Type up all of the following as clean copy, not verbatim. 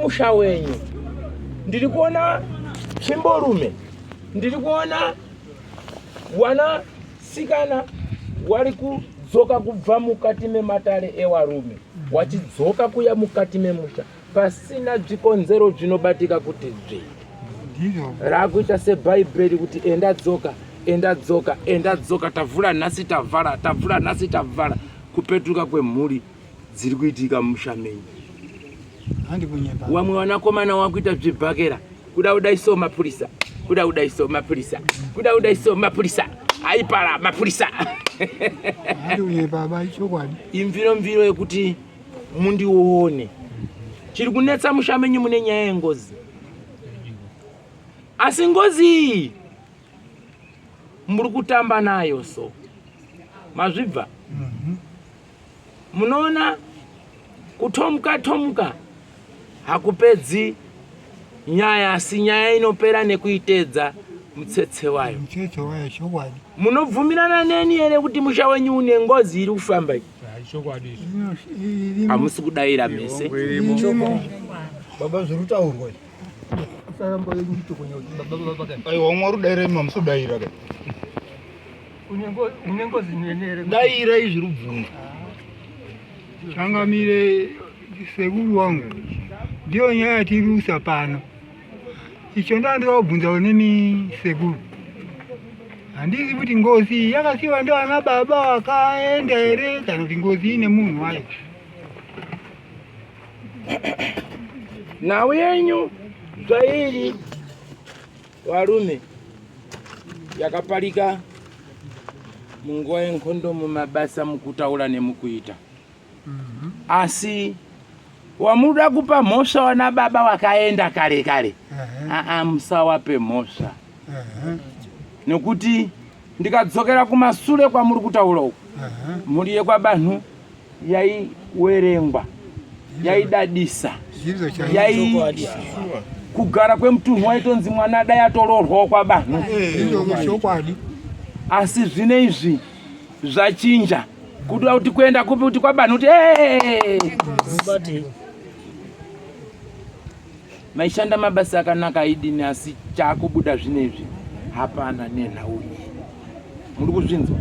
Musha wenyu ndiri kuona tsvimborume, ndiri kuona wana sikana wari kudzoka kubva mukati mematare ewarume wachidzoka kuya mukati memusha pasina zvikonzero zvinobatika kuti dzvi. Rakuita sebhaibheri kuti enda dzoka, enda dzoka, enda dzoka, tavhura nhasi tavhara, tavhura nhasi tavhara, kupetuka kwemhuri dziri kuitika mumusha menyu. Wamwe wanakomana wakuita zvibhakera, kuda kudai so mapurisa, kuda kudai so mapurisa, kuda kudai so mapurisa, aipara mapurisa. Imviro mviro yekuti mundione. Chiri kunetsa musha menyu mune nyaya yengozi. Asi ngozi iyi muri kutamba nayo so. Mazvibva? Mm -hmm. Munoona kutomuka tomuka hakupedzi nyaya asi nyaya inopera nekuitedza mutsetse wayo. Mutsetse wayo chokwadi. Munobvumirana neni here kuti musha wenyu une ngozi iri kufamba iyi? Chokwadi. Hamusi kudaira mese. Baba zviri kutaurwa. Aiwa mwari udaira imi hamusi kudaira ka. Daira izvi rubvunzo. Changamire sekuru wangu ndiyo nyaya yatirusa pano. Icho ndandoda kubvunza nemi sekuru. Handizi kuti ngozi yakasiwa ndiana baba vakaenda here kana kuti ngozi ine munhu wayo. Nhau yenyu zvairi varume yakaparika munguva yenkondo mumabasa mukutaura nemukuita. Asi wamuda kupa mhosva wana baba wakaenda kare kare, aa musawape mhosva nekuti ndikadzokera kumasure kwamuri kutaura uku, mhuri yekwaBanhu yaiwerengwa, yaidadisa, yai kugara kwemutunhu waitonzi mwana dai atoroorwawo kwaBanhu. Asi zvino izvi zvachinja kuda kuti kuenda kupi kuti kwaBanhu kuti maishanda mabasa akanaka aidini asi chakubuda zvinezvi hapana nenhau iyi muri kuzvinzwa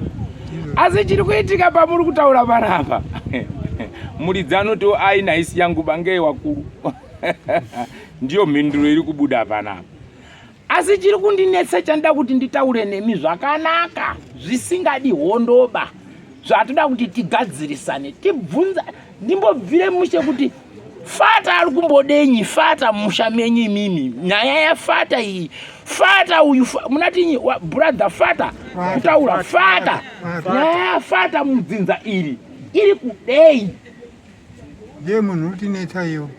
asi chiri kuitika pamuri kutaura panapa muridzi anoti aina haisi yangu bangei wakuru ndiyo mhinduro iri kubuda panapa Asi chiri kundinetsa chandida kuti nditaure nemi zvakanaka zvisingadi hondoba zvatoda kuti tigadzirisane tibvunza ndimbobvire mushe kuti fata ari kumbodenyi fata musha menyu imimi nyaya yafata iyi fata uyu munatinyi brother fata kutaura fata nyaya yafata mudzinza iri iri kudei Ndiye munhu utinetsa iyo.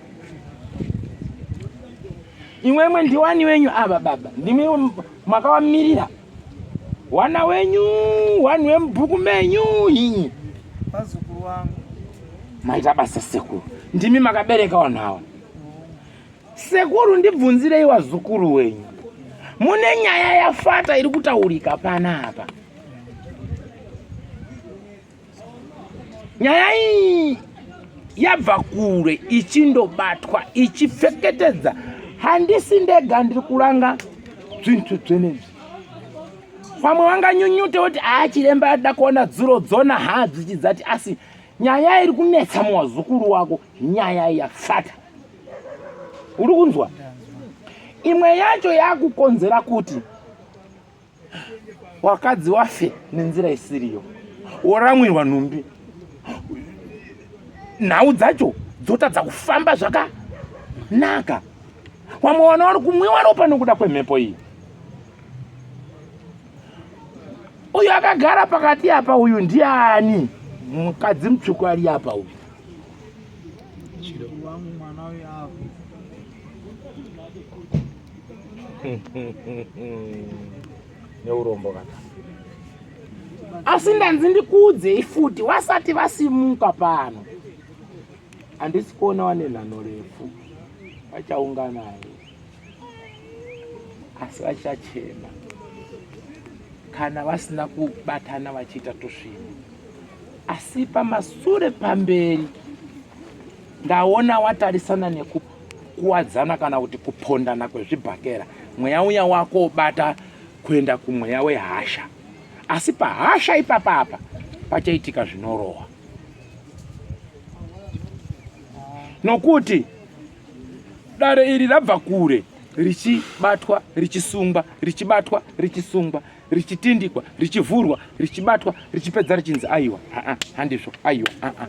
Imwemwe ndiwani wenyu ava baba, ndimi makawamirira wana wenyu, wani wemubhuku menyu inyi. Vazukuru wangu. Maita basa sekuru, ndimi makabereka wanhu awa. Sekuru ndibvunzirei wazukuru wenyu, mune nyaya yafata iri kutaurika pana apa. Nyaya iyi yabva kure ichindobatwa ichipfeketedza. Handisi ndega ndiri kuranga zvinhu zvenezvi. Pamwe vanganyunyute kuti haa chiremba ada kuona dzuro dzona haa dzichidzati, asi nyaya iri kunetsa muwazukuru wako nyaya yafata. Uri kunzwa? Imwe yacho yakukonzera kuti wakadzi wafe nenzira isiriyo woramwirwa nhumbi nhau dzacho dzotadza kufamba zvakanaka vamwe vana vari kumwiwa ropa nokuda kwemhepo iyi uyu akagara pakati apa uyu ndiani mukadzi mutsvuku ari apa uyu neurombo kana asi ndanzi ndikuudzei futi wasati vasimuka pano handisi kuona wane nhanho refu vachaunganayo asi vachachema kana vasina kubatana vachiita tusvinu asi pamasure pamberi ndaona watarisana neku Kukuwadzana kana kuti kupondana kwezvibhakera, mweya uya wako obata kuenda kumweya wehasha. Asi pahasha ipapa apa pachaitika zvinorohwa. Nokuti dare iri rabva kure richibatwa richisungwa richibatwa richisungwa richitindikwa richivhurwa richibatwa richipedza richinzi aiwa aa handizvo aiwa aa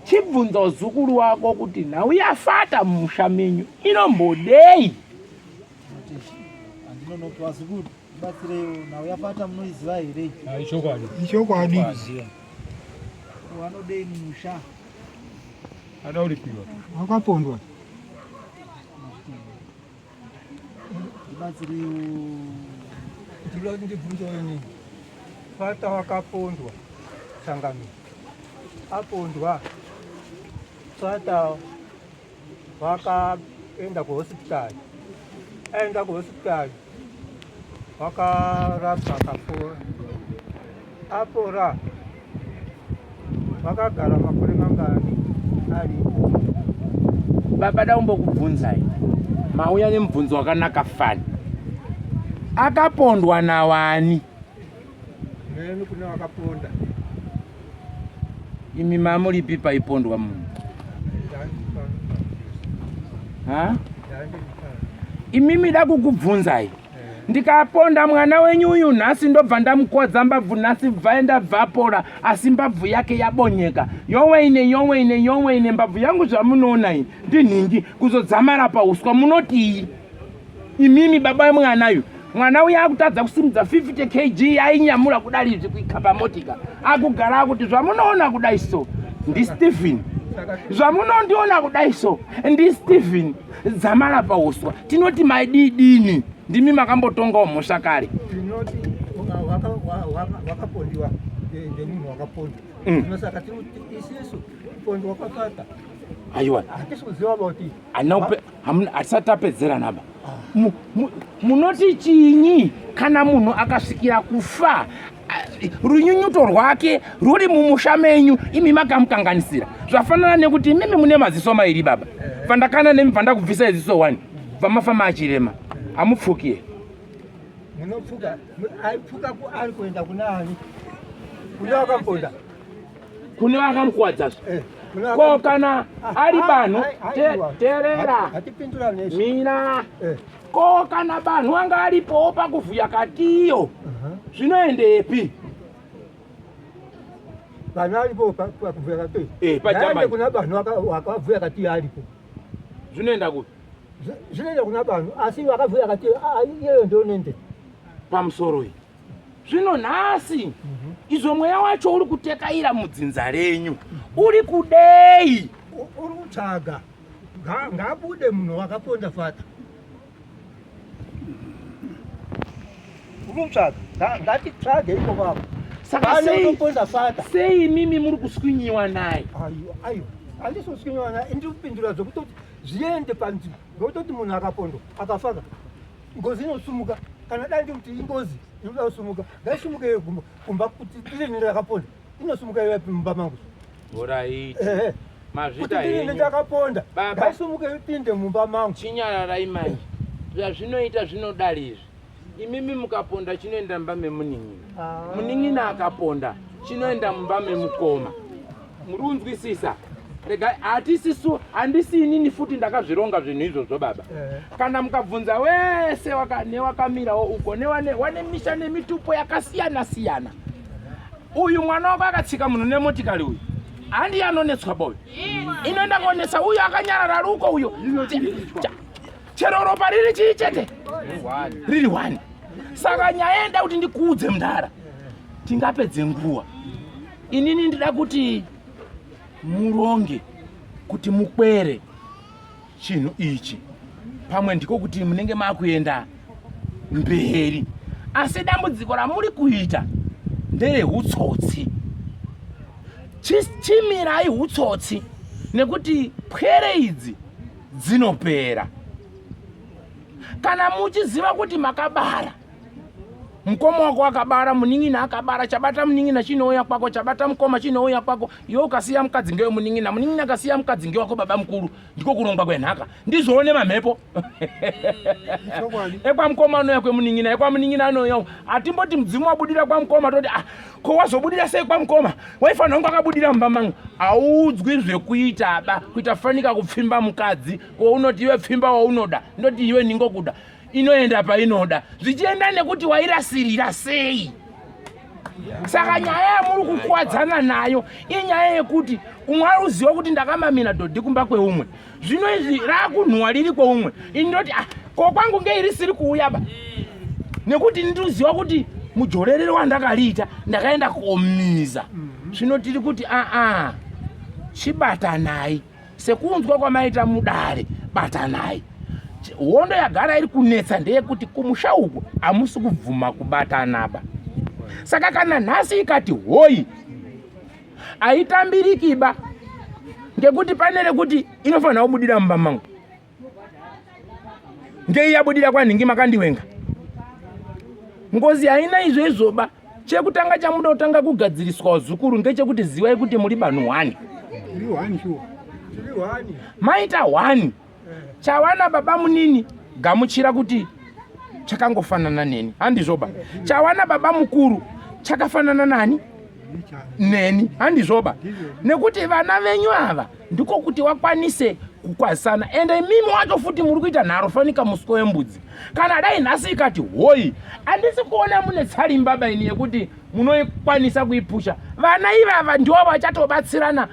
chibvunza uzukuru wako kuti nhau yafata mumusha menyu inombodei Andinonoki vazukuru ndibatsireiwo nhau yafata munoiziva here? Ichokwadi. Ichokwadi. Vanodei mumusha? Ada uripiwa. Wakapondwa. Ndibatsireiwo. Ndinoda kuti ndibvunze ini. Fata wakapondwa sangano. Apondwa. Fata wakaenda kuhospitari aenda kuhospitari wakarapwa akapora apora wakagara makore mangani aripo baba daumbokubvunzai mauya nemubvunzo wakanaka fani akapondwa nawani Neni kune vakaponda. Imi mamuripi paipondwa munhu? Ha? Imimi da kukubvunzai. Eh. Ndikaponda mwana wenyu uyu nhasi ndobva ndamukodza mbabvu nhasi bvaenda bvapora asi mbabvu yake yabonyeka. Yoweine yoweine yoweine mbabvu yangu zvamunoona iyi ndinhingi kuzodzamara pauswa munotii? Imimi baba wemwana uyu mwana uya akutadza kusimudza 50 kg yainyamura kudari izvi kuika pamotika akugara akuti zvamunoona kudai so ndistephen zvamunondiona kudai so ndistephen dzamara pauswa tinoti maididini ndimi makambotongawo mhosva kare tinoti wakapondiwa ndemunhu wakaponda mm. saka tinoti isisu kupondwa kwakata aiwa hatisi kuziva kuti hatisati tapedzerana ba munoti chinyi kana munhu akasvikira kufa runyunyuto rwake rwuri mumusha menyu imi makamukanganisira zvafanana nekuti imimi mune maziso mairi baba pandakana nemi pandakubvisai ziso one bva mafa machirema hamupfuki munopfuka aipfuka ari kuenda kuna ani kune wakaponda kune vakamukuwadzazve eh, ko kana ah, ari ah, banhu terera mira eh. ko kana banhu anga aripowo pakuvhuya katiyo uh-huh. zvinoendepi vanhu aripo pakuvhuya katiyo eh, kuna banhu wakavhuya katiyo aripo zvinoenda kupi zvinoenda kuna banhu asi vakavhuya katiyo ah, iyeyo ndionende pamusoro iyi Zvino nhasi mhm. izvo mweya wacho uri kutekaira mudzinza renyu uri kudei? Uri kutsvaga ngaabude munhu wakaponda fata uri kutsvaga ngatitsvage iko kwako saka sei imimi muri kuswinyiwa naye? Aiwa aiwa handisi kuswinyiwa naye ndiri kupindura zvekutoti zviende panzvimbo ngekutoti munhu akapondwa akafaka Ngozi inosumuka kana dai ndikuti ingozi inoda kusumuka ngaisumuke iyo kumba kuti tirini ndakaponda inosumuka iyo mumba mangu. Horaiti. Ehe. Mazvita henyu. Ndakaponda. Ngaisumuke ipinde mumba mangu. Chinyararai manje. Zvazvinoita zvinodari izvi. Imimi mukaponda chinoenda mumba memunin'ina. Ah. Munin'ina akaponda chinoenda mumba memukoma. Muri kunzwisisa? Rega hatisisu handisi inini futi ndakazvironga zvinhu izvozvo baba. Eh. Kana mukabvunza wese waka, newakamirawo uko newane wane misha nemitupo yakasiyana siyana. Uyu mwana wako akatsika munhu nemotikari uyu. Handi anonetswa boy. Inoenda konetsa uyu akanyarara ruko uyo. Chero ropa riri chii chete? Riri one. Saka nyaya yenda kuti ndikuudze mndara. Tingapedze nguva. Inini ndida kuti muronge kuti mukwere chinhu ichi pamwe ndiko kuti munenge makuenda mberi asi dambudziko ramuri kuita nderehutsotsi chimirai hutsotsi nekuti pwere idzi dzinopera kana muchiziva kuti makabara. Mukoma wako akabara, munin'ina akabara, chabata munin'ina chinouya kwako, chabata mukoma chinouya kwako. Iwe ukasiya mukadzi ngewe munin'ina, munin'ina akasiya mukadzi ngewako baba mukuru. Ndiko kurongwa kwenhaka. Ndizvowo nemamhepo. Ekwamukoma anouya kwemunin'ina, ekwamunin'ina anouya. Hatimboti mudzimu wabudira kwamukoma toti ah, ko wazobudira sei kwamukoma? Waifanira kunge akabudira mumba mangu. Hauudzwi zvekuita ba, kuita fanika kupfimba mukadzi. Ko unoti iwe pfimba waunoda, ndoti iwe ndingokuda. Inoenda painoda zvichienda nekuti wairasirira sei. Saka nyaya yamuri kukwadzana nayo inyaya yekuti umwe ari kuziva kuti ndakamamina dhodhi kumba kweumwe, zvino izvi rakunhuwa riri kweumwe. Ini ndoti ah, ko kwangu ngei risiri kuuya ba, nekuti ndinoziva kuti mujorerero wandakariita ndakaenda komiza. Zvino tiri kuti aa, chibatanai sekunzwa kwamaita mudare, batanai. Hondo yagara iri kunetsa ndeyekuti kumusha uku hamusi kubvuma kubatanaba. Saka kana nhasi ikati hoi haitambirikiba, ngekuti pane rekuti inofanira kubudira mumba mangu, ngei yabudira kwanhingi makandiwenga. Ngozi haina izvo izvoba. Chekutanga chamuda kutanga kugadziriswa wazukuru ngechekuti ziwai kuti muri banhu hwani. Maita hwani chawana baba munini gamuchira kuti chakangofanana neni, handizvoba. Chawana baba mukuru chakafanana nani? Neni, handizvoba. Nekuti vana venyu ava ndiko kuti wakwanise kukwazisana. Ende imimi wacho futi muri kuita nharo fanika muswe wembudzi. Kana dai nhasi ikati hoi, handisi kuona mune tsarimba baini yekuti munoikwanisa kuipusha. Vana ivava ndivo vachatobatsirana,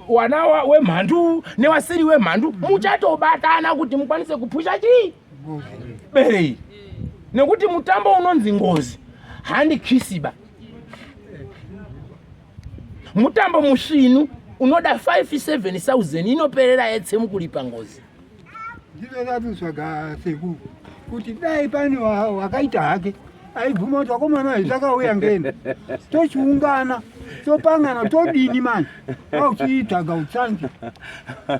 wana wemhandu newasiri wemhandu, muchatobatana kuti mukwanise kupusha chii bere iri, nekuti mutambo unonzi ngozi handikisiba. Mutambo musvinu unoda 5-7,000 inoperera yetse mukulipa ngozi. Ndizvo ndatutsvaga sekuru kuti dai pane wakaita hake aibvuma kuti vakomana izvi zvakauya ngeni, tochiungana topangana todini manje auchiitsvaga utsanzi,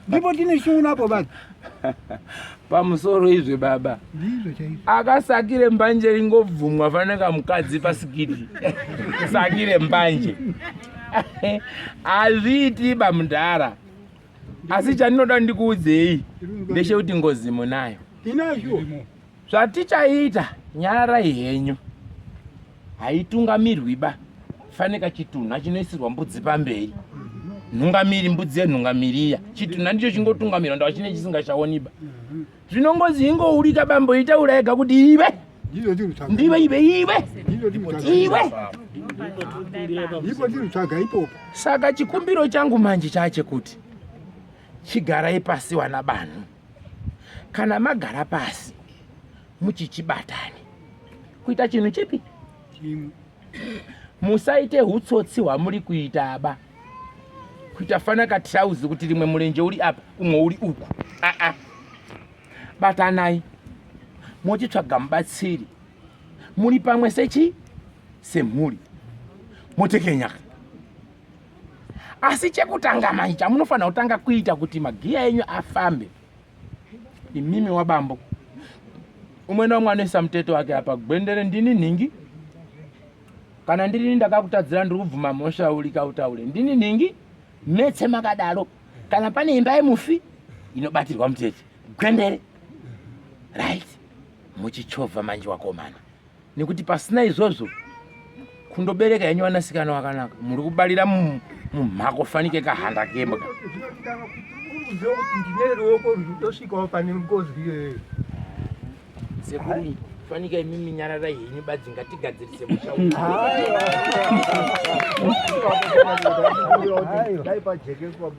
ndipo tine chiunapo basi. Pamusoro izve baba, ndizvo chaizvo. Akasakire mbanje ringobvumwa fanaka mukadzi pasikiti sakire mbanje hazviiti bamudhara. Asi chandinoda ndikuudzei ndechekuti ngozi munayo. Inayo. Zvatichaita, nyararai henyu, haitungamirwi ba, fanika chitunha chinoisirwa mbudzi pamberi, nhungamiri, mbudzi yenhungamiriya, chitunha ndicho chingotungamirwa, ndava chine chisingachaoniba. Zvino ngozi ingourika bambo itaura ega kuti ive ndive ive ive iwe. Ndipo tiri kutsvaga ipopo. Saka chikumbiro changu manje chachekuti chigarai pasi wana banhu, kana magara pasi muchichibatani kuita chinhu chipi, musaite hutsotsi hwamuri kuita aba, kuita fana katrauzi kuti rimwe murenje uri apa umwe uri uku. Aa, batanai mochitsvaga mubatsiri muri pamwe sechi semhuri motekenyaka. Asi chekutanga manje chamunofanira kutanga kuita kuti magiya enyu afambe, imimi wabambo umwe naumwe anoisa muteto wake apa, gwendere ndini nhingi, kana ndirini ndakakutadzira ndiri kubvuma mhosva urika utaure ndini nhingi, metse makadaro. Kana pane imba yemufi inobatirwa mutete gwendere, right, muchichovha manje wakomana, nekuti pasina izvozvo kundobereka henyu vanasikana wakanaka muri kubarira mumhako fanike kahanda kembwa. Uzive kuti ndine ruoko rwutosvikawo pane ngozi iyoyo. Sekuru fanika imimi nyararai henyu badzi, ngatigadzirise musha. Dai pajekeswa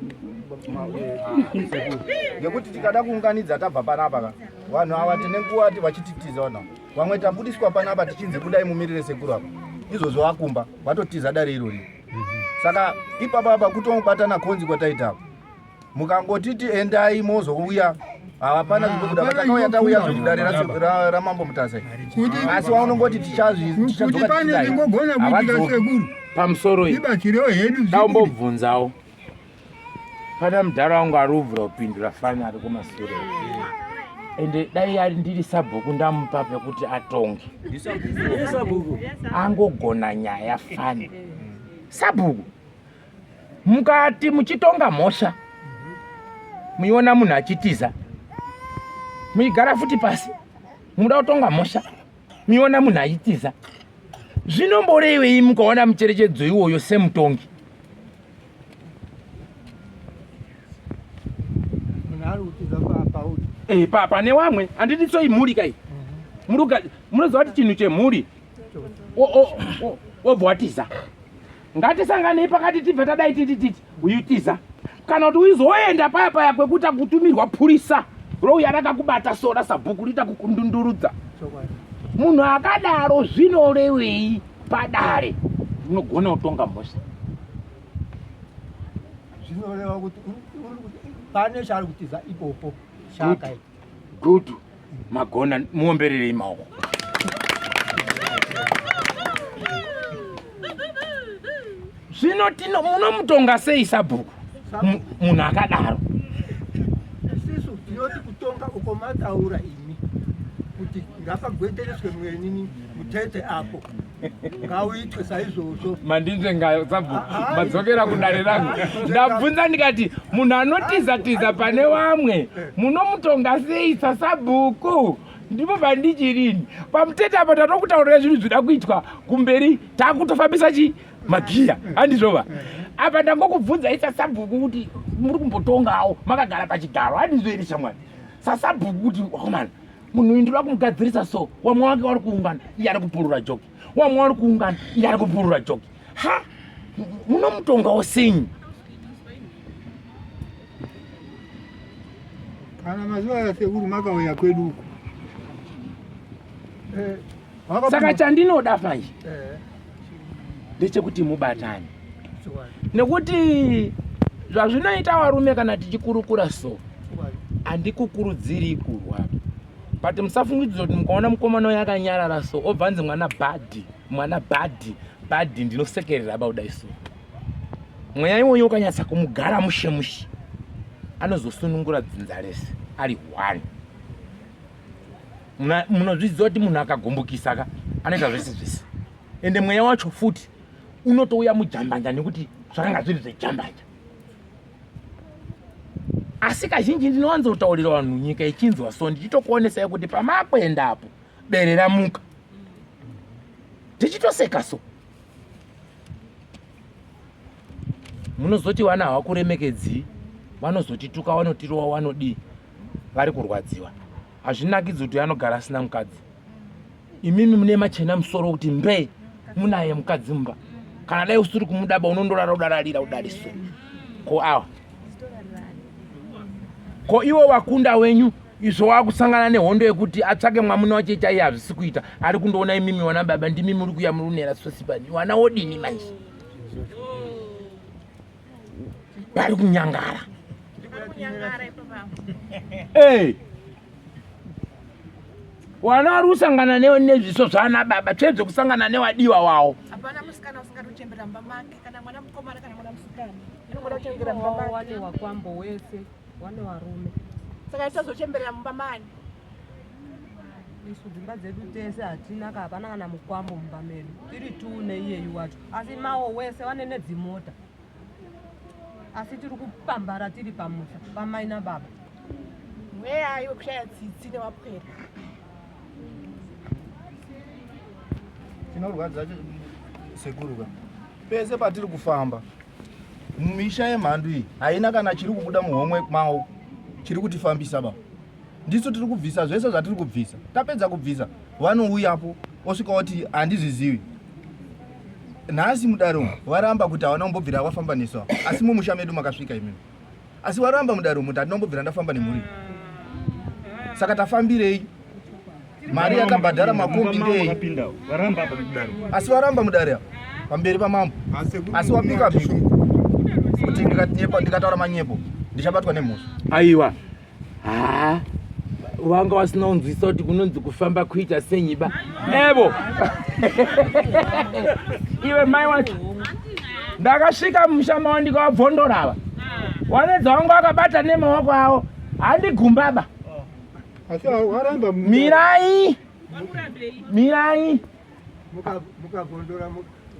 ngekuti tikada kuunganidza tabva panapa ka vanhu ava tine nguva vachititiza vanhu ava. Vamwe tabudiswa panapa tichinzi budai mumirire sekuru apa, izvozvo vakumba vatotiza dare irori. Saka ipapa apa kutobatana konzi kwataita apa, mukangotiti endai mozouya hapana zvinobuda. Patakauya tauya zvekudare ramambo Mutasa, asi waunongoti tichazvi pane zvingogona kuitika sekuru. Pamusoro iyi ibatsirewo hedu. Daumbobvunzawo pana mudhara wangu ari kubvira kupindura fani ari kumasure. Ende dai ari ndiri sabhuku ndamupa pekuti atonge. Angogona nyaya fani. Sabhuku mukati muchitonga mhosva muiona munhu achitiza muigara futi pasi muda kutonga mhosva muiona munhu achitiza zvinomborevei mukaona mucherechedzo iwoyo semutongi Eh, pane wamwe handiti so imhuri kai mhm. munoziva kuti chinhu chemhuri wobva watiza ngatisanganei pakati tibve tadai titi titi uyu tiza kana kuti uizoenda paya paya kwekuta kutumirwa purisa rouya rakakubata sora sabhuku riita kukundundurudza munhu akadaro zvinorevei padare unogona kutonga mhosva zvinoreva kuti pane chaari kutiza ipopo chakaita good magona muombererei maoko zvino tino munomutonga sei sabhuku munhu akadaro isisu tinoti kutonga uko mataura imi kuti ngapagwetereswe mweni mutete apo ngauitwe saizvozvo mandinzvenga sabhuku ah, ah. madzokera kudare rangu ndabvunza ndikati munhu anotiza tiza pane vamwe eh. munomutonga sei sasabhuku ndipo pandichirini pamutete apa tatokutaurira zvinhu zvida kuitwa kumberi takutofambisa chi magiya handizvova apa ndangokubvunzai sasabhuku kuti muri kumbotongawo makagara pachigaro handizvo here shamwari sasabhuku kuti wakomana munhu uyu ndinoda kumugadzirisa so wamwe wake wari kuungana iye ari kupurura joki wamwe wari kuungana iye ari kupurura joki ha munomutongawo senyi kana mazuva yasekuru makauya kwedu uku eh, saka chandinoda manje eh. ndechekuti mubatane nekuti zvazvinoita varume kana tichikurukura so handikukurudziri kurwa but musafungidzira kuti mukaona mukomana uyo akanyarara so obva anzi mwana bhadhi mwana bhadhi bhadhi ndinosekerera ba kudai so mweya iwoyo ukanyatsa kumugara mushe mushe anozosunungura dzinza rese ari one munozviziva kuti munhu akagumbukisa ka anoita zvese zvese ende mweya wacho futi unotouya mujambanja nekuti zvakanga zviri zvejambanja asi kazhinji ndinowanzotaurira vanhu nyika ichinzwa so ndichitokuonesai kuti pamakuendapo bere ramuka tichitoseka so munozoti vana havakuremekedzii vanozotituka vanotirova vanodii vari kurwadziwa hazvinakidzi kuti anogara asina mukadzi imimi mune machena musoro kuti mbee munaye mukadzi mumba kana dai usiri kumudaba unondorara udararira udariso ko awa ko iwo wakunda wenyu izvo wakusangana nehondo yekuti atsvake mwamuna wache chaiye hazvisi kuita ari kundoona imimi wana baba ndimi muri kuya muri unera sosipani wana wodini manje vari kunyangara hey. Wana wari kusangana nezviso zvaana baba tsve zvekusangana newadiwa wawo. Hapana musikana usingadi kuchembera mumba make kana mwana mukomana kana mwana musikana. Anongoda kuchembera mumba make. Wane wakwambo wese, wane warume. Saka tisazochemberera mumba mani. Isu dzimba dzedu tese hatina ka hapana kana mukwambo mumba medu. Tiri tu neiyeyu wacho. Asi mawo wese wane nedzimota. Asi tiri kupambara tiri pamusha pamai nababa. Mweya iwe kushaya tsitsi newapwere. Chinorwadza sekuru ka pese patiri kufamba misha yemhandu iyi haina kana chiri kubuda muhomwe mawo chiri kutifambisa ba ndisu tiri kubvisa zvese zvatiri kubvisa tapedza kubvisa vanouyapo osvika oti handizvizivi nhasi mudare umu varamba kuti havana kumbobvira vafamba nesu asi mumusha medu makasvika imimi asi waramba mudare umu ndandinombobvira ndafamba nemhuri saka tafambirei mari yatabhadhara makombi ndei asi varamba mudare apa pamberi pamambo asi wapika mhiko kuti ndikataura manyepo ndichabatwa nemhosva aiwa haa vanga vasina kunzwisa kuti kunonzi kufamba kuita senyiba evo iwe mai wacho ndakasvika mumusha mavo ndikavabvondorava wanedza wangu akabata nemaoko avo handigumbaba. Asi waramba Mirai, mirai. Mukagondora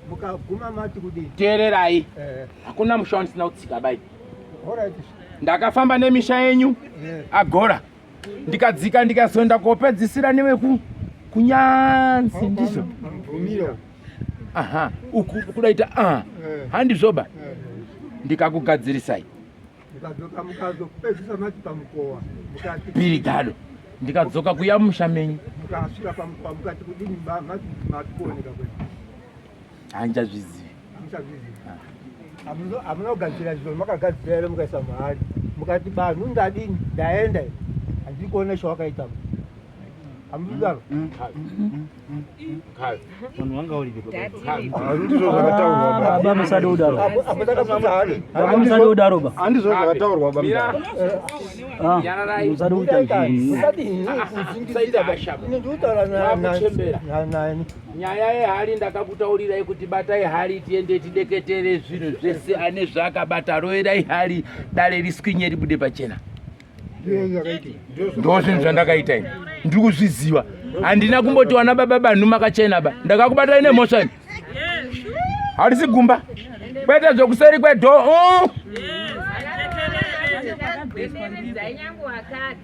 mukaguma mati kudii? Teererai. Eh. Hakuna musha wandisina kutsika bai. Alright. Ndakafamba nemisha yenyu agora, ndikadzika, ndikazoenda kopedzisira neweku kunyanzi ndizvo. Bvumira. Aha, uku kudaita a handizvoba. Ndikakugadzirisai. Mukadzoka mukazopedzisa mati pamukowa mukati Pirigado, ndikadzoka kuya musha menyu. Mukasvika pamukowa mukati kudini? Mati mati kuoneka kwedu. Handichazvizivi. Hamuchazvizivi. Hamuna kugadzira zviro, makagadzira here? Mukaisa muhari mukati banhu ndadini, ndaenda, handiri kuona chawakaita, hamudaro. Vanhu vanga uripi? Handizvo zvakataurwa. Baba, musade kudaro. Apo takabvunza hari. Baba, musade kudaro ba. Handizvo zvakataurwa, Mira. bamudara. Nyararai. Musade kuita zvinhu. Musati Musaita hasha. Ini ndikutaura Wakuchembera. nani? Nyaya yehari ndakakutaurirai kuti batai hari, tiende tideketere zvinhu zvese. Ane zvaakabata, roverai hari, dare riswinye, ribude pachena. Ndizvo zvakaitika. Ndo zvinhu zvandakaita ini, ndiri kuzviziva. Handina kumboti wana baba banhu makachena ba. Ndakakubatai nemhosva ini, harisi gumba, kwete zvokuseri kwedhoo.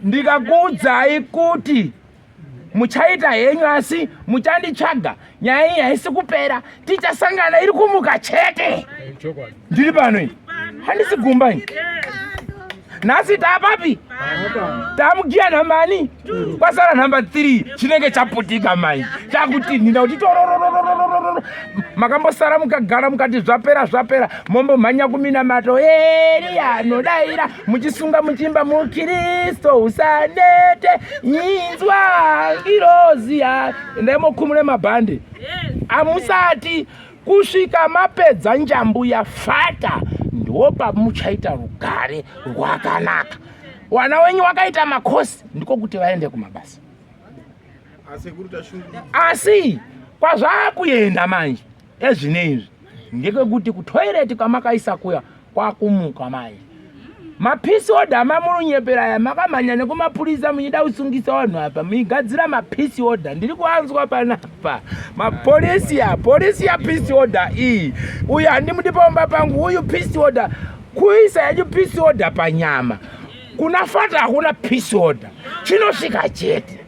Ndikakuudzai kuti muchaita henyu, asi muchanditsvaga. Nyaya iyi haisi kupera, tichasangana, iri kumuka chete. Ndiri pano ini, handisi gumba ini. Nhasi taapapi? Tamugiya nhamba ani? Kwasara nhamba 3, chinenge chaputika mai, chakutinhira kuti tororororororo. Makambosara mukagara mukati zvapera, zvapera, mombomhanya kuminamato, Eriya anodaira, muchisunga, muchiimba mukristo usanete, inzwa ngirozi ya, endai mokumure mabhande. Hamusati kusvika mapedza njambu yafata, ndo pamuchaita rugare rwakanaka. Wana wenyu wakaita makosi, ndiko kuti vaende kumabasa. Asekuru, tashungurudza. Asi kwazvaakuenda manje ezvine izvi ndekwekuti kutoireti kwamakaisa kuya kwakumuka manje. Mapeace order mamurunyepera aya, makamhanya nekumapurisa muchida kusungisa vanhu apa, muigadzira mapeace order. Ndiri kuanzwa panapa mapolisi ya polisi ya peace order iyi. Uyu handimudi paumba pangu uyu. Peace order kuisa yacho peace order panyama. Kuna fata hakuna peace order, chinosvika chete.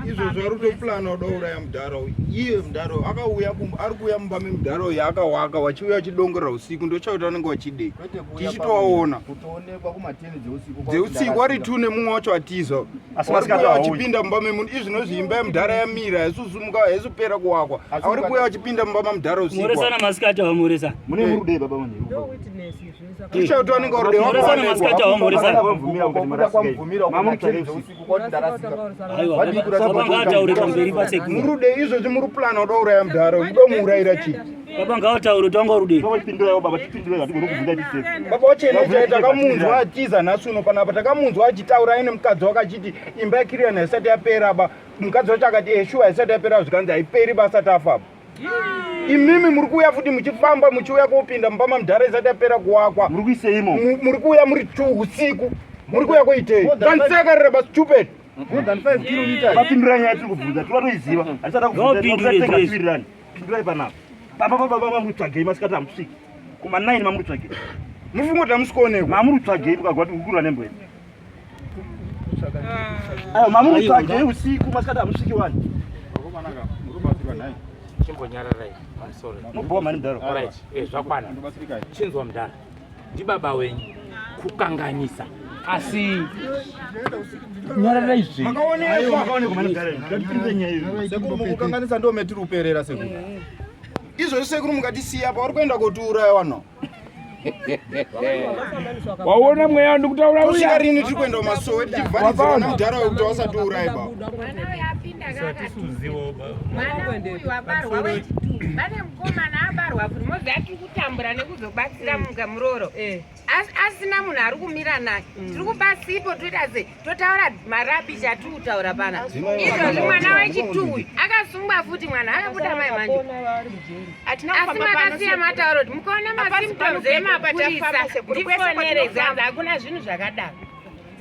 Izvozvo ari kutoplana kuda kuuraya mudhara uyu. Iye mudhara uyu akauya ari kuuya mumba memudhara uyu akawaka, vachiuya vachidongorera usiku. Ndochakuti vanenge vachidei, tichitovaona. Kutoonekwa kumateni dzeusiku. Dzeusiku vari tu nemumwe wacho atiza. Asi Vari vasikati kuuya hauyi. vachipinda mumba memunhu izvinozvi, imba yemudhara yamira, haisisumuka, haisipera kuwakwa. Ari kuuya vachipinda mumba mamudhara usiku. Muresana masikati awa, muresana. Mune murudei, baba manje? Ndo witness izvi saka. Tichakuti vanenge varudei. Muresana masikati awa, muresana. Kwamubvumira kumateni dzeusiku kwati ndarasika. Aiwa, baba ngaataure pamberi pasekuru. Murude izvozvi, muri plana kuda kuuraya mudhara uyu, muda kumuurayira chii? Baba ngaataure, tanga rudei. Tipindurai baba, tipindurai, hatigoni kubvunza tisese. Baba wachene, takamunzwa atiza nhasi uno panapa, takamunzwa achitaura aine mukadzi wake achiti imba yakiriyani haisati yapera ba. Mukadzi wacho akati eshuwa haisati yapera, zvikanzi haiperi basati afa. Imimi muri kuuya futi muchifamba, muchiuya kopinda mumba mamudhara isati yapera kuwakwa. Muri kuiseimo? Muri kuuya muri tu usiku, muri kuuya koitei? Kandisekarira ba, stupid. More than 5 kilometers. Vapindurai nyaya tiri kubvunza, tiratoiziva, hatisada Ngawapindure kubvunza. zvese. Tiwirirani, pindurai panapa. Papa, baba, mamuri kutsvagei masikati? Hamusviki kuma 9, mamuri kutsvagei? Mufungo kuti hamusi kuonekwa. Mamuri kutsvagei mukagwa kuti nembweni? Aiwa, mamuri kutsvagei usiku masikati? Hamusviki wani. Chimbonyararai pamusoro. Mubhowa mani mudhara. Alright, zvakwana. Chinzwa mudhara, ndibaba wenyu, kukanganisa, asi nyararai zvenyu. Makaonekwa mani mudhara, ngatipindure nyaya iyo. Sekuru, mukukanganisa, ndo metiri kuperera, sekuru. Izvozvi sekuru, mukatisiya pauri kuenda kotiuraya vanhu. Waona mweya wandikutaura Tosvika uya? rini tiri kuenda kumasowe tichivharidzirwa namudhara uyu kuti wasatiurayi ba? Mwana uyu apinda kakati mwana uyu abarwa wechitu, pane mukomana abarwa futi. Moziva tiri kutambura nekuzobatsira mukamuroro, asina munhu ari kumira naye. Tiri kubasipo, toita sei? Totaura marabishi atiri kutaura pana izvozvi. Mwana wechitu uyu akasungwa futi, mwana akabuda mai manje. Hatina Asi kufamba pano. makasiya mataura kuti mukaona Hapasi masymptoms pano emapurisa patafamba, sekuru. Kwese ndifonere. kwatinofamba. Zanzi hakuna zvinhu zvakadaro.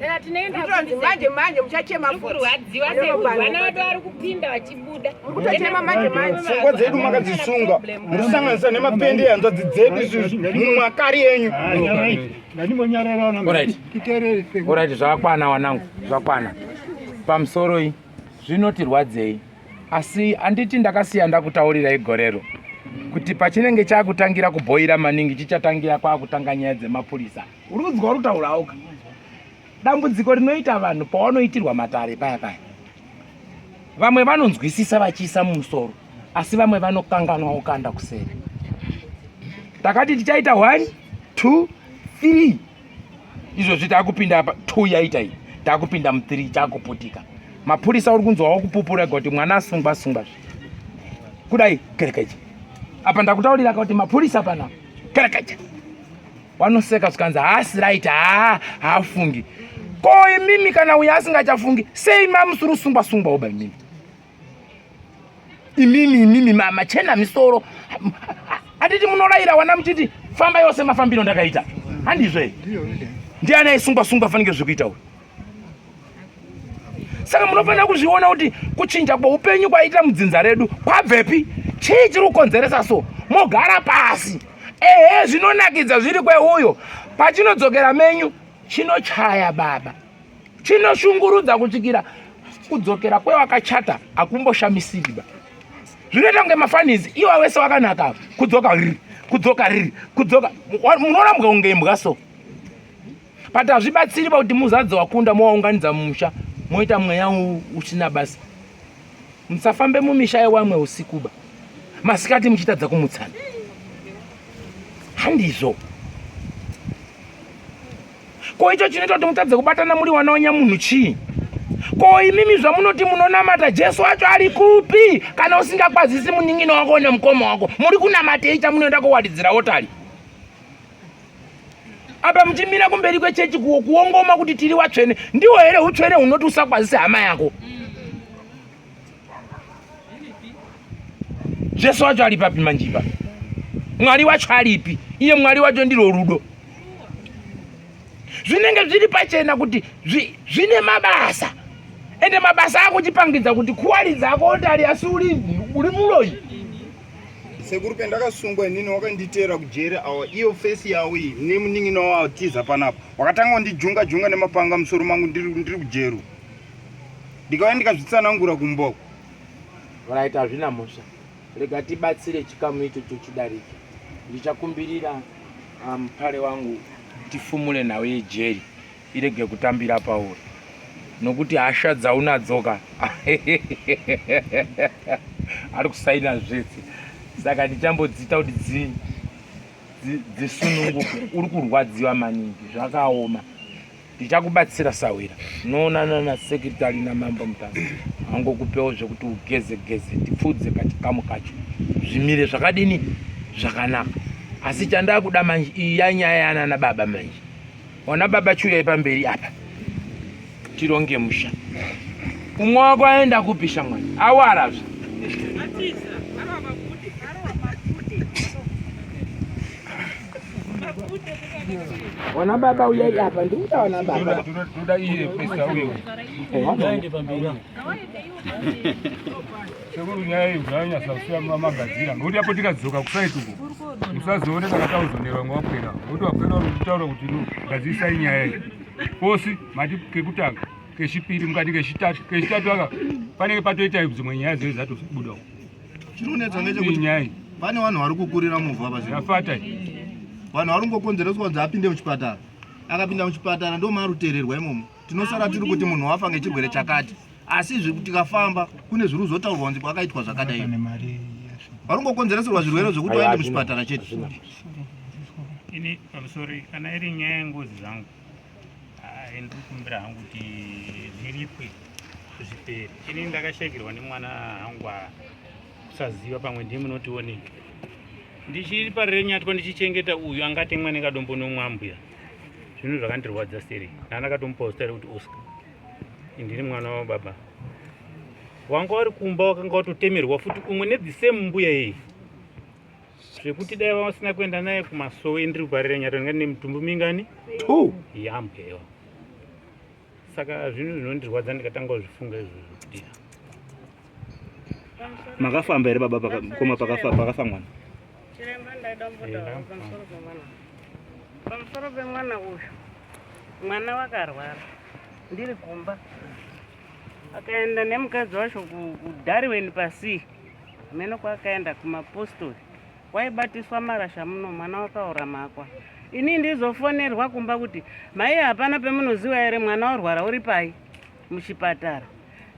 Saka tinoenda Zvitonzi manje manje muchachema futi. Kurwadziwa sekuru vana vedu vari kupinda vachibuda. Muri kutochema manje manje. Pfungwa dzedu makadzisunga, muri kusanganisa nemapende ehanzvadzi dzedu izvizvi mumakari enyu. Alright. Alright, zvakwana wanangu, zvakwana. Pamusoroi zvinotirwadzei asi handiti ndakasiya ndakutaurirai gorero kuti pachinenge chakutangira kubhoira maningi chichatangira kwakutanga nyaya dzemapurisa. Uri kunzwa uri kutaurawo ka? Dambudziko rinoita vanhu pawanoitirwa matare paya paya, vamwe vanonzwisisa vachiisa mumusoro, asi vamwe vanokanganwa kukanda kuseri. Takati tichaita 1 2 3 izvozvi takupinda apa 2 yaita iyi, takupinda mu3 chakuputika. Mapurisa uri kunzwa wakupupura kuti mwana asungwa sungwa zve kudai kerekeche apa ndakutaurira kuti mapurisa pana kerekeche wanoseka zvikanzi haasi right, haa haafungi. Ko imimi kana uyo asingachafungi sei mamusuri usungwa sungwa oba imimi imimi imimi machena misoro handiti munorayira wana muchiti famba yose mafambiro ndakaita handizve ndiani aisungwa sungwa fanike zvekuita uyu. Saka munofanira kuzviona kuti kuchinja kweupenyu kwaita mudzinza redu kwabvepi, chii chiri kukonzeresa so mogara pasi. Ehe, zvinonakidza zviri kweuyo, pachinodzokera menyu chinochaya baba, chinoshungurudza kusvikira kudzokera kwewakachata hakumboshamisiri ba. Zvinoita kunge mafanizi iwa wese wakanaka kudzoka riri kudzoka riri kudzoka, munorambwa kunge imbwa so. But hazvibatsiri pakuti muzadzi wakunda mowaunganidza mumusha moita mweya usina basa. Musafambe mumisha yewamwe usikuba masikati muchitadza kumutsana, handizvo. Ko icho chinoita kuti mutadze kubatana muri wana wanyamunhu chii? Ko imimi zvamunoti munonamata Jesu wacho ari kupi kana usingakwazisi munin'ina wako nemukoma wako? Muri kunamatei chamunoenda kowaridzira otari? Apa muchimira kumberi kwechechi kuongoma kuti tiri watsvene. Ndiwo here utsvene hunoti usakwazise hama yako? Jesu wacho ari papi manje ipapo? Mwari wacho aripi? Iye Mwari wacho ndiro rudo. Zvinenge zviri pachena kuti zvine mabasa, ende mabasa akuchipangidza kuti kuwaridza ako otari, asi uri muroyi. Sekuru, pendakasungwa inini wakanditeera kujeri awa iyo fesi yawo iyi nemunin'ina watiza panapa wakatanga kundijunga junga nemapanga musoro mangu ndiri kujeru, ndikauya ndikazvitsanangura kumboko. Right, hazvina mhosva, rega tibatsire chikamu ichocho chidarike. Ndichakumbirira mupare wangu tifumure nhau yejeri irege kutambira pauri, nokuti hasha dzaunadzoka ari kusaina zvese, saka ndichambodziita kuti dzisununguke. Uri kurwadziwa maningi, zvakaoma. Ndichakubatsira sahwira, unoonana nasekretary namambo Mutasa angokupewo zvekuti ugeze geze, tipfuudze kachikamu kacho zvimire zvakadini zvakanaka. Asi chandakuda manje iyi yanyaya yanana baba manje. Wana baba chiuyai pamberi apa tironge musha. Umwe wako aenda kupi shamwari? Awarazve. Wana baba uyai apa, ndikuda wana baba. Toda iye pesa uyo. Ngaende pamberi. Sekuru, nyaya iyi zvanyasa kusiya magadzira ngokuti apo tikadzoka kusaiti uko musazoone kana tauzone vamwe vapwera, ngokuti vapwera vari kutaura kuti no gadzirisai nyaya iyi posi mati kekutanga kechipiri mukati kechitatu kechitatu aka panenge patoita dzimwe nyaya dzinenge dzatobudawo. Chiri kunetsa ngechekuti Iyi nyaya iyi pane vanhu vari kukurira muvhu apa zvinhu. Yafata iyi. Vanhu vari kungokonzereswa kunzi apinde muchipatara. Akapinda muchipatara ndo marutererwa imomo. Tinosara tiri kuti munhu wafa ngechirwere chakati, asi tikafamba kune zviri kuzotaurwa kunzi kwakaitwa zvakadai. Vari kungokonzereserwa zvirwere zvekuti vaende muchipatara chete. Ini pamusoro, kana iri nyaya yengozi zvangu, ndiri kukumbira hangu kuti zviripwe zvipere. Ini ndakashayikirwa nemwana hangu, kusaziva pamwe ndiye munotionei ndichiri parenyatwa ndichichengeta uyu angatemwa nekadombo nomwambuya. Zvinhu zvakandirwadza seri ndandakatomupawo zita rekuti Oscar. Ndiri mwana wababa wanga wari kumba, wakanga watotemerwa futi umwe nethe same mbuya iyi, zvekuti dai vasina kuenda naye kumasowe ndiri kuparira nyato ndinga ndine mitumbu mingani Two. Yambuya iwa. Saka zvinhu zvinondirwadza ndikatanga kuzvifunga izvozvo kuti Makafamba here baba mukoma pakafa pakafa mwana? Chiremba, ndaida kumbotaura pamusoro pemwana. Pamusoro pemwana uyu, mwana wakarwara ndiri kumba, akaenda nemukadzi wacho kuDarwin pasi hameno kwaakaenda kumapostori, kwaibatiswa marasha muno, mwana wakaora makwa. Ini ndizofonerwa kumba kuti mai hapana pemunoziva here mwana warwara uri pai muchipatara.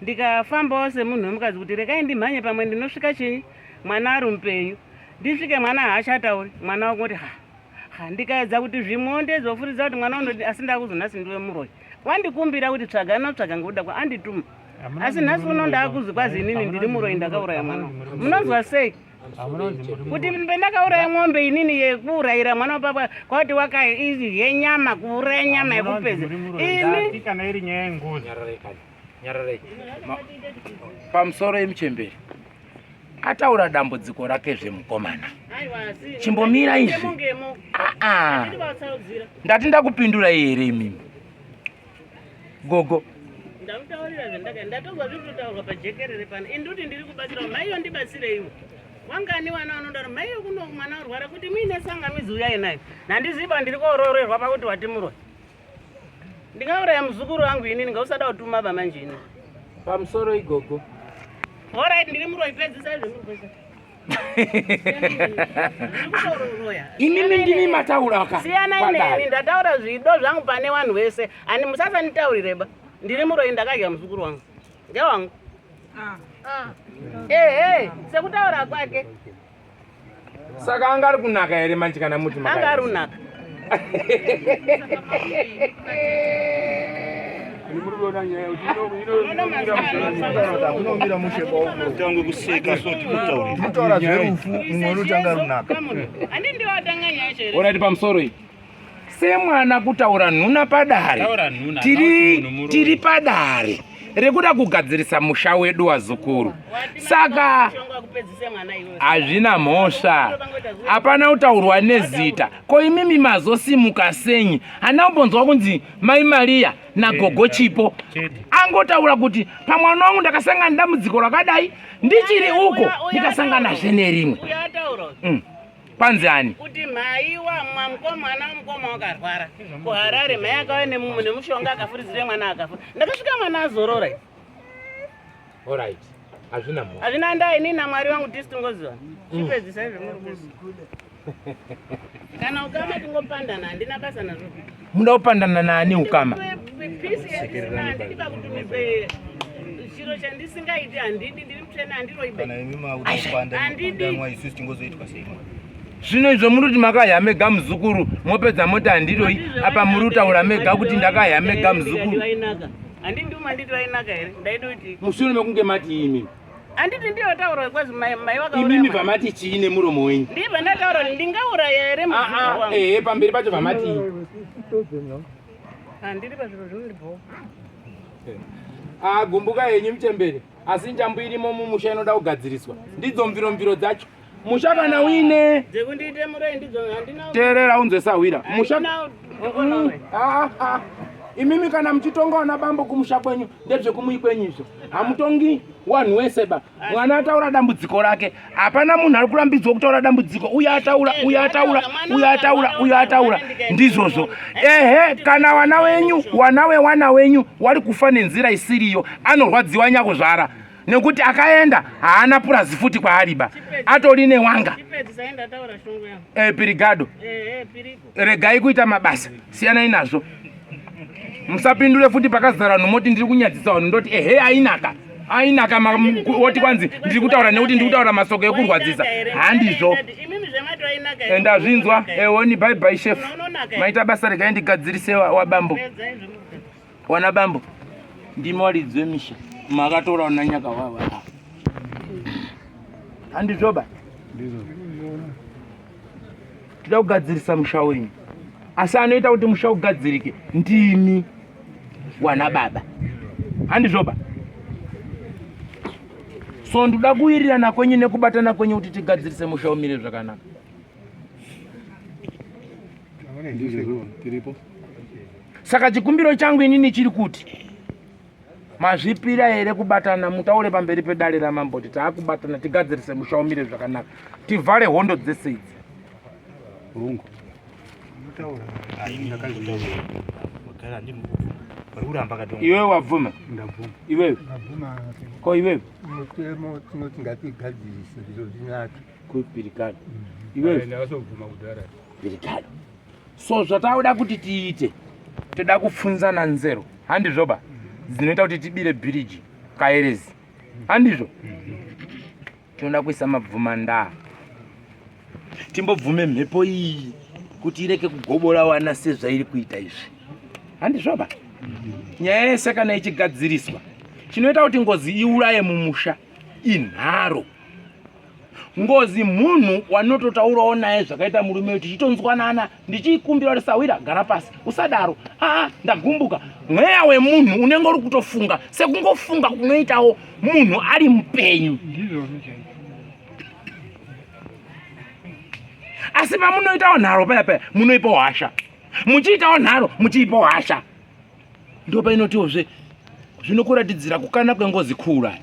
Ndikafambawo semunhu wemukadzi kuti rekai ndimhanye pamwe ndinosvika chinyi mwana ari mupenyu. Ndisvike mwana haachatauri, mwana wangoti ha ha. Ndikaedza kuti zvimwewo ndezofuridza kuti mwana unoti asi ndakuzonhasi ndiwe muroyi. Wandikumbira kuti tsvaga anotsvaga ngekuda kwa andituma. Asi nhasi uno ndakuzi kwazi inini ndiri muroyi ndakauraya mwana. Munonzwa sei? Kuti ndakauraya ng'ombe inini yekuurayira mwana wapapa kwati waka yenyama kuuraya nyama yekupedza ini. Kana iri nyaya yengozi. Nyararai. Pamusoro yemuchembere ataura dambudziko rake zvemukomana. Chimbomira izvi. Aa. Ndati ndakupindura here imimi? Gogo. Ndamutaurira zvandaka ndatozwa zviri kutotaurwa pajekerere pano. Ini ndoti ndiri kubatsira maiyo ndibatsireiwo. Wangani wana vanodaro maiyo kuno mwana orwara kuti muine sangamizi uyai nayo. Nhandiziva ndiri koororerwa pakuti wati muroyi. Ndingauraya muzukuru wangu inini ngausada kutuma ba manje inini. Pamusoro igogo. Alright, ndiri muroyi pedzisai zvemuri kuita. Imimi ndimi mataura ka. Siyanai neni, ndataura zvido zvangu pane vanhu vese. Ani musasanditaurire ba. Ndiri muroyi ndakadya muzukuru wangu. Ngewangu. Ah. Ah. Ehe, sekutaura kwake. Saka anga ari kunaka here manje kana muti Anga ari kunaka. Kunomira mushe Tange kuseka so tikutaurira. Kutaura zverufu mumwe unotanga runaka. Handi ndiwe watanga nyaya yacho here? Orati pamusoro iyi. Semwana kutaura nhuna padare. Taura nhuna, Tiri hauna kuti munhu muroyi. tiri padare rekuda kugadzirisa musha wedu wazukuru. Saka hazvina mhosva. Hapana kutaurwa nezita. Ko imimi mazosimuka senyi? Handina kumbonzwa kunzi mai Maria nagogo Chipo. Angotaura kuti pamwana wangu ndakasangana nedambudziko rakadai ndichiri uko ndikasanganazve nerimwe. Uyo ataura. Kwanzi ani? Kuti mhai wa mukoma mwana wamukoma wakarwara kuHarare, mhai akauya nemushonga akafuridzira mwana akafa. Ndakasvika mwana azorora. Alright. Hazvina mhosva. Hazvina ndaa ini naMwari wangu tisi tingoziva. Chipedzisai zvemuri kuita. Kana ukama tingopandana handina basa nazvo. Muda kupandana naani ukama? Peace yandisina handidi pakutumidzwe chiro chandisingaiti handidi ndiri mutsvene handiroibe. Kana imi makuda Handidi. kupanda isusu tingozoitwa sei? Zvino izvo muri kuti makahya mega muzukuru mopedza moti handiroi apa muri kutaura mega kuti ndakahya mega muzukuru. Handindi umanditi vainaka here? Ndaida kuti Mushure mekunge mati imi. Handiti ndiyo taura kwazi mai mai wakauraya. Imimi mwana. vamati chii nemuromo wenyu? Ndibva ndataura kuti ndingauraya here muzukuru Ah, ah, wangu? ehe pamberi pacho vamati. Handiri pazviro zvinondibhowa. Ah, gumbuka henyu muchembere. Asi njambu irimo mumusha inoda kugadziriswa. Ndidzo mviro mviro dzacho. Musha kana uine Dzekundiite muroyi ndidzo handina. teerera unzwe sahwira. Musha Handina kuona Ah, ah. Imimi kana muchitonga wana bambo kumusha kwenyu ndezvekumui kwenyu izvo. Hamutongi wanhu wese ba. Mwana ataura dambudziko rake. Hapana munhu ari kurambidzwa kutaura dambudziko. Uyo ataura, uyo ataura, uyo ataura, uyo ataura. Ndizvozvo. Ehe, kana wana wenyu, wana wewana wenyu wari kufa nenzira isiriyo, anorwadziwa nyakuzvara. Nekuti akaenda haana purazi futi kwaari ba. Atori newanga. Chipedzisai ndataura shungu yangu. Eh, pirigado. Eh, eh, pirigo. Regai kuita mabasa, siyanai nazvo. Musapindure futi pakazara vanhu moti ndiri kunyadzisa vanhu ndoti ehe ainaka. Ainaka woti kwanzi ndiri kutaura nekuti ndiri kutaura masoko ekurwadzisa. Handizvo. Imimi zvemati wainaka here? Ndazvinzwa. Ewoni bye bye chef. Maita basa regai ndigadzirise wabambo. Wana bambo. Ndimi waridzi wemisha. Makatora wana nyaka wawa. Handizvo ba. Ndizvo. Tida kugadzirisa musha wenyu. Asi anoita kuti musha ugadzirike ndimi wana baba. Handizvo ba. So ndoda kuwirirana kwenyu nekubatana kwenyu kuti tigadzirise musha umire zvakanaka. Tiripo. Saka chikumbiro changu inini chiri kuti Mazvipira here kubatana mutaure pamberi pedare ramambo kuti taakubatana tigadzirise musha umire zvakanaka tivhare hondo dzese idzi. Rungu. Iwewe wabvuma? Ndabvuma. Iwewe? Ndabvuma. Ko iwewe? Mutemo tinoti ngatigadzirise zviro zvinake. Kupirikani. Iwewe? Ndakazobvuma kudhara. Pirikani. So zvatauda kuti tiite toda kupfunzana nzero handizvoba dzinoita kuti tibire bhiriji kaerezi handizvo tinoda kuisa mabvuma ndaa timbobvume mhepo iyi kuti ireke kugobola wana sezvairi kuita izvi handizvoba nyaya yese kana ichigadziriswa chinoita kuti ngozi iuraye mumusha inharo Ngozi munhu wanototaurawo naye zvakaita murume uyu tichitonzwanana ndichiikumbira kuti sahwira gara pasi usadaro aa ndagumbuka mweya wemunhu unenge uri kutofunga sekungofunga kunoitawo munhu ari mupenyu asi pamunoitawo nharo paya paya munoipawo hasha muchiitawo nharo muchiipawo hasha ndopainotiwozve zvinokuratidzira kukana kwengozi kuuraya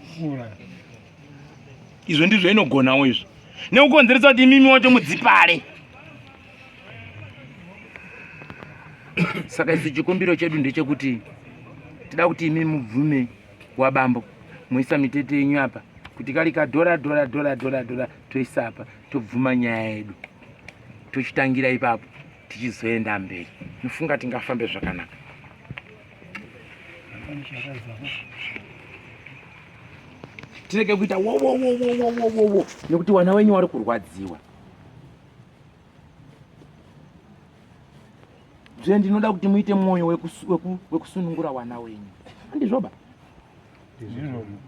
izvo ndizvo inogonawo izvo nekukonzeresa kuti imimi wacho mudzipare saka isu chikumbiro chedu ndechekuti tida kuti imi mubvume wabambo moisa mitete yenyu apa kuti kari kadhora dhora dhora dhora dhora toisa apa tobvuma nyaya yedu tochitangira ipapo tichizoenda mberi nofunga tingafambe zvakanaka tirege kuita wowowowowowowo nekuti wana wenyu wari kurwadziwa zve ndinoda kuti muite mwoyo wekusunungura wana wenyu handizvoba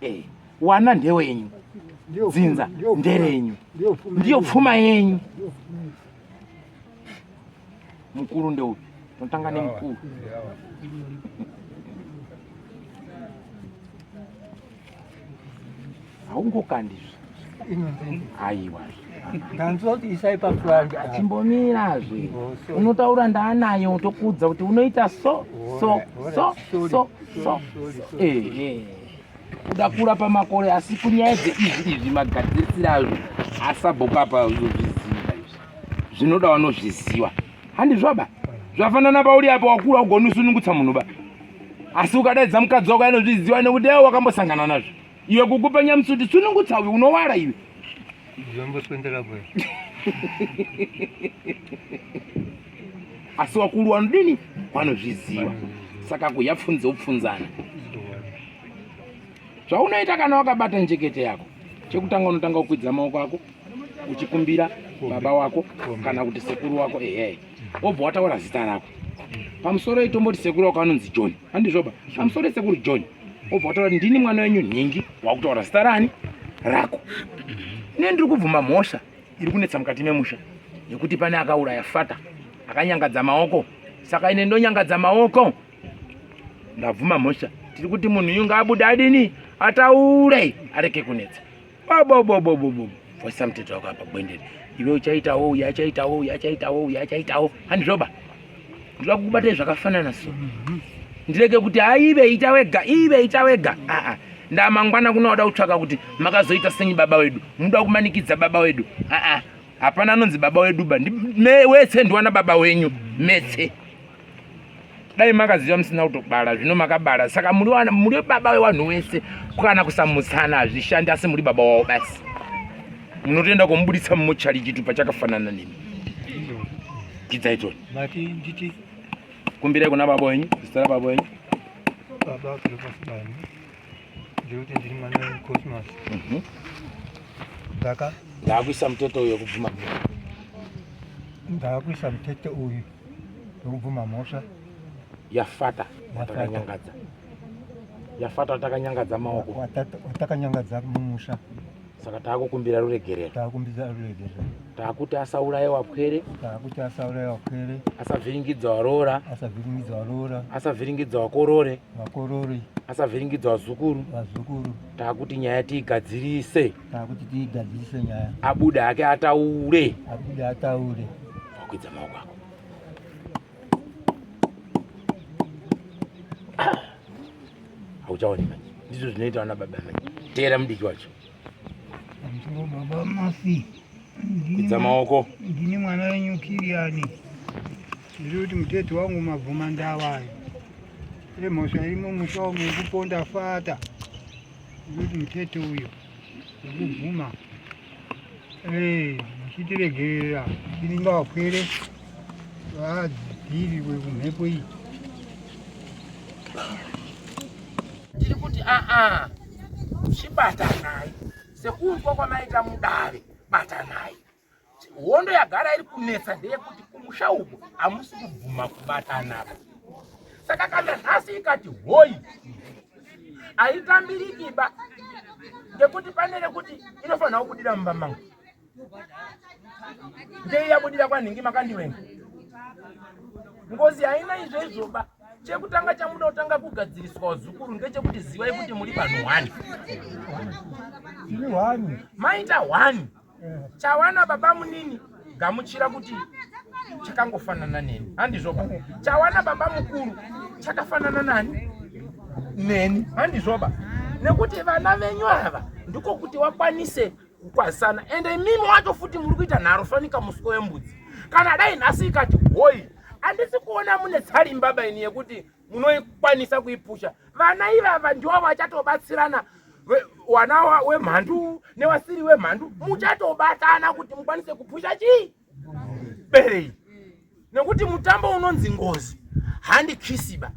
eh, wana ndewenyu dzinza nderenyu ndiyo pfuma yenyu mukuru ndeupi tinotanga nemukuru haungokandizve aiwa ndanzwa kuti isai pafront achimbomirazve oh, unotaura ndaanaye utokuudza kuti unoita so so so so so eh, eh. kuda kura pamakore asi kunyaya dzeizvi izvi magadzirisiro azvo asabhoka apa uzozviziva izvi zvinoda vanozviziva handizvoba zvafanana pauri apa wakura ugoni usunungutsa munhu ba asi ukadaidza mukadzi wako anozviziva nekuti iwe wakambosangana nazvo iwe kukupa nyamusuti sunungutsa uyu unowara iwe asi wakuru wanodini wanozviziva saka kuya pfunze upfunzana zvaunoita kana wakabata njekete yako chekutanga unotanga kukwidza maoko ako uchikumbira baba wako kana kuti sekuru wako ehe wobva wataura zita rako pamusoro itomboti sekuru wako anonzi john handizvoba pamusoro sekuru john wobva wataura ndini mwana wenyu nhingi wakutaura zita rani rako ne ndiri kubvuma mhosva iri kunetsa mukati memusha yekuti pane akauraya fata akanyangadza maoko saka ine ndonyangadza maoko ndabvuma mhosva tiri kuti munhu uyu ngaabude adini ataure areke kunetsa bobobobobobo voisa mutete wako apa gwendere iwe uchaitawo uyu achaitawo uyu achaitawo uyu achaitawo handizvoba ndinoda kukubatai zvakafanana so ndirege kuti aive ita wega ive ita wega aa ndamangwana kuna wada kutsvaka kuti makazoita senyi baba wedu muda kumanikidza baba wedu aa hapana anonzi baba wedu ba wese ndiwana baba wenyu mese dai makaziva musina kutobara zvino makabara saka muri baba wewanhu wese kana kusamutsana hazvishandi asi muri baba wavo basi munotoenda kumubuditsa mumochari chitupa chakafanana nemi gidzai toni mati nditi kumbirai kuna baba wenyu zita rababa wenyu baba Cleopas ndiri kuti ndiri mwana wecosmas mhm. ndaka ndakuisa mutete uyu wekubvuma ndakuisa mutete uyu wekubvuma mhosva yafata watakanyangadza yafata watakanyangadza maoko watakanyangadza mumusha saka taakukumbira ruregerero taakumbira ruregerero taakuti asauraye wapwere taakuti asauraye wapwere asavhiringidza waroora asavhiringidza waroora asavhiringidza wakorore vakorore asavhiringidza vazukuru vazukuru taakuti nyaya tiigadzirise taakuti tiigadzirise nyaya abude hake ataure abude ataure wakwidza maoko ako Hauchaoni manje. Ndizvo zvinoita vana baba manje. Teera mudiki wacho. Pamusoro baba Masi. Kwidza maoko. Ndini mwana wenyu Kiriani. Ndiri kuti mutete wangu mabvuma ndawa ayo. Emhosva iri mumusha umu yekuponda fata. Ndiri kuti mutete uyo wekubvuma. Eh, muchitiregerera tiringa vakwere vadzivirirwe kumhepo iyi. Tiri kuti aa chibatanai sekunzwa kwamaita mudare batanai. Hondo yagara iri kunetsa ndeyekuti kumusha uku hamusi kubvuma kubatanapa. Saka kana nhasi ikati hoi haitambirikiba ngekuti pane rekuti inofanira kubudira mumba mangu ndei yabudira kwanhingi makandiwenga ngozi haina izvo izvoba chekutanga chamuda kutanga kugadziriswa vazukuru ngechekuti zivai kuti muri vanhu hwani maita hwani chawana baba munini gamuchira kuti chakangofanana neni handizvoba chawana baba mukuru chakafanana nani neni handizvoba nekuti vana venyu ava ndiko kuti wakwanise kukwazisana ende imimi wacho futi muri kuita nharo fanika musiko wembudzi kana dai nhasi ikati hoi handisi kuona mune tsarimba baini yekuti munoikwanisa kuipusha vana ivava ndivo vachatobatsirana wana wemhandu newasiri wemhandu muchatobatana kuti mukwanise kupusha chii berei nekuti mutambo unonzi ngozi handikisiba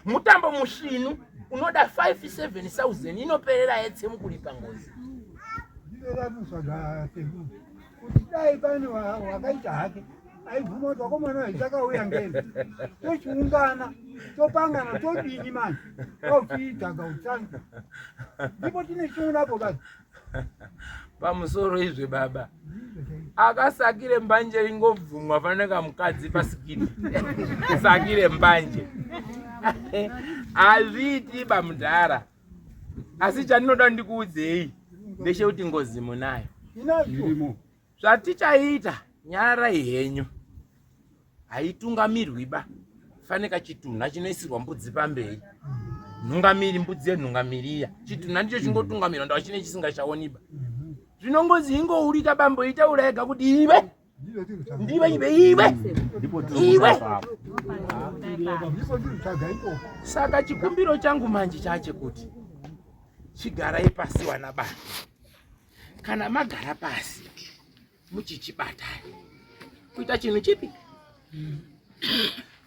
mutambo musvinu unoda 57000 inoperera yetse mukulipa ngozi kuti dai pane wakaita hake aibvuma kuti vakomana zvichakauya ngeni tochiungana topangana todini manje kwauchiitaga utsani ndipo tine chiunapo basi pamusoro izve baba akasakire mbanje ringobvumwa faneka mukadzi pasikiti sakire mbanje hazviiti bamudhara asi chandinoda ndikuudzei ndechekuti ngozi munayo zvatichaita nyararai henyu haitungamirwi ba fanika chitunha chinoisirwa mbudzi pamberi nhungamiri mbudzi yenhungamiri iya chitunha ndicho chingotungamirwa ndava chine chisingachaoniba zvino ngozi ingourika bambo itaura ega kuti ive ndive ive ive iwe saka chikumbiro changu manje chachekuti chigarai pasi wana baba kana magara pasi muchichibatai kuita chinhu chipi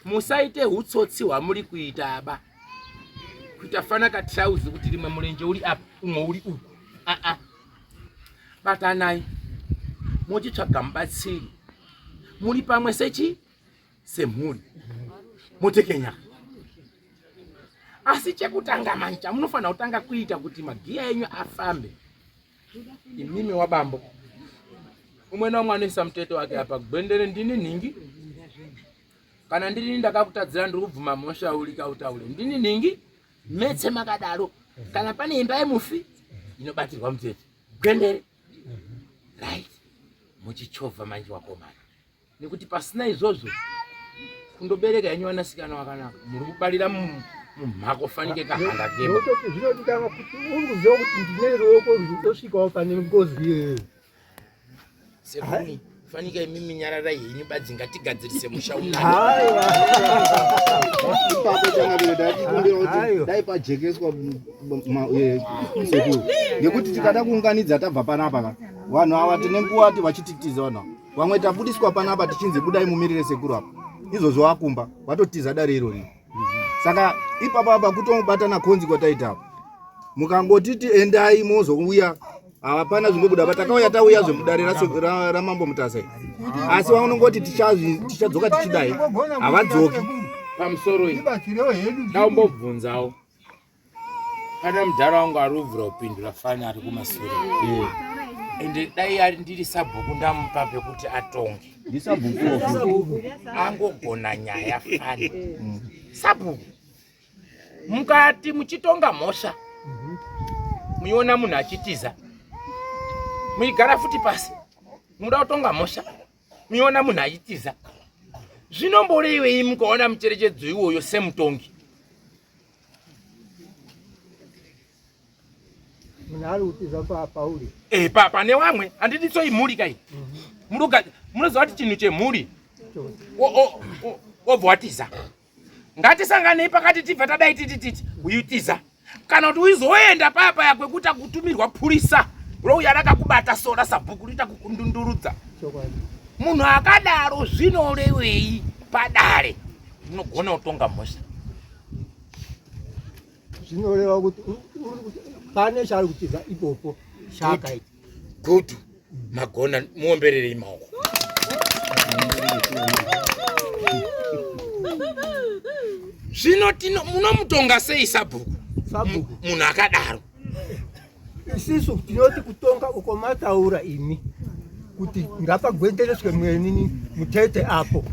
musaite utsotsi hwamuri kuita aba kuita fana katrauzi kuti rimwe murenje uri apa umwe uri uku aa batanai mochitsvaga mubatsiri muri pamwe sechi semhuri motekenya asi chekutanga manje chamunofanira kutanga kuita kuti magiya enyu afambe imimi wabambo umwe naumwe anoisa mutete wake apa gwendere ndini nhingi kana ndirini ndakakutadzira ndiri kubvuma mhosva ulika utaure ndini nhingi metse makadaro kana pane imba yemufi inobatirwa mutete gwendere right muchichovha manje wakomana nekuti pasina izvozvo kundobereka henyu vanasikana wakanaka muri kubarira mumhako fanike kahanda kema zvinodikanwa kuti uri kuziva kuti ndine ruoko rwutosvikawo pane ngozi iyoyo sekuru fanika imimi nyararai henyu badzi ngatigadzirise musha ipapo changamire ndachikumbira kuti dai pajekeswa eh, sekuru ngekuti tikada kuunganidza tabva panapa ka vanhu ava tine nguva ti vachititiza vanhu ava vamwe tabudiswa panapa tichinzi budai mumirire sekuru apa izvozvo wakumba watotiza dare irori saka ipapa apa kutobatana konzi kwataita apa mukangotiti endai mozouya hapana zvingobuda pa takauya tauya zvemudare ramambo mutasa asi vanongoti tichadzoka tichidai havadzoki pamusoro iyi ndaumbobvunzawo Kana mudhara wangu ari kubvira kupindura fani ari kumasure. Ende dai ari ndiri sabhuku ndamupa pekuti atonge. Ndisabhuku. Angogona nyaya fani. Sabhuku. Mukati muchitonga mhosva. Muiona munhu achitiza. Muigara futi pasi. Munoda kutonga mhosva. Muiona munhu achitiza. Zvinomboreiwei mukaona mucherechedzo iwoyo semutongi? Munhu ari kutiza pauri. Eh, pa pane wamwe handiti so imhuri kai. Muruga munoziva kuti chinhu chemhuri. Wobva watiza. Ngatisanganei pakati tibva tadai titi titi uyutiza. Kana kuti uizoenda paya paya kwekuti akutumirwa purisa rouya rakakubata sora sabhuku rita kukundundurudza. Munhu akadaro zvinorevei padare? Unogona kutonga mhosva. Zvinoreva kuti pane chaari kutiza ipopo chakaita. Good. Magona muombererei maoko. Zvino tino munomutonga sei sabhuku? Sabhuku. Munhu akadaro. Isisu tinoti kutonga uko mataura imi kuti ngapagwendereswe mweni mutete apo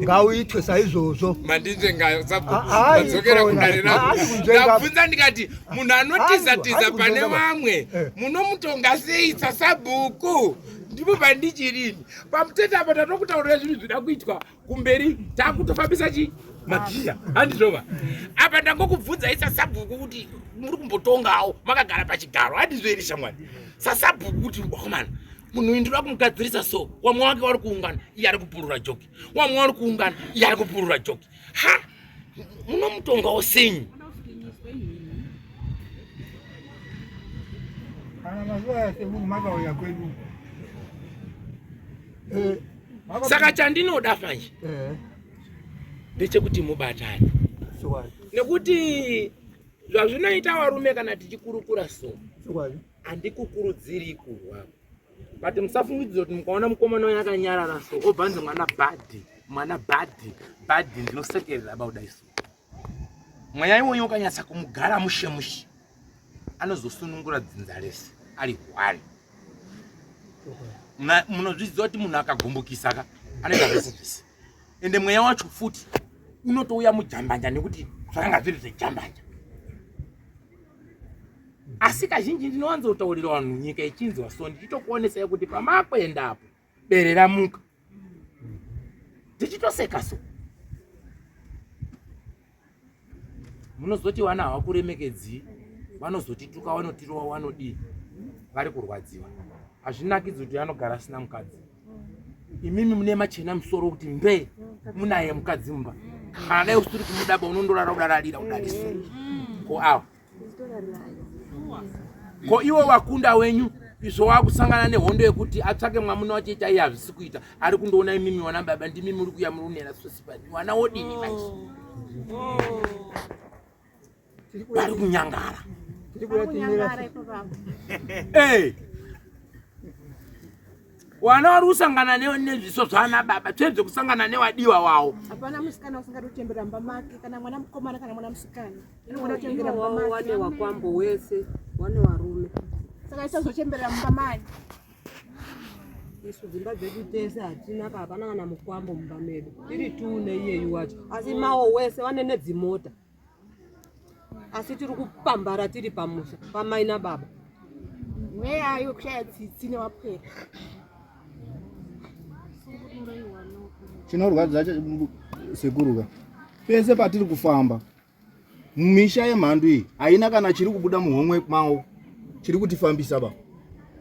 ngauitwe saizvozvo. Mandinzvenga sabhuku. Madzokera kudare rangu. Ndabvunza ndikati munhu anotiza tiza pane vamwe eh. munomutonga sei sasabhuku? Ndipo pandichirini. Pamutete apa tatokutaurira zvinhu zvida kuitwa kumberi takutofambisa chi magiya handizvova apa ndangokubvunzai sasabhuku kuti muri kumbotongawo makagara pachigaro handizvo here shamwari sasabhuku kuti wakomana munhu uyu ndinoda kumugadzirisa so wamwe wake wari kuungana iye ari kupurura joki wamwe wari kuungana iye ari kupurura joki ha munomutongawo senyi Kana mazuva aya sekuru makauya kwedu. Eh, Saka chandinoda manje eh. ndechekuti mubatane nekuti zvazvinoita varume kana tichikurukura so handikukurudziri kurwa but musafungidzira kuti mukaona mukomana uyo akanyarara so obva anzi mwana bhadhi mwana bhadhi bhadhi ndinosekerera baudai so mweya iwoyo ukanyatsa kumugara mushe mushe anozosunungura dzinza rese ari hwani munozviziva kuti munhu akagumbukisa ka anoita zvese zvese ende mweya wacho futi unotouya mujambanja nekuti zvakanga zviri zvejambanja asi kazhinji ndinowanzotaurira vanhu nyika ichinzwa so ndichitokuonesai kuti pamakuendapo bere ramuka tichitoseka so munozoti vana havakuremekedzii vanozotituka vanotirova vanodii vari kurwadziwa hazvinakidzi kuti anogara asina mukadzi imimi mune machena musoro kuti mbee munaye mukadzi mumba kana dai usiri kumudaba unondorara udararira udarisa ko awa ko iwo wakunda wenyu izvo wakusangana nehondo yekuti atsvake mwamuna wacho chaiye hazvisi kuita ari kundoona imimi wana baba ndimi muri kuya muri kunera sosipani wana wodini manje vari kunyangara Wana wari kusangana nezviso zvana baba tsve zvekusangana newadiwa wawo. Hapana musikana usingadi kuchembera mumba make kana mwana mukomana kana mwana musikana. Anogona kuchembera mumba make. Wane wakwambo wese, wane warume. Saka isazochemberera mumba mani. Isu dzimba dzedu tese hatina ka hapana kana mukwambo mumba medu. Tiri tune iyeyu wacho. Asi mawo wese wane nedzimota. Asi tiri kupambara tiri pamusha pamai nababa. Mweya yekushaya tsitsi newapwere. Chinorwadza sekuru ka pese patiri kufamba misha yemhandu iyi haina kana chiri kubuda muhomwe mavo chiri kutifambisa ba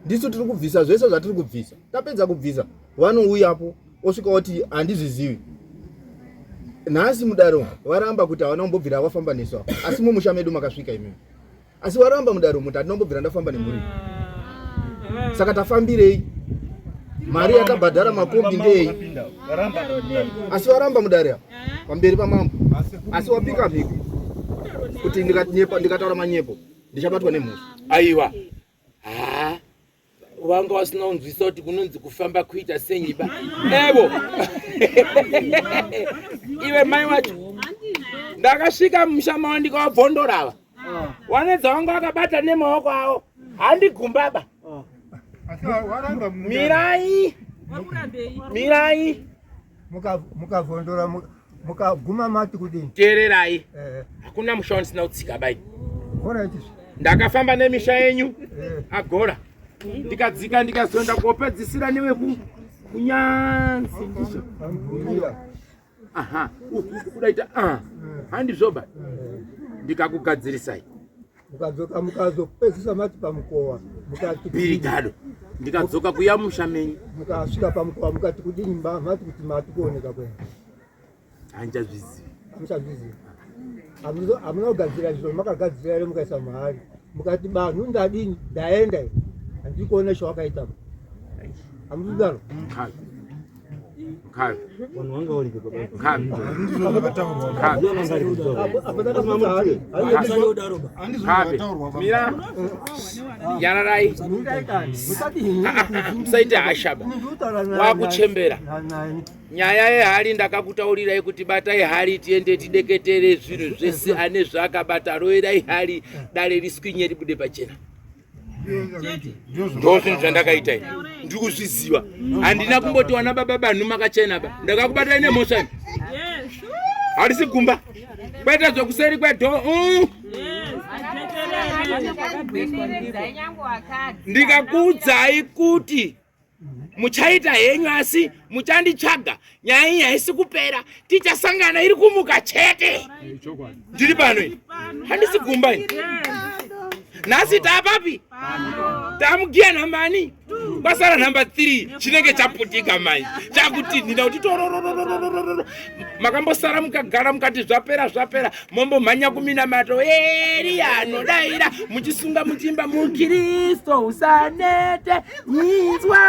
ndisu tiri kubvisa zvese zvatiri kubvisa tapedza kubvisa vanouyapo osvika oti handizvizivi nhasi mudaro varamba kuti havana kumbobvira vafamba nesu apa asi mumusha medu makasvika imimi asi waramba mudaro muti handina kumbobvira ndafamba nemhuri saka tafambirei mari yatabhadhara makombi ndei asi waramba mudare apa pamberi pamambo asi wapika mhiko kuti ndikataura manyepo ndichabatwa nemhosva aiwa haa vanga vasina kunzwisa kuti kunonzi kufamba kuita senyiba evo iwe mai wacho ndakasvika mumusha mavo ndikavabvondorava wanedza wanga wakabata nemaoko avo handigumbaba mirai mirai mukavhondora mukaguma mati kudini teererai eh. hakuna musha wandisina kutsika bai ndakafamba nemisha yenyu eh. agora ndikadzika ndikazoenda kopedzisira neweku kunyanzi ndizvo aha uku kudaita ah handizvoba ndikakugadzirisai. Mukadzoka mukazopedzisa mati pamukova mukati Birigado. Ndikadzoka kuya musha menyu. Mukasvika pamukova mukati kudini mati kuti mati kuoneka kwenyu. Handichazvizivi. Hamuchazvizivi. Hamuna kugadzira izvo makagadzira here mukaisa muhari. Mukati banhu ndadini ndaenda here. Handiri kuona chawakaita. Hamudaro. Mukadzi. Mukadzi. Vanhu vanga vari baba. Mukadzi. Mukadzi. Mira. Nyararai. Musaite hashaba. Wakuchembera. Nyaya yehari ndakakutaurirai kuti batai hari tiende tideketere zvinhu zvese ane zvaakabata roverai hari dare riswinye ribude pachena. Ndo zvinhu zvandakaita ini. Ndiri kuzviziva. Handina kumboti wana baba banhu makachena ba. Ndakakubatai nemhosva ini. Harisi gumba. Kwete zvekuseri kwedho. Ndikakuudzai kuti muchaita henyu asi muchanditsvaga nyaya iyi haisi kupera tichasangana iri kumuka chete ndiri pano ini handisi gumba ini nhasi taapapi tamugiya nhamba ani kwasara nhamba 3 chinenge chaputika mai chakutinhira kuti tororororororo makambosara mukagara mukati zvapera zvapera mombomhanya kuminamato eriya anodaira muchisunga muchiimba mukristo usanete inzwa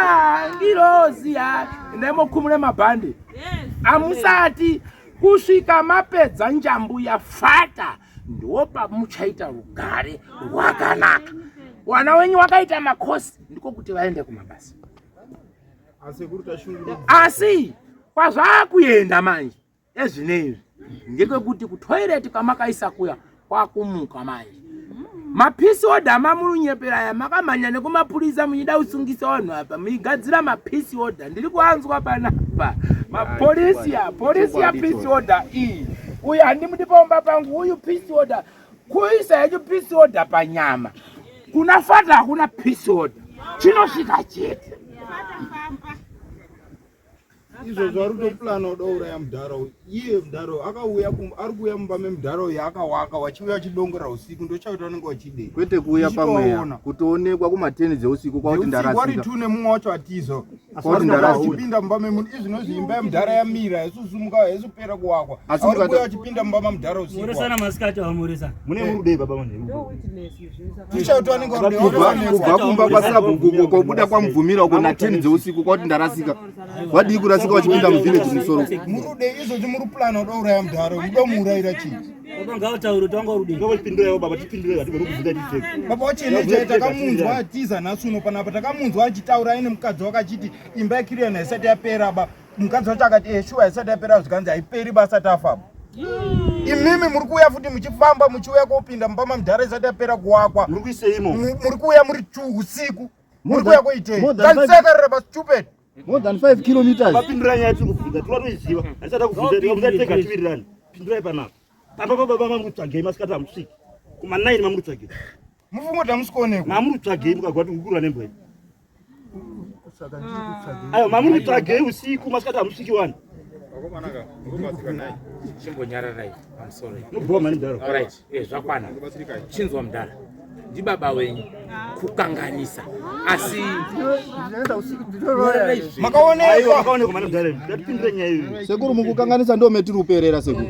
ngirozi ya ndaimokumure mabhande amusati kusvika mapedza njambu yafata ndopamuchaita rugare rwakanaka wana wenyu wakaita makosi ndiko kuti vaende kumabasa asi kwazvakuenda manje ezvineizvi ndekwekuti kutoireti kwamakaisa kuya kwakumuka manje mapisi oda mamurunyepera aya makamhanya nekumapurisa muchida kusungisa vanhu apa muchigadzira mapisi oda ndiri kuanzwa panapa mapolisi ya polisi ya pisi oda iyi uyu handimudi paumba pangu uyu pisi oda kuisa yacho pisi oda panyama kuna fata hakuna pisi oda chinosvika chete Izvozvo ari kutoplana kuda kuuraya mudhara uyu. Iye mudhara uyu akauya ari kuuya mumba memudhara uyu akawaka wachiuya achidongorera usiku ndochakuti vanenge vachidei. Kwete kuuya pamweya kutoonekwa kumateni dzeusiku kwakuti ndarasika. Wari tu nemumwe wacho atizo. Kwakuti ndarasika. Achipinda mumba memunhu izvi imba yemudhara yamira yasusumuka yaisupera kuwakwa. Asi ari kuuya achipinda mumba mamudhara usiku. Muresana masikati amuresana. Mune murudei baba manheru. Kubva kumba kwasabhuku kobuda kwamubvumira uko na 10 dzeusiku kwakuti ndarasika. Wadii kurasika wachipinda muvillage musoro. Murude izvozvi muri plan udouraya mudhara mudomuurayira chii? Baba ngavataure tanga rudei. Ngavapindurewo baba tipindure hatigoni kubvunza titeke. Baba wachiene takamunzwa atiza nhasi uno panapa takamunzwa achitaura aine mukadzi wake achiti imba yakiriyana isati yapera ba mukadzi wacho akati eh shuwa isati yapera zvikanzi haiperi basa tafa. Imimi muri kuuya futi muchifamba muchiuya kopinda mumba mamudhara isati yapera kuwakwa. Muri kuiseimo. Muri kuuya muri usiku. Muri kuuya koitei? Kandisekerera ba stupid. More than 5 kilometers. Vapindura nyaya tiri kubvunza tiri vatoiziva. Hatisada kubvunza tikabvunza tega tiwirirane. Pindurai panapa. Pamba baba mamuri kutsvagei masikati hamusviki. Kuma 9 mamuri kutsvagei. Mufungo kuti hamusi kuonekwa. Mamuri kutsvagei mukagwa kuti kukurwa nembwa iyi. Ayo mamuri kutsvagei usiku masikati hamusviki wani. Chimbonyararai pamusoro. Nobhowa mani mudhara. Alright, eh zvakwana. Chinzwa mudhara. Ndibaba wenyu kukanganisa asi makaonekwa makaonekwa mani mudhara. Ngatipindure nyaya iyi. Sekuru mukukanganisa ndo metiri kuperera sekuru.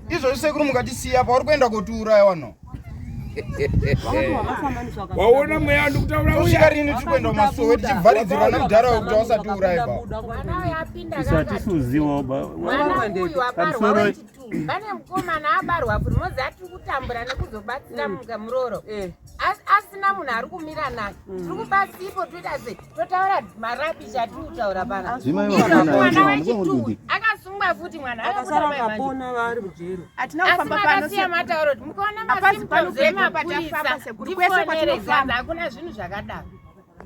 Izvozvi sekuru mukatisiya pauri kuenda kotiuraya wano. Waona mweya ndikutaura uya. Tosvika rini tiri kuenda kumasowe tichivharidzirwa namudhara wekuti wasatiuraye ba. Isu hatisuziwo ba. Mwana uyu wabarwa wechitu. Pane mukomana abarwa futi mozi atiri kutambura nekuzobatsira murooro. Asina munhu ari kumira naye. Tiri kubatsipo toita sei? Totaura marabishi atiri kutaura pana. Mwana wechitu akasungwa futi mwana akasara akapona vari mujeri. Hatina kufamba pano makasiya mataura kuti mukaona Hapazi pano masymptoms pega patafamba emapurisa sekuru, kwese ndifonere kwatinofamba. zanza hakuna zvinhu zvakadaro.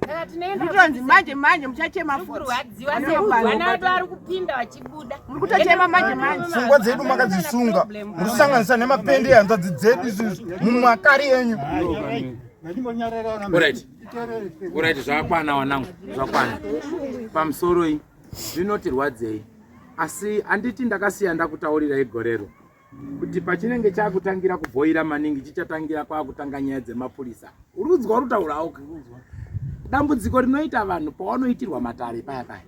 Saka tinoenda Mutonzi manje manje muchachema futi. kurwadziwa sekuvana vedu vari kupinda vachibuda. Muri kutochema manje manje. Pfungwa dzedu makadzisunga muri kusanganisa nemapende ehanzvadzi dzedu isusu mumakari enyu. Alright. Alright, zvakwana wanangu, zvakwana. Pamusoroi zvinotirwadzei. Asi handiti ndakasiya ndakutaurirai gorero. Kuti pachinenge chakutangira kubhoira maningi chichatangira kwakutanga nyaya dzemapurisa. Uri kunzwa uri kutaurawo. Dambudziko rinoita vanhu pawanoitirwa matare paya paya.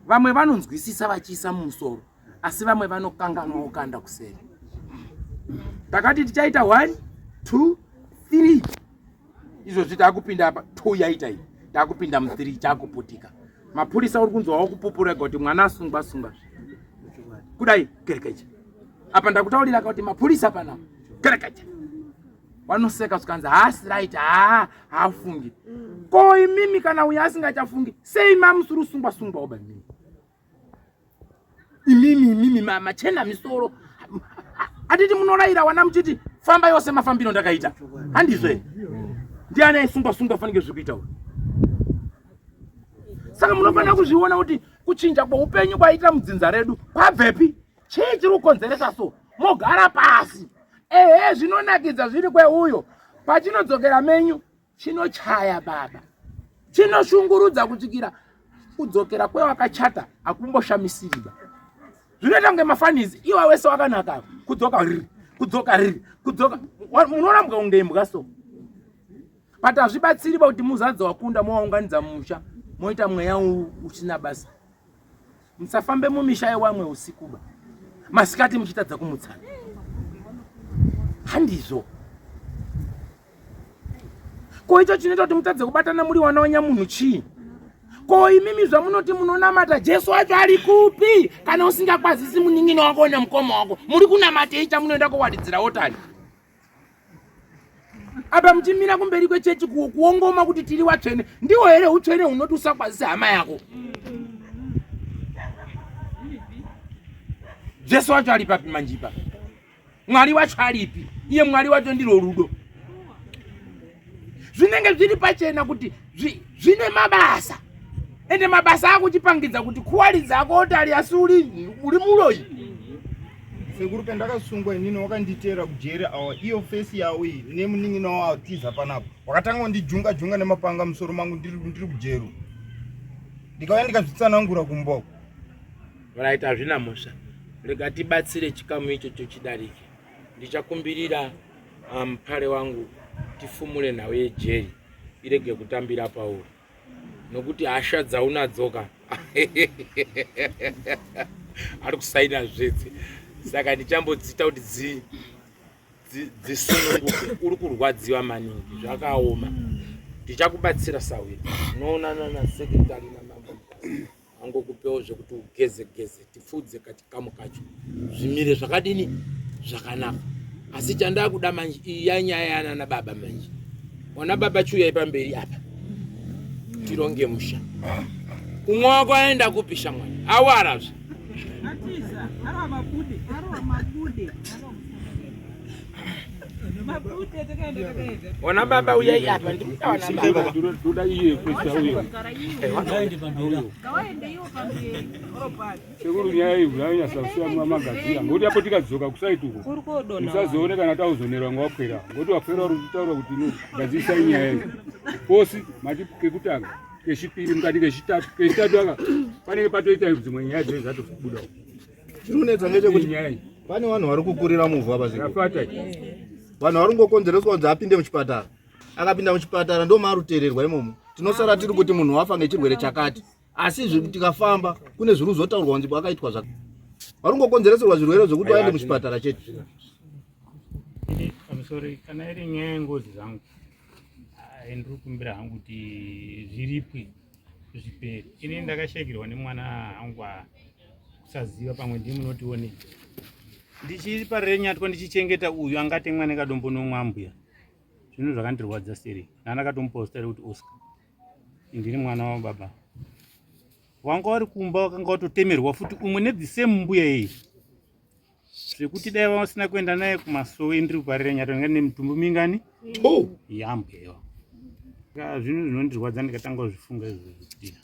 Vamwe vanonzwisisa vachiisa mumusoro asi vamwe vanokanganwa wokanda kuseri. Takati tichaita 1 2 3 izvozvi takupinda apa 2 yaita iyi takupinda mu 3 chakuputika. Mapurisa uri kunzwa wakupupura kuti mwana asungwa sungwa kudai kerekecha apa ndakutaurira kuti mapurisa pana kerekecha vanoseka zvikanzi haasi right haa haafungi ko imimi kana uyo asingachafungi sei mamusuri usungwa sungwa oba imimi imimi imimi machena misoro atiti munorayira wana muchiti famba yose mafambiro ndakaita handizvo here ndiani aisungwa sungwa fanike zviri kuita uyu saka munofanira kuzviona kuti kuchinja kweupenyu kwaita mudzinza redu kwabvepi chii chiri kukonzeresa so mogara pasi ehe zvinonakidza zviri kweuyo pachinodzokera menyu chinochaya baba chinoshungurudza kusvikira kudzokera kwewakachata hakumboshamisiriba zvinoita kunge mafanizi iwa wese wakanaka kudzoka riri kudzoka riri kudzoka munorambwa kunge imbwa so but hazvibatsiri ba kuti muzadza wakunda mowaunganidza mumusha moita mweya usina basa musafambe mumisha yewamwe usikuba masikati muchitadza kumutsana handizvo ko icho chinoita kuti mutadze kubatana muri wana wanyamunhu chii ko imimi zvamunoti munonamata jesu wacho ari kupi kana usingakwazisi munin'ina wako nemukoma wako muri kunamatei chamunoenda kowaridzira wotani apa muchimira kumberi kwechechi kuongoma kuti tiri watsvene ndiwo here utsvene hunoti usakwazise hama yako jesu wacho ari papi manjipa mwari wacho aripi iye mwari wacho ndiro rudo zvinenge zviri pachena kuti zvine mabasa ende mabasa akuchipangidza kuti kuwaridza ako otari asi uri uri muroyi sekuru pendakasungwa inini wakanditeera kujeri awa iyo fesi yawo iyi nemunin'ina wawo atiza panapa wakatanga kundijunga junga nemapanga musoro mangu ndiri kujeri ndikauya ndikazvitsanangura kumba uko Right, hazvina mhosva. Rega tibatsire chikamu ichocho chidarike. Ndichakumbirira mupare um, wangu tifumure nhau yejeri irege kutambira pauri nokuti hasha dzaunadzoka ari kusaina zvetse saka ndichambodziita kuti dzisununguke uri kurwadziwa maningi zvakaoma ndichakubatsira sawira unoonana nasekretary namambo angokupewo zvekuti ugeze geze tipfuudze kachikamu kacho zvimire zvakadini zvakanaka asi chandakuda manje iyi yanyaya yanana baba manje wana baba chiuyai pamberi apa tironge musha umwe wako aenda kupi shamwari awarazve Ona baba uyai apa ndikuda wana baba. Ndoda iye kwesa uyo. Sekuru nyaya iyi unonyasa kusiya magadzira ngokuti apo tikadzoka kusaiti uko musazoone kana tauzonerwa ngwakwera ngokuti wakwera uri kutaura kuti no gadzisai nyaya iyi posi mati kekutanga kechipiri mukati kechitatu kechitatu aka panenge patoita dzimwe nyaya dzinenge dzatobuda Chiri kunetsa ngechekuti pane vanhu vari kukurira muvhu apa ziko. Vanhu vari kungokonzereswa kunzi apinde muchipatara. Akapinda muchipatara ndo marutererwa imomo. Tinosara tiri kuti munhu wafa ngechirwere chakati. Asi zvi tikafamba kune zviri kuzotaurwa kunzi akaitwa zvaka. Vari kungokonzereserwa zvirwere zvekuti vaende muchipatara chete. I'm sorry, kana iri nyaya yengozi zvangu ndiri kukumbira hangu kuti zviripwe zvipere ini ndakashaikirwa nemwana hangu kusaziva pamwe ndii munotione ndichiri parenyatwa ndichichengeta uyu angate mwana kadombo nomwa ambuya zvinhu zvakandirwadza seri ndandakatomupa zita rekuti oscar ndiri mwana wababa wanga wari kumba wakanga watotemerwa futi umwe nethe same mbuya iyi zvekuti dai vasina kuenda naye kumasowe ndiri kuparira nyato ndinga nemitumbu mingani yambweyo zvinhu zvinondirwadza ndikatanga kuzvifunga izvozvo kuti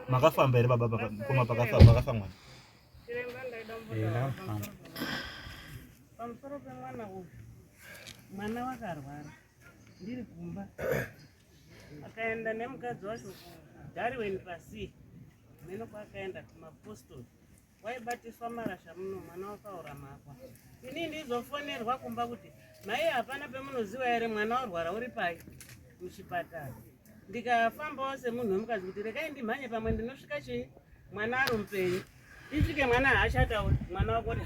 makafamba here baba koma pakafa mwana pamusoro pemwana uyu mwana wakarwara ndiri kumba akaenda nemukadzi wacho kudariweni pasi meno kwaakaenda kumapostori. Waibatiswa marasha muno mwana wakaora makwa. Ini ndizofonerwa kumba kuti mai hapana pemunoziva here mwana warwara uri pai muchipatara. Ndikafambawo semunhu wemukadzi kuti regai ndimhanye pamwe ndinosvika chii mwana ari mupenyu. Ndisvike mwana haachatauri mwana wako kuti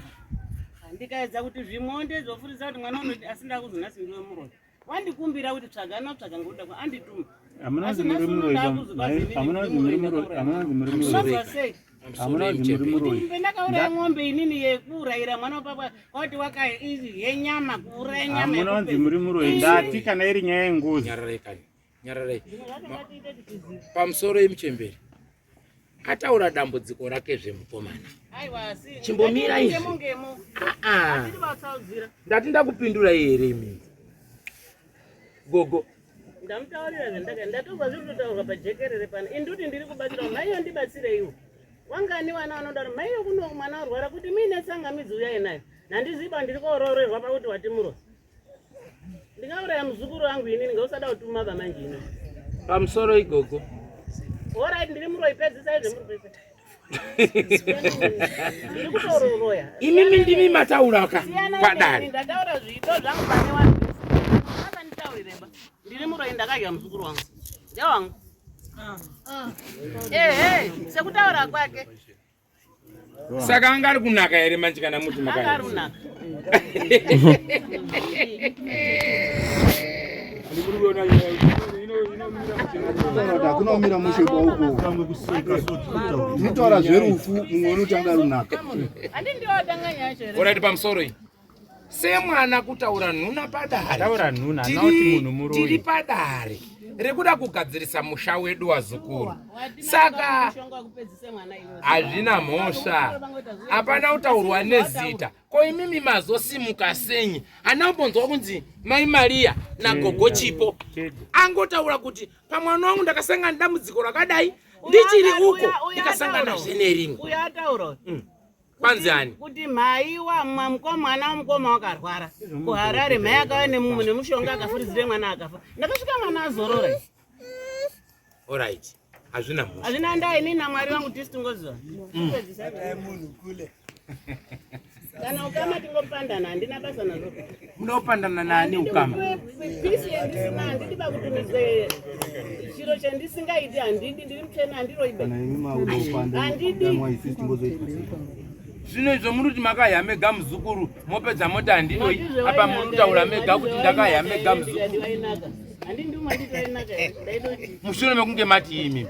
ndikaedza kuti zvimwewo ndezofuridza kuti mwana unoti asi ndakuzonhasi ndiwe muroyi. Wandikumbira kuti tsvaga notsvaga ngokuda kwa andituma. Hamuna kunzi muri muroyi. Hamuna kunzi muri muroyi. Hamuna kunzi muri muroyi. Hamuna kunzi muri muroyi. Ndakauraya ng'ombe inini yekuurayira mwana wababa kwati waka yenyama kuuraya nyama. Hamuna kunzi muri muroyi. Ndati kana iri nyaya yengozi. Nyararai kani. Nyararai. Pamusoro yemuchembere. Ataura dambudziko rake zvemukomana. Chimbomira izvi. Ah, ah. Ndati ndakupindura here imi. Gogo. Ndamutaurira zvandaka ndatozwa zviri kutotaurwa pajekerere pano. Induti ndiri kubatsira maiyo ndibatsireiwo. Wangani wana vanodaro maiyo kuno mwana arwara kuti muine tsangamidzi uyai nayo. Handiziba ndiri koororerwa pakuti watimuro. Ndingauraya muzukuru wangu inini ngausada kutuma bamanje ini. Pamusoro igogo. Alright ndiri muroyi pedzisai zvemuri kuita. Ndiri kutororoya. Imimi ndimi mataura ka padare. Ndataura zviito zvangu pane vanhu. Akanditaurire ba. Ndiri muroyi ndakadya muzukuru wangu. Ndewangu. Ehe, sekutaura kwake. Saka anga ari kunaka here manje kana muti Anga ari kunaka. Hakuna kumira mushe kwauko. Tinotaura zverufu mumwe unotanga runaka. Handi ndiwo watanga nyaya yacho here? Alright pamusoro iyi. Semwana kutaura nhuna padare. Taura nhuna, not munhu muroyi. Tiri padare rekuda kugadzirisa musha wedu wazukuru. Saka hazvina mhosva. Hapana kutaurwa nezita. Ko imimi mazosimuka senyi? Hana kumbonzwa kunzi mai Maria nagogo Chipo. Angotaura kuti pamwana wangu ndakasangana nedambudziko rakadai ndichiri uko ndikasangana zvenerimwe. Uyo ataura. Kwanzi ani? Kuti mhai wa mwana wamukoma wakarwara kuHarare, mhai akauya nemushonga akafuridzire mwana akafa. Ndakasvika mwana azorora. Alright. Hazvina mhosva. Hazvina ndaa ini naMwari wangu tisi tingoziva. Munhu kule. Kana ukama tingopandana handina basa nazvo. Munopandana nani ukama? Pisi yandisina handidi bakutumidze chiro chandisingaiti handidi ndiri mutsvene handiroibe. Handidi. Zvino izvo muri kuti makahya mega muzukuru mopedza moti handidoi apa muri kutaura mega kuti ndakahya mega muzukuru. Mushure mekunge mati imi.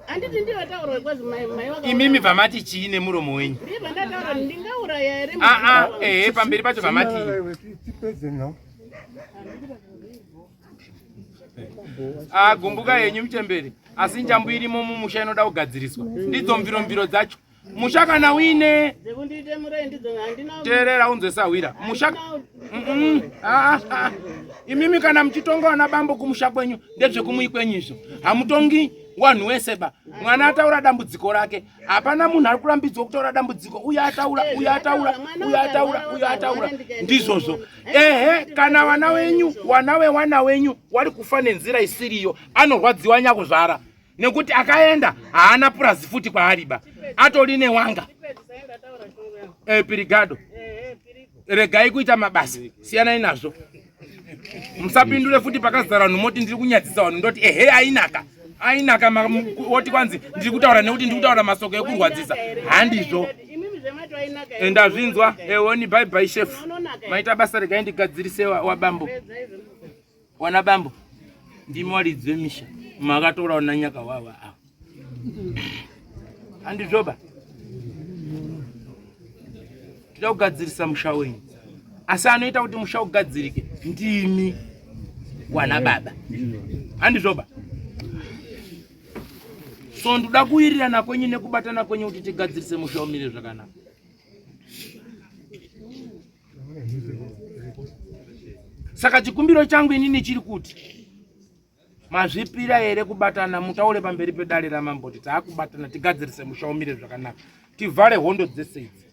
Handiti ndiyo taura kwazi mai mai waka. Imimi bvamati chii nemuromo wenyu? Ndiye vandataura ndingauraya here? Ah ah ehe pamberi pacho bvamati. Tipedze nhau. Ah gumbuka henyu muchembere asi njambu irimo mumusha inoda kugadziriswa. Ndidzo mviro mviro dzacho. Musha kana uine Dzekundiite muroyi ndidzo handina. teerera unzwe sahwira musha Ah, ah. Imimi kana muchitonga vana bambo kumusha kwenyu ndezvekumui kwenyu izvo hamutongi wanhu wese ba mwana ataura dambudziko rake hapana munhu ari kurambidzwa kutaura dambudziko uyo ataura uyo ataura uyo ataura uyo ataura ndizvozvo ehe kana vana wenyu wana wewana wenyu wari kufa nenzira isiriyo anorwadziwa nyakuzvara nekuti akaenda haana purazi futi kwaari ba atori newanga pirigado regai kuita mabasa siyanai nazvo musapindure futi pakazara vanhu moti ndiri kunyadzisa vanhu ndoti ehe ainaka ainaka woti kwanzi ndiri kutaura nekuti ndiri kutaura masoko ekurwadzisa handizvo ndazvinzwa eoni bye bye chef maita basa regai ndigadzirise wabambo wana bambo ndimi waridzi vemisha makatora wana nyaka wawa ava handizvoba tida kugadzirisa musha wenyu asi anoita kuti musha ugadzirike ndimi wana baba handizvoba so ndoda kuwirirana kwenyu nekubatana kwenyu kuti tigadzirise musha umire zvakanaka Saka chikumbiro changu inini chiri kuti mazvipira here kubatana mutaure pamberi pedare ramambo kuti taakubatana tigadzirise musha umire zvakanaka tivhare hondo dzese idzi.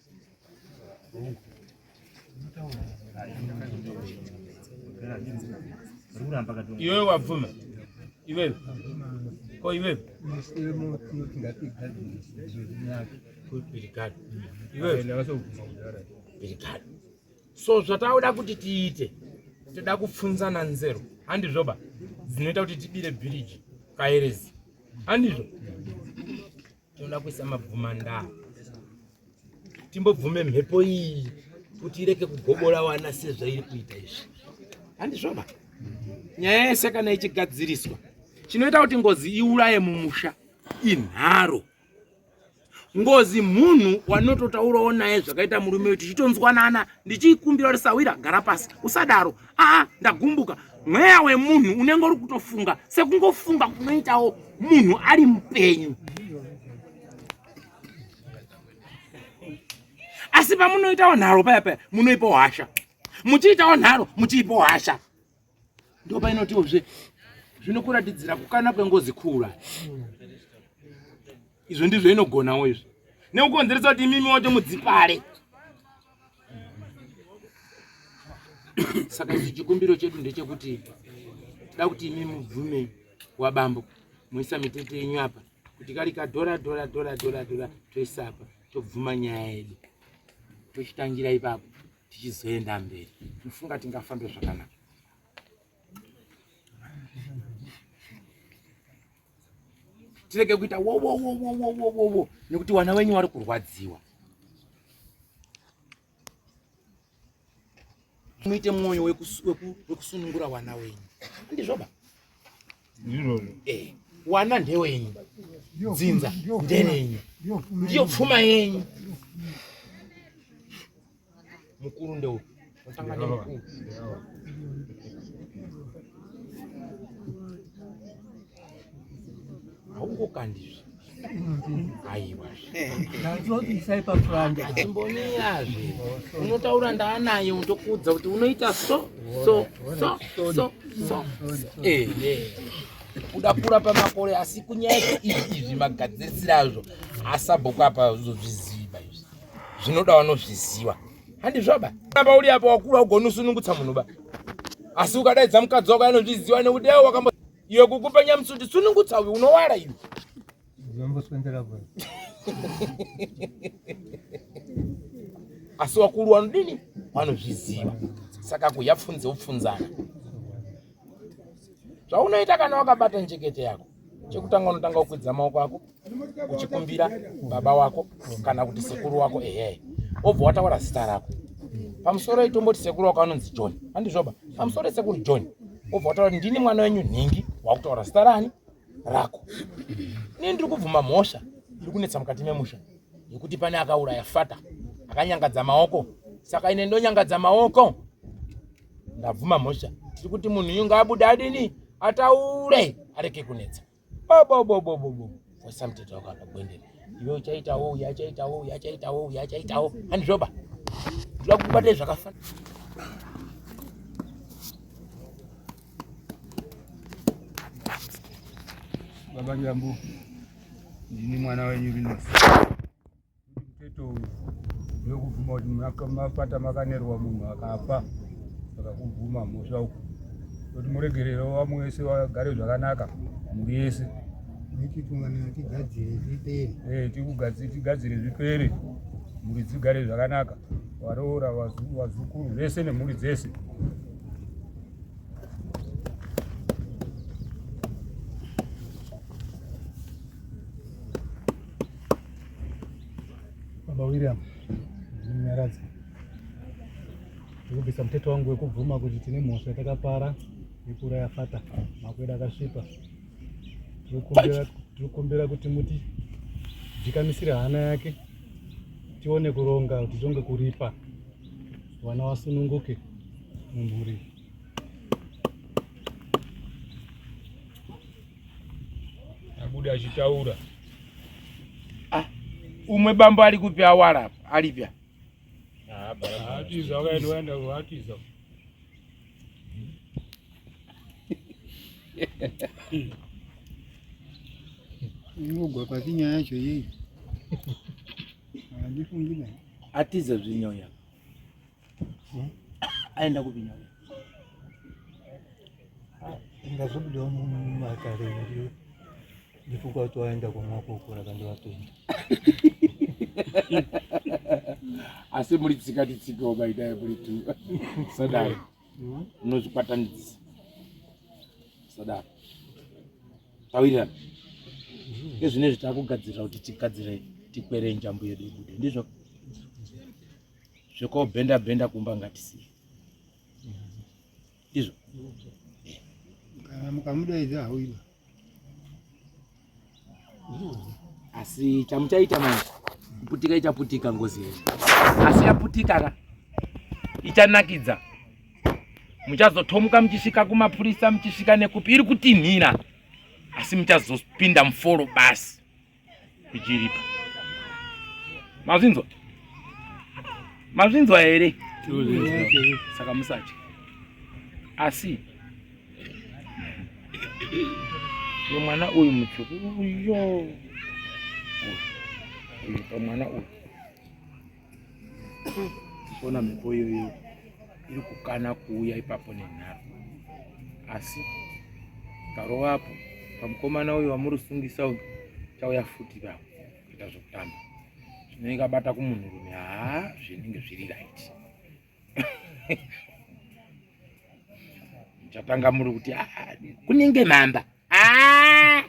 Iwewe wabvuma iwewe ko iwewe Birigado. Iwewe Birigado. So zvatauda kuti tiite, toda kupfunzana nzero, handizvoba dzinoita kuti tibire bhiriji kaerezi, handizvo? Tinoda kuisa mabvumandaa, timbobvume mhepo iyi kuti ireke kugobora wana sezvairi kuita izvi, handizvoba? Nyaya yese kana ichigadziriswa, chinoita kuti ngozi iuraye mumusha inharo. Ngozi munhu wanototaurawo naye zvakaita murume uyu, tichitonzwanana, ndichikumbira kuti sawira gara pasi usadaro, aa ndagumbuka. Mweya wemunhu unenge uri kutofunga sekungofunga kunoitawo munhu ari mupenyu, asi pamunoitawo nharo paya paya munoipawo hasha, muchiitawo nharo muchiipawo hasha, ndo painotiwozve zvinokuratidzira kukana kwengozi kura. Izvo ndizvo inogonawo izvi nekukonzeresa kuti imimi wacho mudzipare. Saka isu chikumbiro chedu ndechekuti toda kuti imi mubvume wabambo muisa mitete yenyu apa, kuti kari kadhora dhora dhora dhora dhora toisa apa, tobvuma nyaya yedu, tochitangira ipapo tichizoenda mberi. Mufunga tingafambe zvakanaka. Tirege kuita wowowowowowowo nekuti wana wenyu wari kurwadziwa. Muite mwoyo wekusunungura wana wenyu, ndizvoba? Ndizvozvo. Eh, wana ndewenyu, dzinza nderenyu, ndiyo pfuma yenyu. Mukuru ndeupi? Tanga nemukuru. Haungokandizve. Aiwa. Ndazobisai pafranja. Achimbonirazve. Unotaura ndaanaye unotokuudza kuti unoita so so so so so. Eh eh. Kuda kura pamakore asi kunyaya izvi izvi magadzirisiro azvo asabhuku apa uzozviziva izvi. Zvinoda vanozviziva. Handizvoba. Apa uri apa wakura ugona usunungutsa munhu ba. Asi ukadaidza mukadzi wako anozviziva nekuti dai wakambo iwe kukupa nyamusuti sunungutsa uyu unowara iwe. Asi wakuru wanodini vanozviziva. Saka kuya pfunze upfunzana. Zvaunoita kana wakabata njekete yako, chekutanga unotanga kukwidza maoko ako uchikumbira baba wako kana kuti sekuru wako, ehe, wobva wataura zita rako pamusoro. Itomboti sekuru wako anonzi John, handizvoba? Pamusoro sekuru John, wobva wataura kuti ndini mwana wenyu nhingi, wakutaura zita rani rako. Ini ndiri kubvuma mhosva iri kunetsa mukati memusha yekuti pane akauraya fata akanyangadza maoko, saka ine ndonyangadza maoko, ndabvuma mhosva. Tiri kuti munhu uyu ngaabude adini, ataure, areke kunetsa. Bobobobobobo voisa mutete wako apa gwendere, iwe uchaitawo, uyu achaitawo, uyu achaitawo, uyu achaitawo, handizvoba? Ndoda kukubatai zvakafanana. Baba Jambu, ndini mwana wenyu Rinosi. Mutete uyu ndokubvuma kuti mapata makanerwa munhu akafa, saka kubvuma mhosva uku kuti muregererewo vamwe vese vagare zvakanaka, mhuri yese. Tigadzire zvipere. Eh, tigadzire zvipere, mhuri dzigare zvakanaka, varoora, vazukuru vese nemhuri dzese. Baba William, ndinyaradza. Ndikubvisa mutete wangu wekubvuma kuti tine mhosva yatakapara yekuuraya fata makweda akasvipa. Tiri kukumbira kuti muti dzikamisire hana yake, tione kuronga kuti tionge kuripa vana vasununguke mumhuri. Abuda achitaura. Ah, umwe bambo ari kupi awara apa? Aripi? Atiza, wakaenda waenda atiza. Inogwa pasi nyaya yacho iyi. Handifungi naye. Atiza zvinyoya. Aenda kupi nyoya? Ingazobudawo mumatare ndifuka kuti waenda kumwa kokura kandovapinda. Asi muri tsika titsikewo maidai muri tu. Sadaro. Unozvikwatanidzisa. Sadaro. Tawirirana. Ezvinezvi takugadzirira kuti tigadzire tikwere njambu yedu ibude. Ndizvo zvekobhenda bhenda kumba ngatisiye. Ndizvo. Kana mukamudaidza hauiba. Asi chamuchaita manje kuputika ichaputika ngozi yenyu. Asi yaputika ka ichanakidza. Muchazotomuka muchisvika kumapurisa muchisvika nekupi iri kutinhira asi muchazopinda muforo basi muchiripa. Mazvinzwa? Mazvinzwa here? Saka musatya. Asi uyo mwana uyu mutsvuku uyo uyu pamwana uyu ona mhepo iyoyo iri kukana kuuya ipapo nenharo asi karovapo pamukomana uyu wamuri sungisa uyu chauya futi ipapo kuita zvekutamba zvinenge abata kumunhurume haa zvinenge zviri right muchatanga muri kuti ah, kunenge mhamba ah!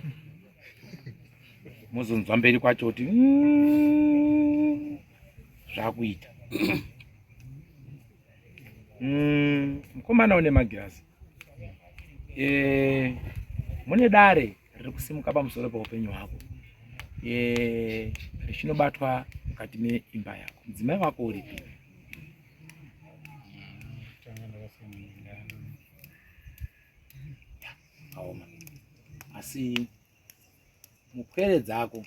mozonzwa mberi kwacho kuti zvakuita mukomana une magirazi eh, mune dare riri kusimuka pamusoro peupenyu hwako eh, richinobatwa mukati meimba yako mudzimai wako uripi aoma asi mupwere dzako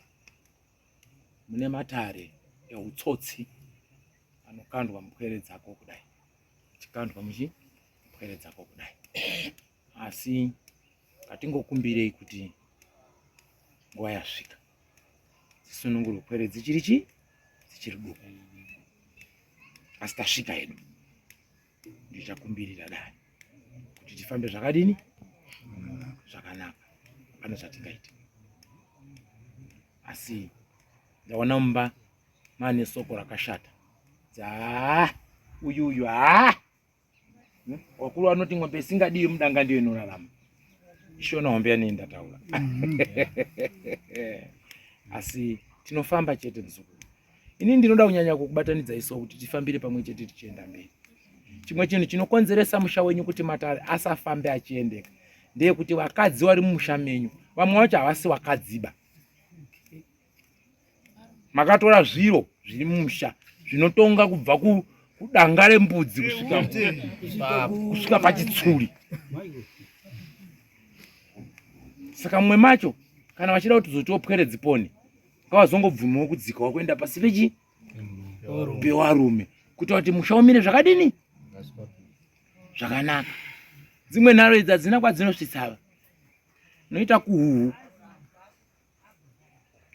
mune matare eutsotsi anokandwa mupwere dzako kudai chikandwa muchi pwere dzako kudai asi ngatingokumbirei kuti nguva yasvika dzisunungurwe pwere dzichiri chi dzichiri duku asi tasvika hedu ndichakumbirira dai kuti tifambe zvakadini zvakanaka pane zvatingaita asi ndaona mumba mane soko rakashata dzaa uyu uyu haa hmm? Wakuru vanoti ng'ombe isingadiwi mudanga ndiyo inorarama. Ishona hombe yanei ndataura. Asi tinofamba chete muzukuru. Ini ndinoda kunyanya kukubatanidza iso kuti tifambire pamwe chete tichienda mberi. Chimwe chinhu chinokonzeresa musha wenyu kuti matare asafambe achiendeka ndeyekuti vakadzi vari mumusha menyu vamwe vacho havasi vakadziba. Makatora zviro zviri mumusha zvinotonga kubva kudanga rembudzi kusvika pachitsuri. Saka mumwe macho kana vachida kuti zotiwo pwere dzipone ngavazongobvumiwo kudzikawo kuenda pasi pechi pewarume kuita kuti musha umire zvakadini zvakanaka. Dzimwe nharo idzi hadzina kwadzinosvitsava noita kuhuhu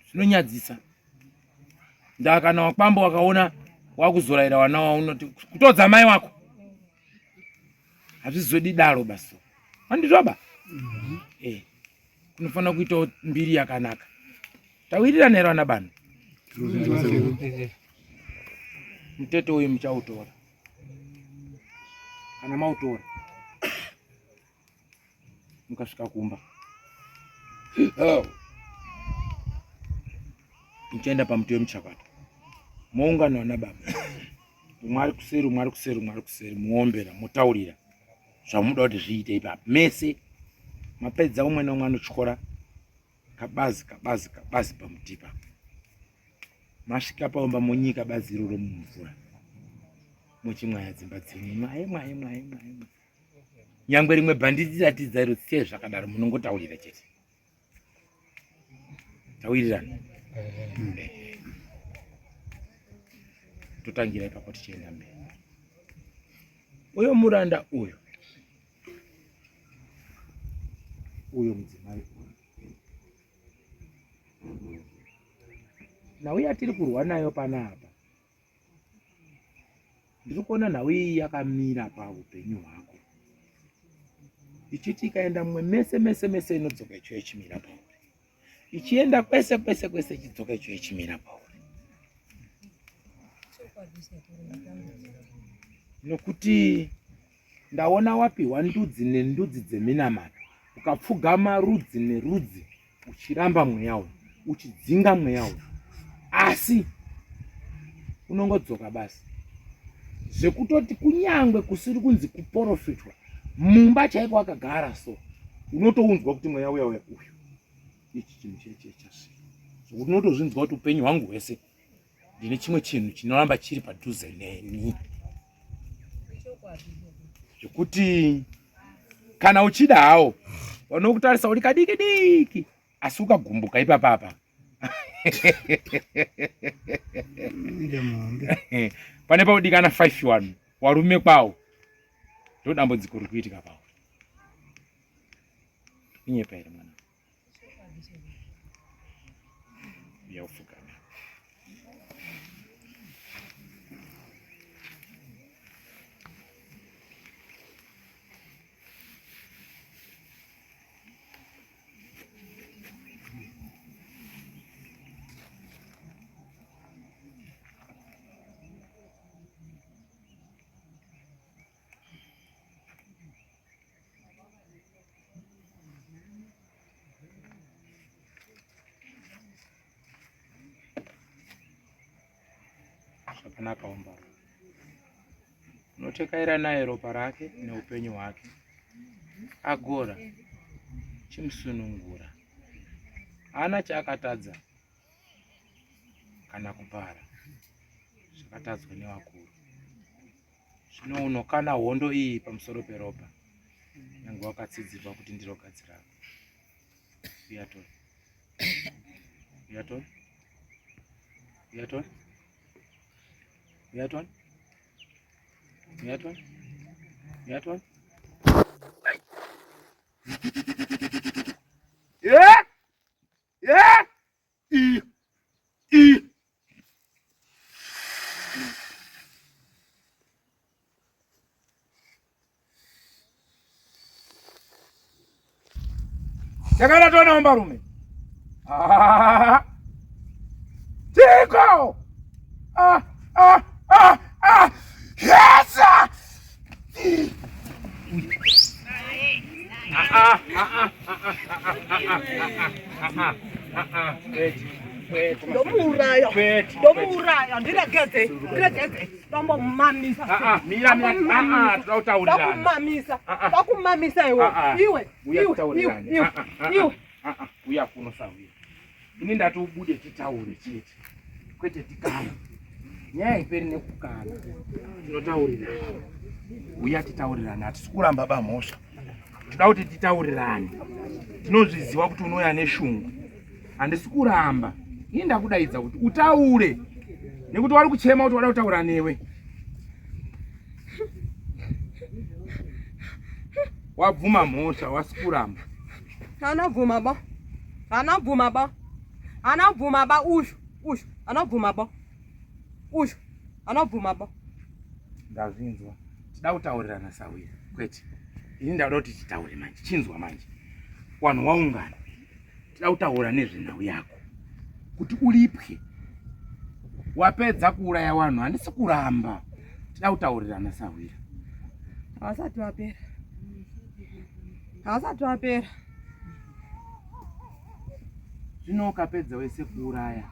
zvinonyadzisa ndaa kana wakwamba wakaona wakuzorayira wana waunoti kutodza mai wako hazvizodi daro basi handizvoba mm -hmm. eh, kunofanira kuitawo mbiri yakanaka tawirirana here vana bano mutete uyu muchautora kana mautora mukasvika kumba oh. muchaenda pamuti wemuchakata moungana vana baba umwe ari kuseri umwe ari kuseri umwe ari kuseri muombera motaurira zvamuda kuti zviite ipapo mese mapedza umwe neumwe anotyora kabazi kabazi kabazi pamuti ipapo masvika paomba monyika bazi iroro mumvura muchimwaya dzimba dzenyu mwaye mwaye mwaye mwaye nyangwe rimwe bhanditi ratidza iro sei zvakadaro munongotaurira chete tawirirana eh. totangira ipapo tichienda mberi uyo muranda uyo uyo mudzimai uyo nhau yatiri kurwa nayo panapa Ndiri kuona nhau iyi yakamira paupenyu hwako ichiti ikaenda mumwe mese mese mese inodzoka ichiuya ichimira pauri, ichienda kwese kwese kwese ichidzoka ichiuya ichimira pauri. Nokuti ndaona wapiwa ndudzi nendudzi dzeminamato, ukapfugama rudzi nerudzi uchiramba mweya uyu, uchidzinga mweya uyu, asi unongodzoka basi. Zvekutoti kunyangwe kusiri kunzi kuporofitwa, mumba chaiko akagara so unotounzwa kuti mweya uya uya uyu, ichi chinhu cheche chasvika, zvekuti unotozvinzwa kuti upenyu hwangu hwese ndine chimwe chinhu chinoramba chiri padhuze neni, zvekuti kana uchida hawo vanokutarisa uri kadiki diki, asi ukagumbuka ipapapa pane paudikana 5 1 warume kwawo, ndo dambudziko riri kuitika pawo. Inyepa here mwana? Yaufukana. Zvakanaka umbaro. Unotekaira naye ropa rake neupenyu hwake. Agora chimusunungura. Haana chaakatadza kana kupara zvakatadzwa nevakuru. Zvino unokana hondo iyi pamusoro peropa, nyange wakatsidzirwa kuti ndiro gadzi rako. Uyatora, uyatora, uyatora, uyatora, uyatora, uyatora. Yeah! Yeah! I! I! Takada tona ombarume. Ah. Tiko! Ah, ah, ah, ah. Yes! Ah, ah, ah, ah, ah, ah, ah, ah, ah, ah. Ndomuuraya, ndomuuraya, ndiregedze, ndiregedze, ndombomamisa, ndokumamisa, ndokumamisa iwe, iwe, iwe, iwe, iwe, iwe. Uya kuno sahwira, ini ndati ubude titaure chete, kwete tikana. Nyaya haiperi nekukana, tinotaurirana. Uya titaurirana, hatisi kuramba bamhosva, toda kuti titaurirane. Tinozviziva kuti unouya neshungu, handisi kuramba. Ini ndakudaidza kuti utaure nekuti wari kuchema kuti wada kutaura newe. Wabvuma mhosva, wasi kuramba. Anobvuma ba, anobvuma ba, anobvuma ba, uyu uyu anobvuma ba, uyu anobvuma ba. Ndazvinzwa, tida kutaurirana sahwira, kwete ini ndauda kuti titaure manje. Chinzwa manje, wanhu waungana, tida kutaura nezvenhau yako kuti ulipwe. Wapedza kuuraya wanhu, handisi kuramba, tida kutaurirana sahwira. Havasati vapera, havasati vapera. Zvino ukapedza wese kuuraya,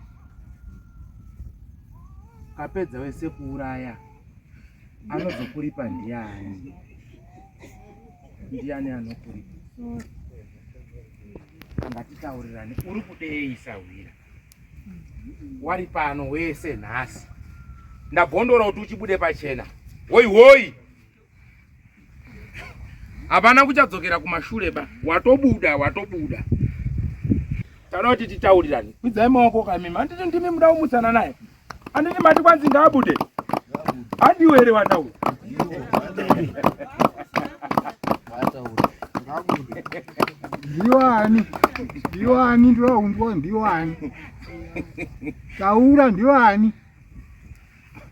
ukapedza wese kuuraya, anozokuripa ndiani? Ndiani anokuripa? Ngatitaurirane, uri kudei sahwira? Wari pano wese nhasi, ndabvondora kuti uchibude pachena. Hoi hoi, hapana kuchadzokera kumashure ba, watobuda, watobuda. Tanoda kuti titaurirane. Kwidzai maoko kamimi, handiti ndimi muda kumutsana naye? Handiti mati kwanzi ngaabude? Handiwe here wataura? Ndiwani? Ndiwani ndinounzwa ndiwani? Taura ndiwani?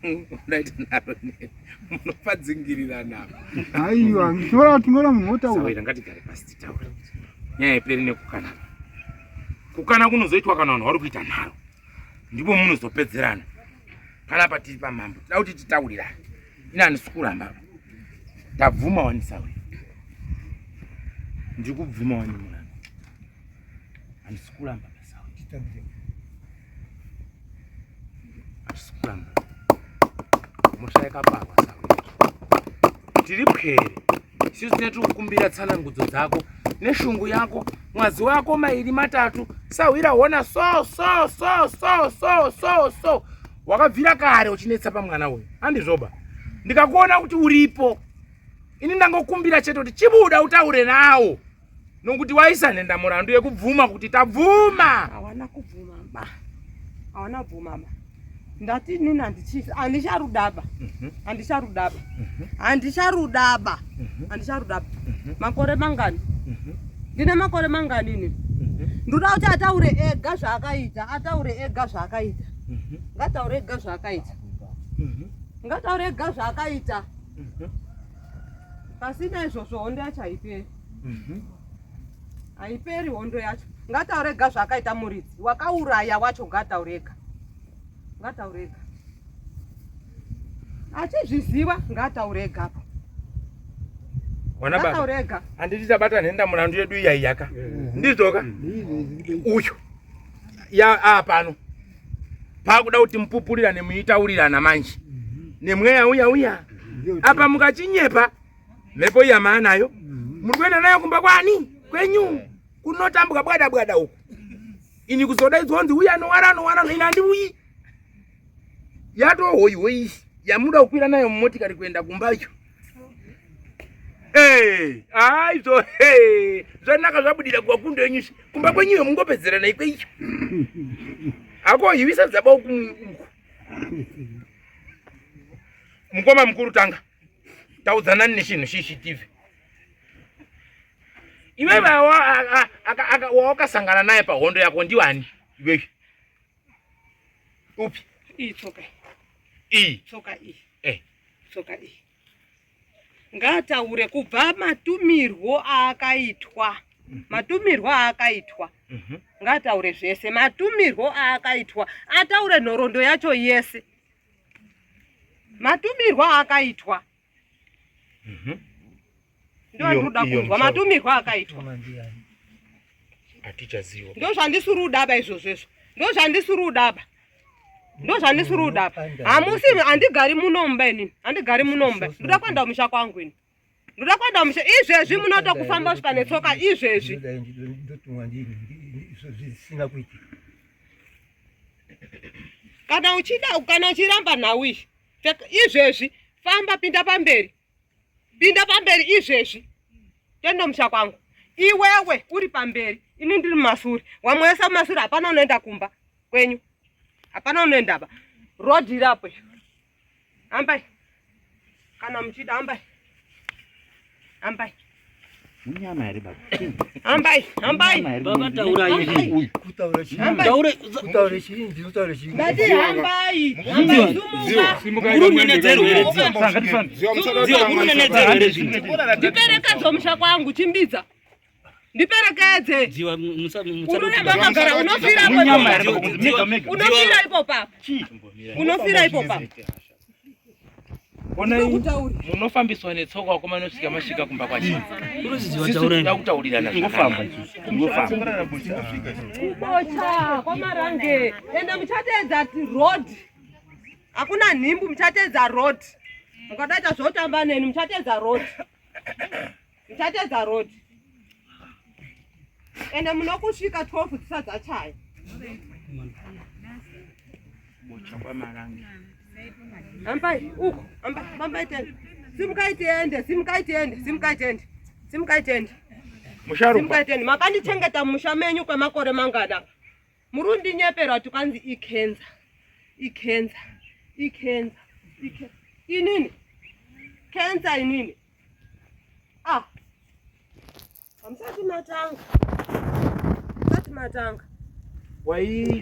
Unoita nharo neni. Munopadzingirira navo. Aiwa, tora tinoona munhu wotaura. Sawira ngatigare pasi titaure. Nyaya iperi nekukana. Kukana kunozoitwa kana vanhu vari kuita nharo. Ndipo munozopedzerana. Panapa tiri pamambo, tida kuti titaurirane. Ini handisi kuramba. Ndabvuma wani sawe. Ndiri kubvuma wani muranda. Handisi kuramba sawe. Handisi kuramba. Mhosva yakaparwa sawe. Tiri pwere. Isusu tine tiri kukumbira tsanangudzo dzako neshungu yako mwazi wako mairi matatu sahwira hona so so so so so so so wakabvira kare uchinetsa pamwana uyu handizvoba ndikakuona kuti uripo ini ndangokumbira chete kuti chibuda utaure nawo nokuti waisa nhenda murandu yekubvuma kuti tabvuma hawana kubvuma ba hawana kubvuma ba ndati inini handicharudaba mhm. handicharudaba mhm. handicharudaba mhm. handicharudaba makore mangani ndine makore mangani inini ndoda kuti ataure ega zvaakaita ataure ega zvaakaita ngataure ega zvaakaita ngataure ega zvaakaita pasina izvozvo hondo yacho haiperi haiperi hondo yacho ngataure ega zvaakaita muridzi wakauraya wacho ngataure ega ngataure ega achizviziva ngataure ega apo Mwana baba. Handiti tabata nhenda murandu yedu iya iyaka. Ndizvoka? Uyu. Ya a pano. Pakuda kuti mupupulirane muitaurirana manje. Nemweya uya uya. Apa mukachinyepa mhepo iya maanayo. Muri kuenda nayo kumba kwani? Kwenyu. Kunotambwa bwada bwada uku. Ini kuzodaidzwa kunzi uya anowara anowara ini handiuyi. Yatohoyi hoyi yamuda kukwira nayo mumotikari kuenda kumba iyo. Hey, aizvo hey, zvanaka zvabudira kuvakundo yenyu kumba kwenyu iyo mungopedzerana ikweyo akohivisa dzaba uku mukoma mukuru tanga taudzanani nechinhu shishi tv iwe wawakasangana naye pahondo yako ndiwani iwewe upi iyi tsoka iyi tsoka iyi eh. tsoka iyi ngaataure kubva matumirwo aakaitwa mhm. matumirwo aakaitwa mhm. ngaataure zvese matumirwo aakaitwa ataure nhoroondo yacho yese matumirwo aakaitwa mhm. Ndoandinoda kunzwa matumirwo akaitwa. Hatichaziwa. Ndozvandisiri udaba izvozvo izvo. Ndozvandisiri udaba. Ndozvandisiri udaba. Hamusi handigari muno mumba inini. Handigari muno mumba. Ndoda kuenda kumusha kwangu ini. Ndoda kuenda kumusha izvezvi munoto kufamba kusvika netsoka izvezvi. Ndotumwa ndini zvisina kuitika. Kana uchida kana uchiramba nhau iyi izvezvi famba pinda pamberi. Pinda pamberi izvezvi. Tendo musha kwangu. Iwewe uri pamberi, ini ndiri mumasure. Wamwe wese mumasure hapana unoenda kumba kwenyu. Hapana unoenda ba. Road iri apo. Ambai. Kana muchida ambai. Ambai. Munyama here baba? Ambai, ambai. Baba taurai. Uyu. Kutaura chii? Taure kutaura chii? Ndinotaura chii? Ndati hambai. Hambai sumuka. Urunenedzero here dziwa? Dziwa urunenedzero here zvinhu? Ndiperekedzo musha kwangu chimbidza. Ndiperekedze. Dziwa musa musa. Ururamba wakagara unofira ipo. Munyama here baba? Mega mega. Unofira ipo papa. Unofira ipo papa. Onai munofambiswa netsoka vakomana nosvika masvika kumba kwacho. Tinoda kutaurirana Ngofamba isusu. Ngofamba. Kubocha kwamarange. Ende muchateedza road. Hakuna nhimbu muchateedza road. Mukadaita zvotamba neni muchateedza road. Muchateedza road. Ende munokusvika 12 dzisati dzachaya. Bocha kwamarange. Hambai uko, hambai, hambai tende. Simukai tiende, simukai tiende, simukai tiende. Simukai tiende. Musharukwa. Simukai tiende. Makandichengeta musha menyu kwemakore mangana apa. Muri kundinyepera kuti kwanzi ikenza. Ikenza. Ikenza. Ikenza. Inini. Kenza inini. Ah. Hamusati matanga. Hamusati matanga.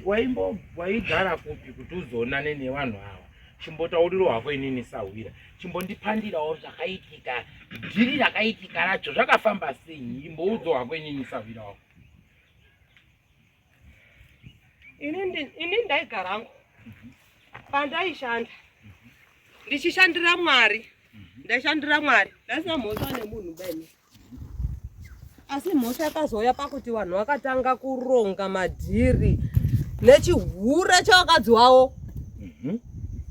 Waimbo waigara kupi kuti uzoonane nevanhu ava? Chimbotauriro hako inini sahwira. Chimbondipandirawo zvakaitika. Dhiri rakaitika racho zvakafamba sei? Imboudzo hako inini sahwira wako. Ini ndaigara hangu. Pandaishanda ndichishandira Mwari, ndaishandira Mwari, ndasina mhosva nemunhu beni. Asi mhosva yakazouya pakuti vanhu vakatanga kuronga madhiri nechihure chevakadzi wavo.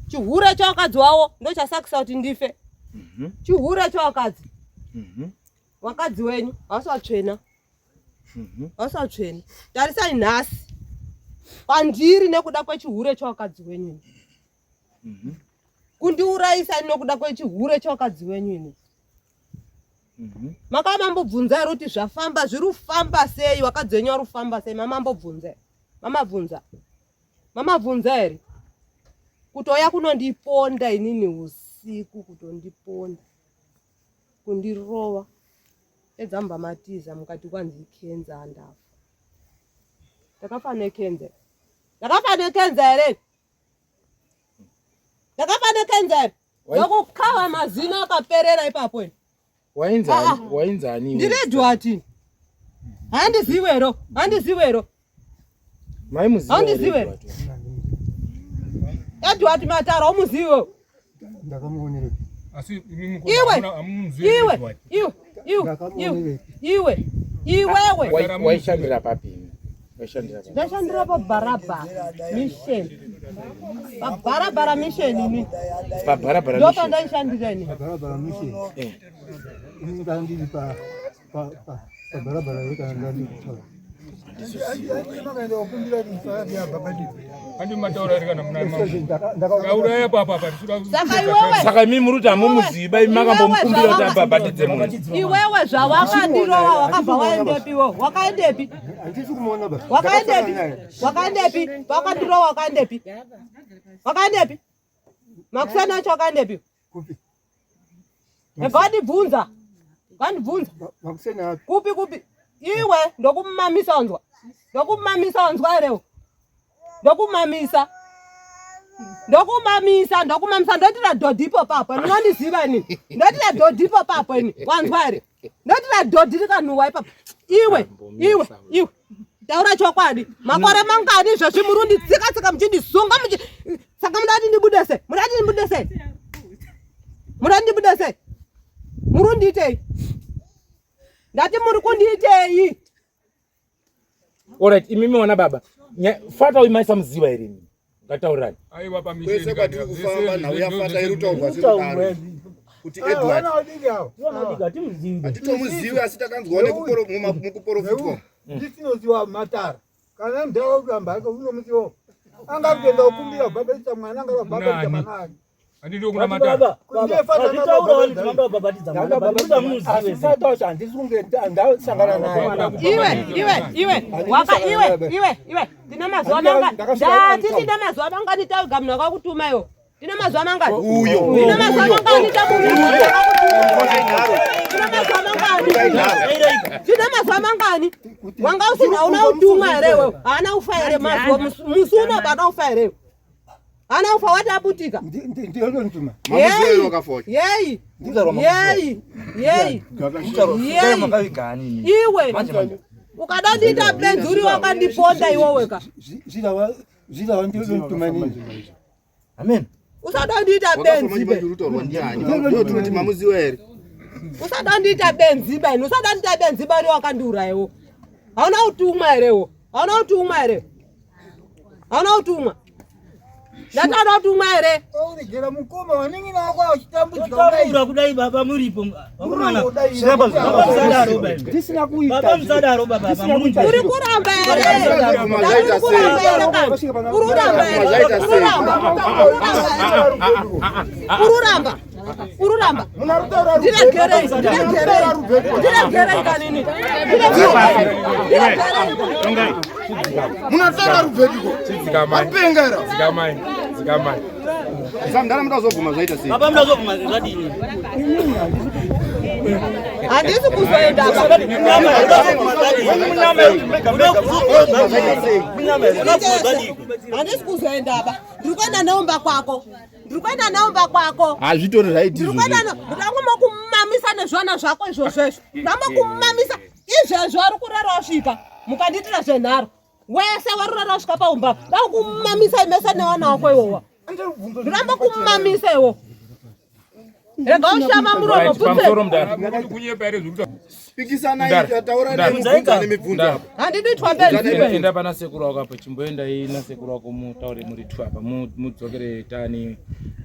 Chihure chevakadzi wavo ndochasakisa kuti ndife. Chihure chevakadzi. Vakadzi wenyu havasi vatsvena. Havasi vatsvena. Tarisai nhasi pandiri nekuda kwechihure chevakadzi wenyu ini. Kundiurayisa nokuda kwechihure chevakadzi wenyu ini. Makamambobvunza here kuti zvafamba zviri kufamba sei vakadzi venyu vari kufamba sei mamambobvunza here mamabvunza mamabvunza here kutouya kunondiponda inini usiku kutondiponda kundirova pedza mubva matiza mukati kwanzi ikenza andafa ndakafa nekenza ndakafa nekenza here ndakafa nekenza here ndokukava mazino akaperera ipapo ini Wainzani? Wainzani? Ndiri Edward. Handiziwero, handiziwero. Maimuziva. Handiziwero. Edward Matara umuziwe. Ndakamuonereki. Asi iwe iwe iwe iwe iwe iwewe waishandira papi? Waishandira papi? Ndashandira paBarabara Mission. PaBarabara Mission ini. PaBarabara Mission. Ndopandaishandira ini. PaBarabara Mission. Ini ndandiri pa pa pa paBarabara yekana ndandiri. Saka imi muri kuti hamumuzivi imi makambomukumbira kuti abhabhatidze munhu. Iwewe zvawakandirova wakabva waendepi iwewe? Wakaendepi? Wakaendepi? Wakaendepi? Pawakandirova wakaendepi? Wakaendepi? Makuseni acho wakaendepi? Ega wandibvunza. Wandibvunza. Kupi kupi? Iwe ndokumamisa wanzwa. Ndokumamisa wanzwa here? Ndokumamisa. Ndokumamisa, ndokumamisa ndoitira dhodhi ipo papo. Unondiziva ini. Ndoitira dhodhi ipo papo ini. Wanzwa here? Ndoitira dhodhi rikanhuwa ipapo. Iwe, iwe, iwe. Taura chokwadi. Makore mangani izvozvi muri kunditsika tsika muchindisunga muchi saka muda kuti ndibude sei? Muda kuti ndibude sei? Muda kuti ndibude sei? Muri kundiitei? Ndati muri kundiitei? Alright, imimi wana baba. Fata uyu maisamuziva here imi? Ngataurirani. Aiwa pa Kwese kwatiri kufamba nhau yaFata iri kutaurwa sekudaro kuti Edward hatitomuzivi asi takanzwawo nekuporofitwa. Ndisinoziwa matara kana mudhara kuramba ake unomuziwa anga kuenda kukumbira kubhabhatidza mwana anga kubhabhatidza mwana ake Iwe, iwe, iwe, waka iwe, iwe, iwe, ndine mazuva mangani? Ndati ndine mazuva mangani taviga munhu akakutuma iwe? Ndine mazuva mangani? Uyo. Ndine mazuva mangani tamuviga akakutuma? Ndine mazuva mangani? Ndine mazuva mangani? Wanga usina hauna utumwa here iwewe? Haana ufa here mazuva musi uno haana ufa here iwe? Haana ufa wati aputika? Ndiyonituma. Yeyi, yeyi, yeyi, yeyi, iwe ukada ndiita benzi uri wakandiponda iwoweka. Zvilawa ndiyonituma nini? Amen. Usada ndiita benzi be. Tinoti mamuziwa here? Usada ndiita benzi ba ini. Usada ndiita benzi ba uri wakandiurayiwo. Hauna utumwa herewo. Hauna utumwa here. Hauna utumwa. Ndati hauna utumwa here. Uregera mukoma wanin'ina wako achitambudzika Taura kudai baba muripo vakomana. Baba musadaro baba. Tisina kuita. Baba musadaro baba. Uri kuramba here? Uri kuramba here kana? Uri kuramba here? Uri kuramba. Uri kuramba. Uri kuramba. Ndiregerei, ndiregerei. Ndiregerei kanini. Ndiregerei. Munotaura rubvepiko? Dzikamai. Mapenga here? Dzikamai. Dzikamai. Samdara mudazobvuma zvaita sei? Baba mudazobvuma zvadini? Handisi kuzoenda Handisi kuzoenda apa. Ndiri kuenda neumba kwako. Ndiri kuenda neumba kwako. Hazvitori right Ndiri kuenda ndangoma kumamisa nezvana zvako izvozvo izvo. Ndangoma kumamisa izvezvo ari kurara wasvika. Mukandiitira zvenharo. Wese wari kurara wasvika paumba. Ndakumamisa mese newana wako iwowa. Ndiramba kumamisa iwo. Rega ushama muromo Pamusoro mudara. Pikisanai taura nemubvunzo nemibvunzo apa. Handidi twambe. Enda pana sekuru wako apo chimboendai nasekuru wako mutaure muri two apa mudzokere tani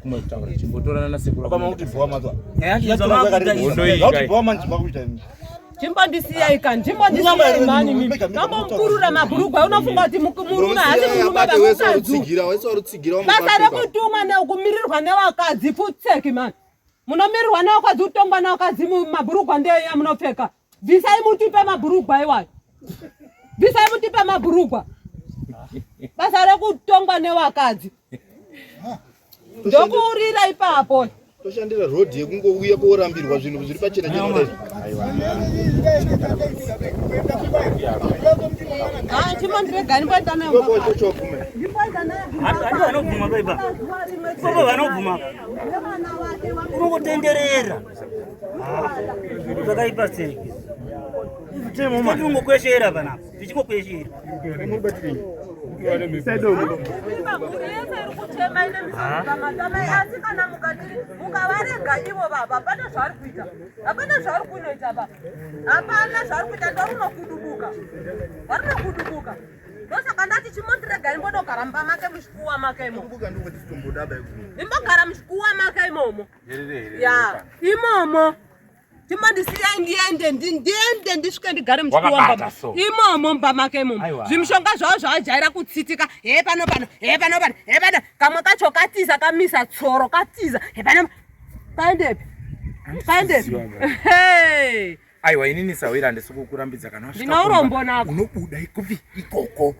kumwe kutaura chimbotorana nasekuru wako. Hondo iyi kai. Chimbondisiyai kani, chimbondisiyai mani mimi. Kambomukurura mabhurugwa unofunga kuti murume haasi murume Abate wese vamukadzi. warutsigira, wese warutsigira Basa rekutumwa nekumirirwa nevakadzi futseki mani. Munomirirwa nevakadzi kutongwa nevakadzi mabhurugwa ndiyo yamunopfeka. Bvisai mutipe mabhurugwa iwayo. Bvisai mutipe mabhurugwa. Basa rekutongwa nevakadzi. Ndokuurira ipapo. Toshandira road yekungouya koorambirwa zvinhu zviri pachena chena kudai. Ah, chimondiregai ndimboenda nayo. Handi vanobvuma baba. Baba vanobvuma. Unongotenderera. Zvakaipa sei? Tikungokweshera panapa. Tichikokweshera. Asi kana mukati mukavarega ivo baba hapana zvaari kuita, hapana zvaari kunoita ba, hapana zvaari kuita, ndorunokudubuka, varunokudubuka. Ndosaka ndati chimondiregai mbodogara mumba make muchikuwa make imomo, imbogara muchikuwa make imomo, ya imomo. Chimondisiyai ndiende ndiende ndisvike ndigare muchikuwa Wakabata mumba so. imomo mumba make imomo. Aiwa. Zvimishonga zvavo zvavajaira kutsitika he pano pano he pano pano he pano kamwe kacho katiza kamisa tsoro katiza he pano kaendepi kaendepi Handisiziva, Hey! Aiwa inini sawira handisi kukurambidza kana wasvika Ndine urombo kumba, nako. Unobuda ikupi ikoko.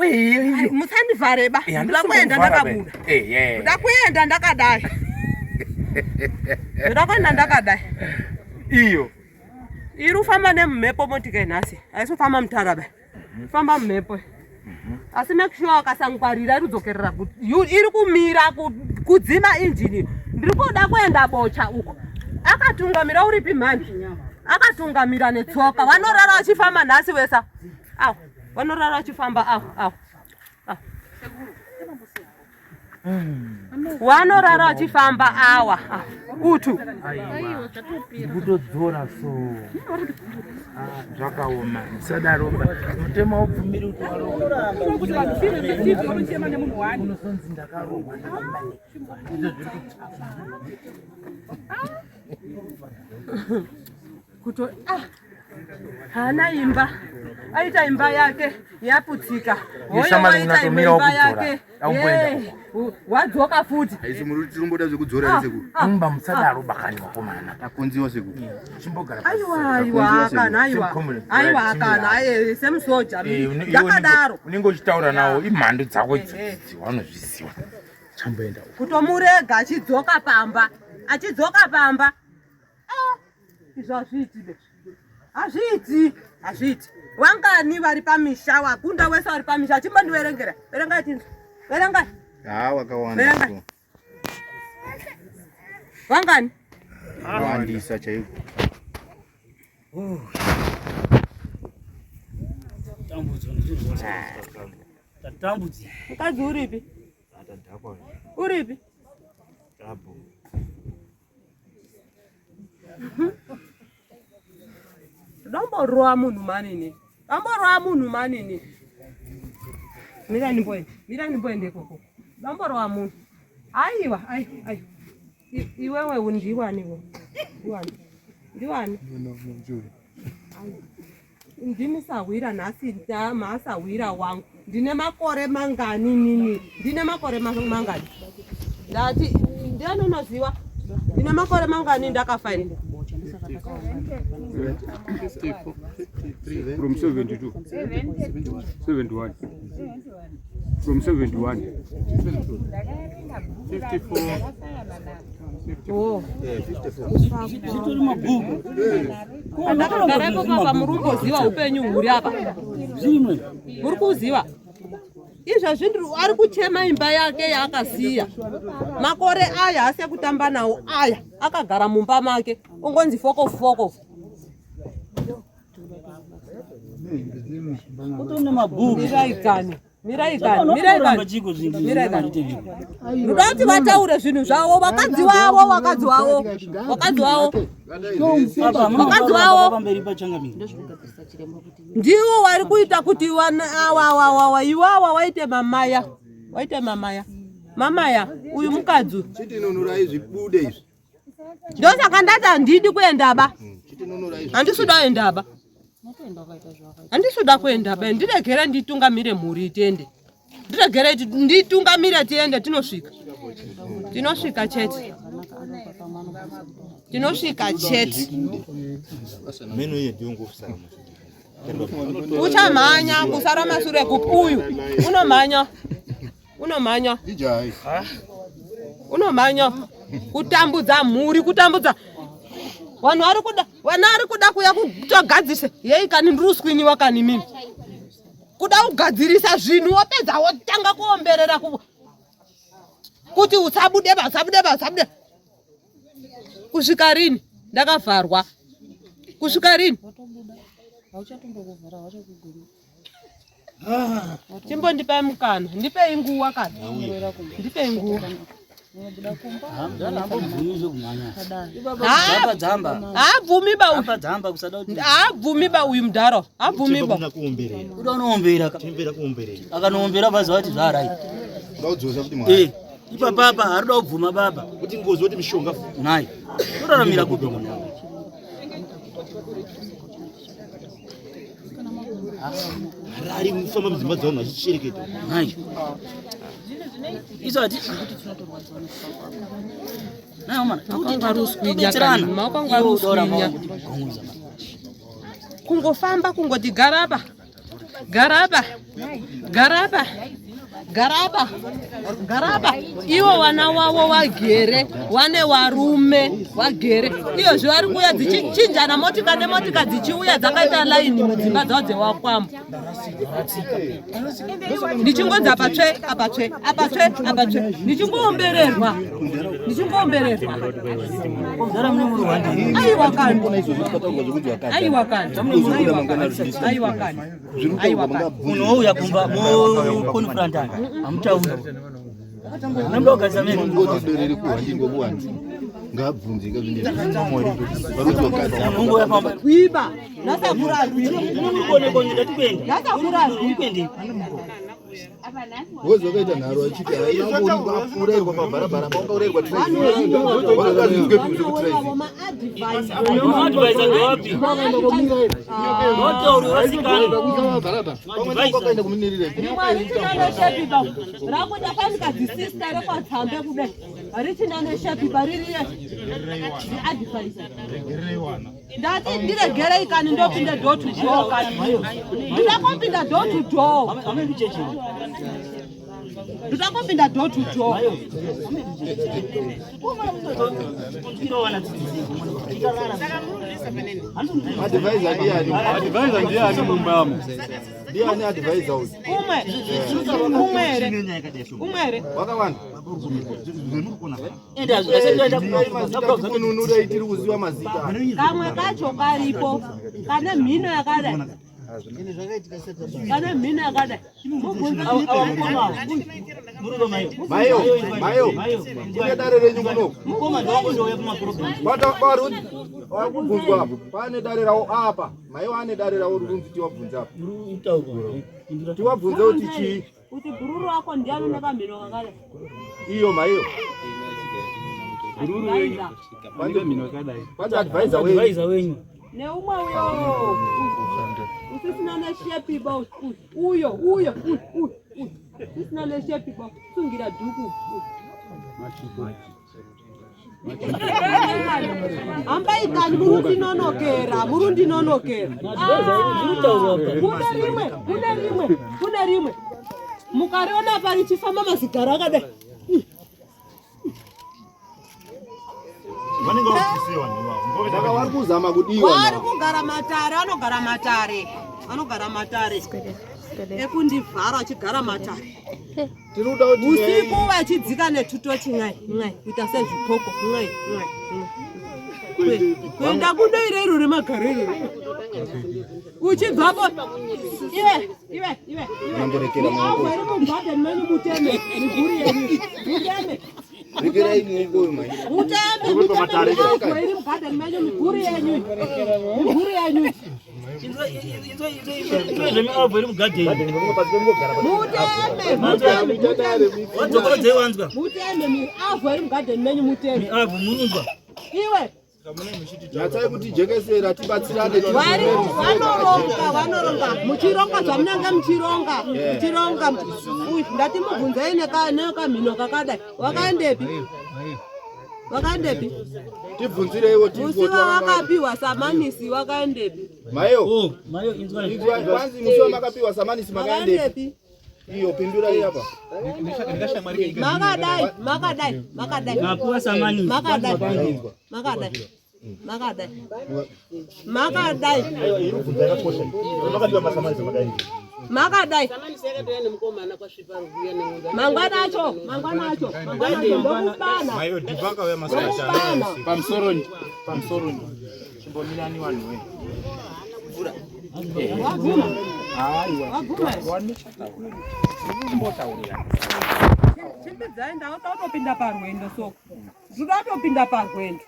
Ai, musandivhare ba ndoda kuenda ndakabuda ndoda kuenda ndakadai ndoda kuenda ndakadai Iyo. iri kufamba nemumhepo motika nhasi haisi kufamba mutara ba famba mumhepo asi make sure akasangwarira iri kudzokerera iri kumira kudzima injini ndiri kuda kuenda bocha uko akatungamira uripi mhani akatungamira netsoka vanorara vachifamba nhasi wesa aw vanorara vachifamba aw aw aw. Vanorara vachifamba awa aw. Utu Ndikutodzora so. Ah, Zvakaoma. Ndisadaro ba. Mutemo haubvumiri kuti warohwa. Unozonzi ndakarohwa ndakabanikwa. Ndizvo zviri kutsvaka. Kuto ah haana imba aita imba yake yaputsika Hoyo Shamwari waita imwe unatomirawo imba kudzora. yake Aumboenda Yee, wadzoka futi Haisi muri tiromboda zvekudzora here sekuru? Mumba musadaro bakani vakomana. Takonziwa sekuru. Chimbogara. aiwa aiwa kana aiwa aiwa kana aye semusoja ndakadaro Unenge uchitaura nawo imhando dzako idzodzi wanozviziva. Chamboenda uko. kutomurega achidzoka pamba achidzoka pamba Ah, izvo hazviiti be hazviiti hazviiti wangani vari pamisha wakunda wese vari pamisha chimbondiverengera verengai tinzwa verengai Ha wakawanda. Verenga. sekuru. wangani Wandisa chaiko. Tambudzwa ndizvo. Tatambudzika. mukadzi uripi uripi Domborova munhu manini domborova munhu manini mira ndimboende mira ndimboende ikoko domborova munhu aiwa aiwa aiwa Iwewe ndiwani iwe ndiwani ndiwani ndini sahwira nhasi masahwira wangu ndine makore mangani nini ndine makore mangani ndati ndiani unoziwa ndine makore mangani ndakafa ini From 72. 71. From 71. 54. Oh. Zvitori mabhuku. Pandakagara ipo papa muri kumboziva upenyu huri apa Zvimwe. muri kuziva izvezvi ndiri ari kuchema imba yake yaakasiya makore aya asi ekutamba nawo aya akagara mumba make ongonzi fokofu fokofu Kutori nemabhuku. Miraikani. Mirai kani, mirai kani. Mirai kani. Ndoda kuti vataure zvinhu zvavo, vakadzi vavo, vakadzi vavo, vakadzi vavo. Vakadzi vavo. Pamberi pachangamire. Ndivo vari kuita kuti vana awa awa awa iwawa waite mamaya. Waite mamaya. Mamaya, uyu mukadzi. Chitinunurai zvibude izvi. Ndosaka ndati handidi kuenda ba. Handisi kuda kuenda ba. Handisi kuda kuenda ba. Ndiregere nditungamire mhuri itiende. Ndiregere nditungamire tiende tinosvika. Tinosvika chete. Tinosvika chete. Meno iye ndiyo ngofusara. Uchamhanya kusara masure kupi uyu. Unomhanya. Unomhanya. Unomhanya. Kutambudza mhuri, kutambudza vanhu vari kuda vana vari kuda kuya kutogadzirisa yei kani ndiri uswinyiwa kani mimi kuda kugadzirisa zvinhu wopedza wotanga kuomberera kuti usabude ba usabude ba usabude kusvika rini ndakavharwa kusvika rini Chimbondipai mukana, ndipei nguwa kana. Ndipei nguwa. Haabvumi ba uyu. Haabvumi ba uyu mudhara. Haabvumi ba. Kuda unoombera. Akanoombera vaziva kuti zvarai. Eh, ipapa apa haruda kubvuma baba. Kuti ngozi kuti mishonga. Nhai. Toraramira kupi mwana? Ari kufamba mudzimba dzavanhu vachishereketa. Nhai. Isu hati Kungofamba kungoti garaba garaba garaba garaba garaba ivo vana wavo vagere wane varume vagere iyozvi vari kuuya dzichichinjana motika nemotika dzichiuya dzakaita laini mudzimba dzavo dzewakwambo ndichingonzi apa tsve apa tsve apa tsve apa tsve ndichingoombererwa ndichingoombererwa aiwa kani aiwa kani aiwa kani Munhu wouya kumba mokonfrontana hamutauri. Munoda kugadzisa mene. Ngabvunze varudzi vakadzi Unongouya pamba. Kuiba nasakura Ndati Ngozi wakaita nharo achiti hainangourairwa pabharabhara paungaurairwa wakakazvinzwe zvekutiraizi wakaenda kuminirira rakuda fanika dzisista rekwatsambe kudai richina neshapipa ririye advise ndati ndiregerei kani ndopinda door to door kani ndida kopinda door to door ndida kopinda door to door Advisor ndiani? Advisor ndiani mumbamo? Ndiani advisor uyu? Umwe. Umwe here? Umwe here? Wakawanda. Kununura tiri kuziva mazita. Kamwe kacho karipo kane mhino yakadai. Kane mhino yakadai. Mayo, mayo. Kune dare renyu kuno. Wakubvunzwa apo. Pane dare rawo apa. Mayo ane dare rawo rurunzi tiwabvunze apo. Tiwabvunze kuti chii? Kuti bhururu wako ndiani une kamhino kakadai? Iyo maiyo. Bhururu wenyu. Kwanza mhino yakadai. Kwanza advisor wenyu. Advisor wenyu. Neumwe uyo usisina neshepi ba uyo uyo uyo uyo usisina neshepi ba sungira dhuku. Hambai kani muri kundinonokera muri kundinonokera. Kune rimwe kune rimwe kune rimwe mukariona apa richifamba mazigaro akadai. Vanenge vakusiwa ndiwavo. Saka vari kuzama kudiwa. Vari kugara matare anogara matare anogara matare ekundivhara achigara matare. Tiri kuda kuti Usiku vachidzika netutochi ngai ngai kuita sezvipoko ngai ngai. Kuenda kuno irero remagaro irero. Uchibvapo iwe iwe iwe Mamborekera maoko. iri mugarden menyu muteme miguri yenyu muteme Rekerai muoko uyu mai. muteme muteme miavho iri mugarden menyu miguri yenyu miguri yenyu Zvemiavho iri mugadheni. Muteme muteme muteme Wadzokorodzei wanzwa. muteme miavho iri mugarden menyu muteme Miavho munonzwa. iwe Nyatsai kutijekesera tibatsirane. Vari vanoronga vanoronga muchironga zvamunenge muchironga Yeah. muchironga uyu ndati mubvunzei nekamhino kakadai wakaendepi wakaendepi Tibvunzireiwo musi wawakapiwa samanisi wakaendepi Mayo. Mayo inzwa. Inzwa kwanzi musi wamakapiwa samanisi makaendepi? wakaendepi Iyo pindurai apa. makadai makadai makadai Mapiwa samanisi. makadai makadai makadai makadai makadai mangwana acho mangwana acho mangwana acho ndokubana ndokubana Pamusoroni, pamusoroni. Chimbomirani vanhu we. Wabvuma? Aiwa. Wabvuma? Wanochataura. Chimbotaurira. Chimbidzai ndauda kutopinda parwendo soko ndinoda kutopinda parwendo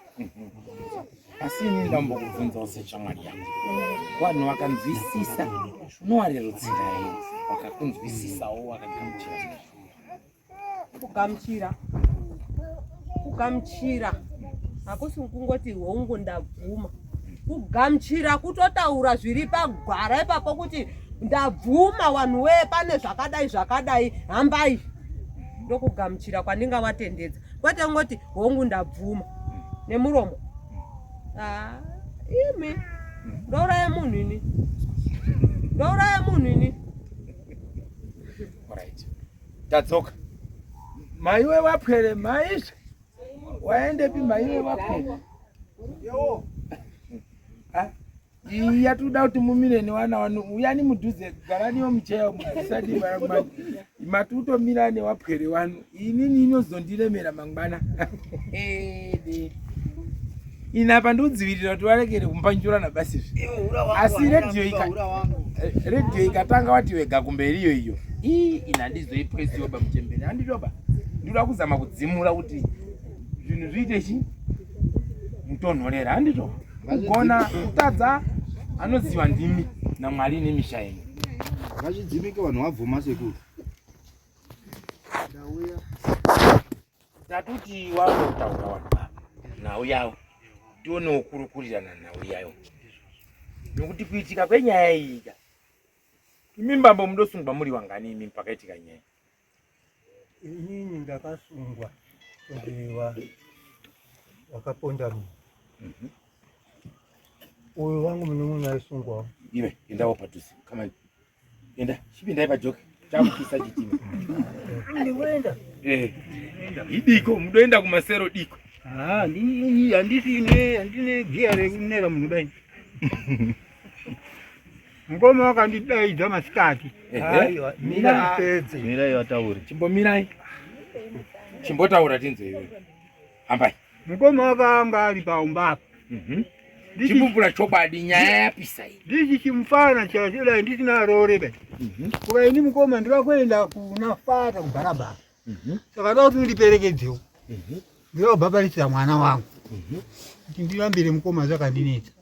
Asi ini ndambokubvunzawo seshamwari yangu. Vanhu vakanzwisisa unowarerutsira here? Vakakunzwisisawo wakagamuchira. Kugamuchira kugamuchira hakusi kungoti hongu ndabvuma kugamuchira kutotaura zviri pagwara ipapo kuti ndabvuma vanhu wee pane zvakadai zvakadai hambai ndokugamuchira kwandingavatendedza kwete kungoti hongu ndabvuma nemuromo Ah, imi ndouraya munhu ini ndouraya munhu ini Alright. Tadzoka. Maiwe wapwere maizve. Waendepi maiwe wapwere? Ah, iyi yatoda kuti mumire nevana wanu uyani mudhuze garaniwo mucheya musati matutomira newapwere wanu inini inozondiremera mangwana ini apa ndikudzivirira kuti varekere kumbanjurana basi izvi asi redhiyo ika redhiyo ikatanga wati wega kumberi iyo iyo ii ini handizoipresiwo bamuchembere handitoba ndinoda kuzama kudzimura kuti zvinhu zviite chi mutonhorera handito kugona kutadza anoziva ndimi namwari nemisha yenyu Ngazvidzimike vanhu vabvuma sekuru. Tatuti wakotaura vanhu ava nhau yavo tionewo kurukurirana nhau yayo nokuti kuitika kwenyaya iyi ka imi mbambo mudosungwa muri wangani imi pakaitika nyaya Inini ndakasungwa kunzi wakaponda munhu. Uyu wangu munun'una aisungwawo. Iwe endawo padhuze come on enda chipindai pajoki chakupisa chitima Ndikuenda. Eh, idiko mudoenda kumasero diko Ah, handisi ine handine giya rekunera munhu dai. Mukoma wakandidaidza masikati. Aiwa, Mina ndipedze. Mirai vataure. Chimbomirai. Chimbotaura tinzwe iwe. Hambai. Mukoma wakanga ari paumba apa. Chimbobvura chokwadi nyaya yapisa iyi. Ndichi chimufana chachidai ndisina rore bai. Kuva ini mukoma ndinoda kuenda kuna fata kubharabhara. Saka ndoda kuti undiperekedzewo. Ndinoda kubhabharidzira mwana wangu. Kuti ndirambire mukoma zvakandinetsa.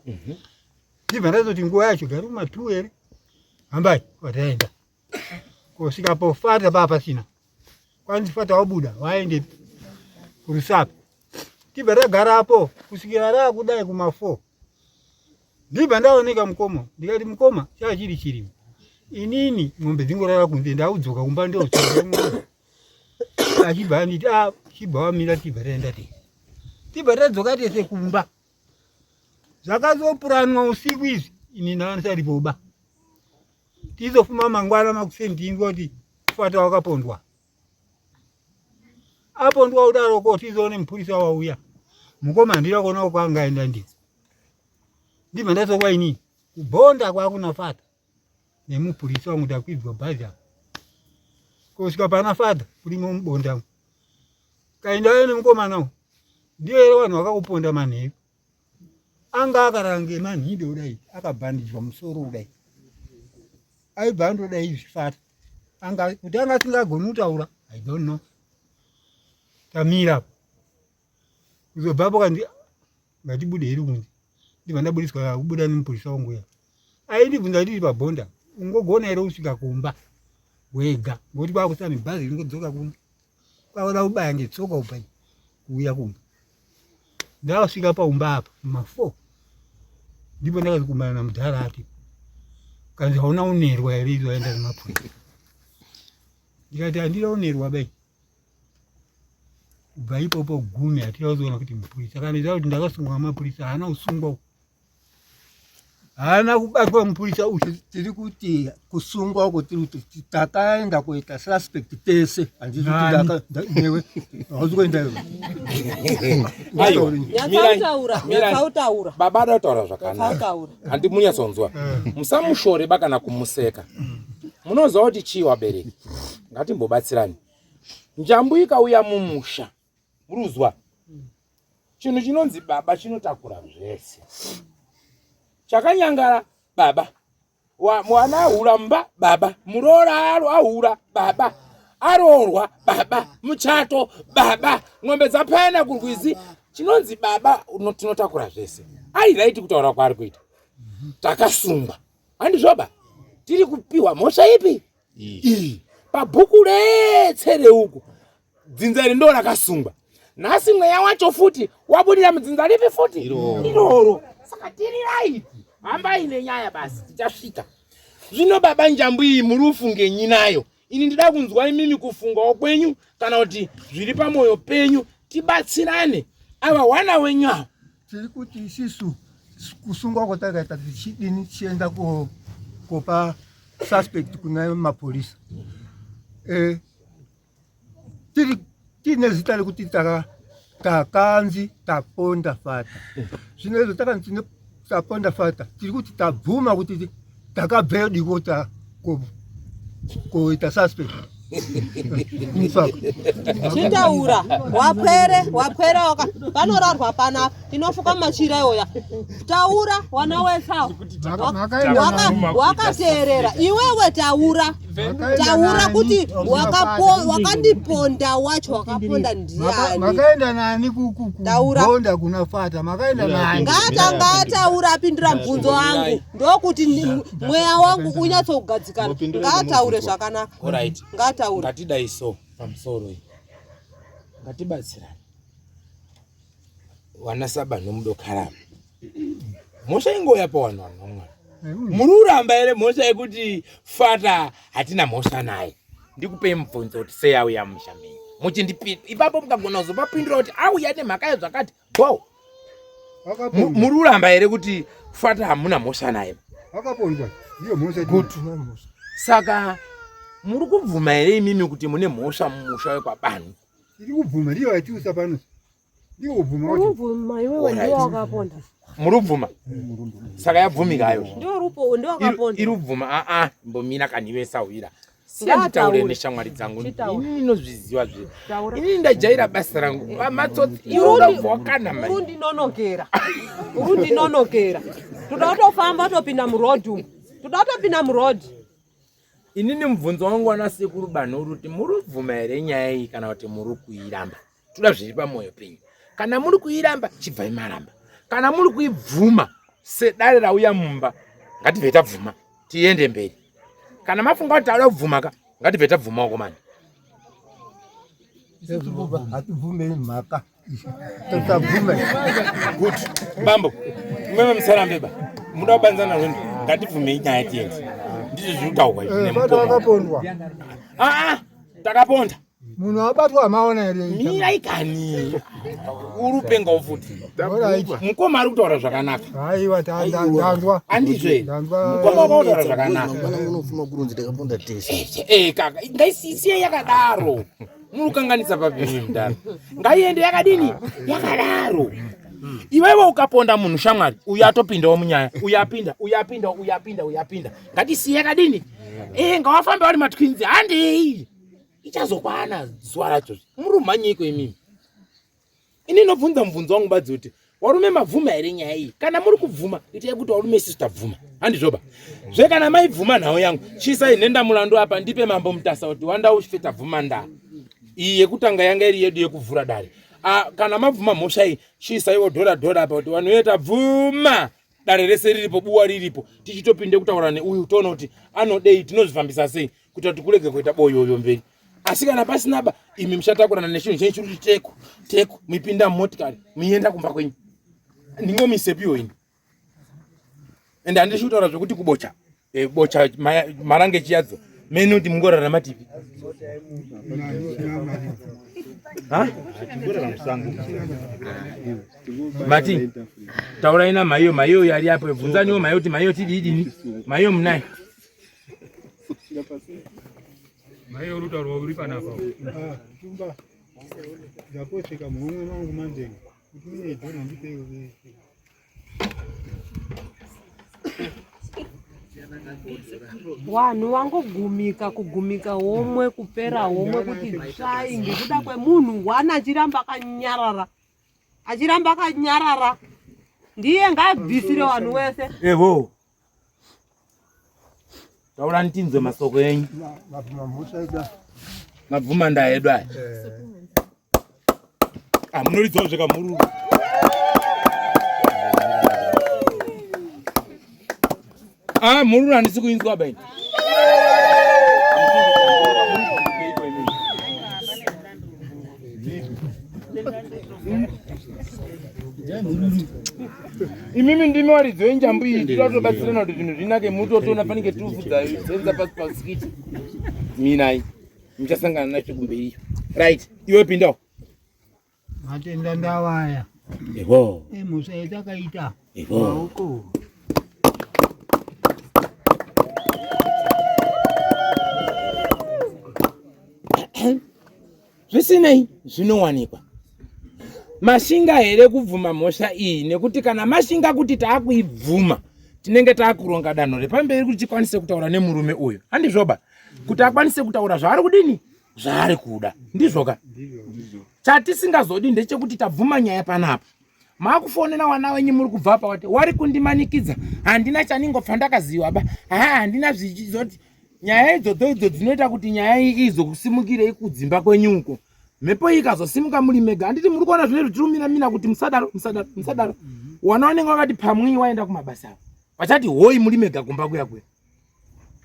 Ndibva ndazoti nguva yacho gari kuma2 here. Hambai wataenda. Kusvika pofata paa pasina. Kwanzi fata wabuda waendepi? Kurusape. Tibva tagarapo kusvikira raakudai kuma4. Ndibva ndaoneka mukoma ndikati mukoma chaa chiri chirimo. Inini ng'ombe dzingorara kunze ndaudzoka kumba ndotsvaga ng'ombe. Achibva anditi ah chibva wamira tibva taenda tese. Tibva tadzoka tese kumba. Zvakazopuranwa usiku izvi ini ndanga ndisaripoba. Tizofuma mangwana makuseni tinzwa kuti fata wakapondwa. Apondwa kudaroko tizoone mupurisa wauya. Mukoma handina kuona kwaangaenda ndiko. Ndibva ndazokwa inini kubhonda kwakuna fata nemupurisa wangu ndakwidzwa bhazi apa. Kusvika pana fata urimo mubonda umu. Kaenda ayo nemukomana uyu. Ndiyo here vanhu vakakuponda manheru. Anga akarange manhido kudai, akabhandijwa musoro kudai. Aibva andodai zvifata. Anga kuti anga asingagoni kutaura, I don't know. Tamira apo. Kuzobvapo kandi ngatibude hedu kunze. Ndibva ndabudiswa kubuda nemupurisa wangu uya. Aindibvunza kuti tiri pabhonda, ungogona here kusvika kumba wega? Ngokuti kwakusina mibhazi ingodzoka kuno. Kwakuda kubaya ngetsoka kubva kuuya kumba. Ndakasvika paumba apa ma4 ndipo ndakazokumbana namudhara ati kanzi hauna unerwa here izvo aenda nemapurisa. Ndikati handina unerwa bai. Kubva ipopo gumi hatina kuzoona kuti mupurisa kana ndiziva kuti ndakasungwa nemapurisa haana kusungwa haana kubatwa mupurisa uyu. Tiri kuti kusungwa uko tiri kuti takaenda kuita suspect tese handisi kuti newe hausi kuenda iwe. Nyatsautaura. Baba ada kutaura zvakanaka handi munyatsonzwa eh. musamushore ba kana kumuseka munoziva kuti chii wabereki ngatimbobatsirani njambu ikauya mumusha muruzwa chinhu chinonzi baba chinotakura zvese chakanyangara baba mwana ahura mumba baba muroora aro ahura baba aroorwa baba muchato baba ng'ombe dzapayana kurwizi chinonzi baba tinotakura zvese ari raiti kutaura kwaari kuita takasungwa handizvoba tiri kupiwa mhosva ipi iyi pabhuku retse reuku dzinza iri ndo rakasungwa nhasi mweya wacho futi wabudira mudzinza ripi futi iroro saka tiri raiti hambai nenyaya basi tichasvika zvino baba njambu iyi muri ufungenyi nayo ini ndida kunzwa imimi kufungawo kwenyu kana kuti zviri pamwoyo penyu tibatsirane ava hwana wenyu ava tiri kuti isisu kusungwa kwatakaita tichidini tichienda kopa suspect kuna mapurisa eh, tiri tiine zita rekuti takanzi taponda fata zvino izvo takanzi tine taponda fata tiri kuti tabvuma kuti takabveyo diko ta kuita suspect Chitaura wapwere wapwere waka panorarwa panapa tinofuka machira iwoya taura wana wesa wakateerera iwewe taura taura kuti wakandiponda wacho wakaponda ndiani makaenda nani kuponda kuna fata makaenda nani ngaatanga ataura apindura mubvunzo wangu ndokuti mweya wangu unyatsokugadzikana ngaataure zvakanaka ngaataure ngatidai so pamusoro iyi ngatibatsirane wana saba nomudokarama mhosva ingouya pawanhu vanhu vamwari muri kuramba here mhosva yekuti fata hatina mhosva naye ndikupei mubvunzo kuti sei auya musha menyu muchindipinda ipapo mukagona kuzopapindura kuti auya nemhaka yezvakati bo muri kuramba here kuti fata hamuna mhosva naye akapondwa ndiyo mhosva good saka muri kubvuma here imimi kuti mune mhosva mumusha wekwabanhu tiri kubvuma ndiyo yatiusa pano ndiyo kubvuma wacho Urubvuma iwewe ndiwe wakaponda. Muri kubvuma? Saka yabvumika ayo. Ndiwe rupo ndiwe wakaponda. Iri kubvuma a a mbomira kani iwe sahwira. Siya nditaure neshamwari dzangu. Ini ndinozviziva zve. Ini ndajaira basa rangu. Matsotsi iwe unobva wakana mai. Uri ndinonokera. Uri ndinonokera. Toda kutofamba topinda muroad umu. Toda kutopinda muroad. Inini mubvunzo wangu wana sekuru Banhuru kuti muri kubvuma here nyaya iyi kana kuti muri kuiramba? Toda zviri pamwoyo penyu. Kana muri kuiramba chibvai maramba. Kana muri kuibvuma sedare rauya mumba ngatibve tabvuma tiende mberi. Kana mafunga kuti tauda kubvuma ka ngatibve tabvumawo komana. Hatibvumei mhaka. Tabvuma. Good. Bambo, mwewe musarambe ba. Muda kubanzana rwendo. Ngatibvumei nyaya tiende. Ndizvo zviri kutaurwa izvi eh, nemukoma. Takapondwa. Ah ah, takaponda. Munhu abatwa maona here? Mirai kani. Urupenga futi. Mukoma ari kutaura zvakanaka. Aiwa tanzwa. Andizvo here? Mukoma wakataura zvakanaka. Unofuma kurunzi takaponda tese. Eh kaka, ngaisiye yakadaro. Muri kukanganisa papi imi mudhara? Ngaiende yakadini? Yakadaro. Iwewe ukaponda munhu shamwari, uyu atopindawo munyaya, uyu apinda, uyu apinda, uyu apinda, uyu apinda. Ngatisiye yakadini? Eh, ngawafambe vari matwinzi, handei. Ichazokwana zuva racho. Muri kumhanyiko imimi? Ini ndinobvunza mubvunzo wangu badzi kuti Warume mabvuma here nyaya iyi? Kana muri kubvuma, itai kuti warume isisu tabvuma. Handizvoba. Zve kana maibvuma nhau yangu, chiisai nhenda mulandu apa ndipe mambo Mutasa kuti wanda ushe tabvuma ndaa. Iyi yekutanga yanga iri yedu yekuvhura dare. Ah, kana mabvuma mhosva iyi, chiisaiwo dhora dhora apa kuti vanhu tabvuma. Dare rese riripo, buwa riripo. Tichitopinde kutaura neuyu toona kuti anodei, tinozvifambisa sei kuita kuti kurege kuita boyoyo mberi. Asi kana pasina ba, imi muchatakurana nechinhu chenyu chiri kuti teku teku, mipinda mumotikari mienda kumba kwenyu. Ndingomisepiwo ini. Ende handisi kutaura zvekuti kubocha. E, bocha marange chiyadzo. Mene kuti mungorarama tipi? Ha? Mati taurai na maiyo maiyo yari apo bvunzaniwo maiyo kuti maiyo tidii dini maiyo munaye. Maiyo uri kutaurwa uri panapa. Ah, tumba. Ndaposvika muhomwe mangu manje. Kuti mune dhona ndipeiwo. Vanhu vangogumika kugumika homwe kupera homwe kuti tsvai ngekuda kwemunhu one achiramba akanyarara achiramba akanyarara ndiye ngaabvisire vanhu wese evo taurani tinzwe masoko enyu mabvuma ndaa edu aya eh. ah, munoridzawo zvekamhururu ah, mhururu handisi kuinzwa baini Imimi ndimi waridzi wenjambu iyi tinoda kutobatsirana kuti zvinhu zvinake mutotoona fanike tufudza senza pasi pasikiti minai muchasangana nacho kumberi iyo right iwe pindawo Matenda ndawaya. Evo. Emhosva yatakaita. Evo. Maoko. Zvisinei, zvinowanikwa. Mashinga here kubvuma mhosva iyi nekuti kana mashinga kuti taakuibvuma tinenge taakuronga danho repamberi kuti tikwanise kutaura nemurume uyu handizvoba kuti akwanise kutaura zvaari kudini zvaari kuda ndizvoka chatisingazodi ndechekuti tabvuma nyaya panapa makufonera wana wenyu muri kubva apa wati wari kundimanikidza handina chaningopfa ndakaziwa ba ha handina zvichizoti nyaya idzodzo idzo dzinoita kuti nyaya iyi izokusimukirei kudzimba kwenyu uko mhepo iyi ikazosimuka muri mega handiti muri kuona zvinenge zvichirumira mina kuti musadaro musadaro musadaro wana wanenge wakati pamwii waenda kumabasa avo vachati hoi muri mega kumba kuya kuya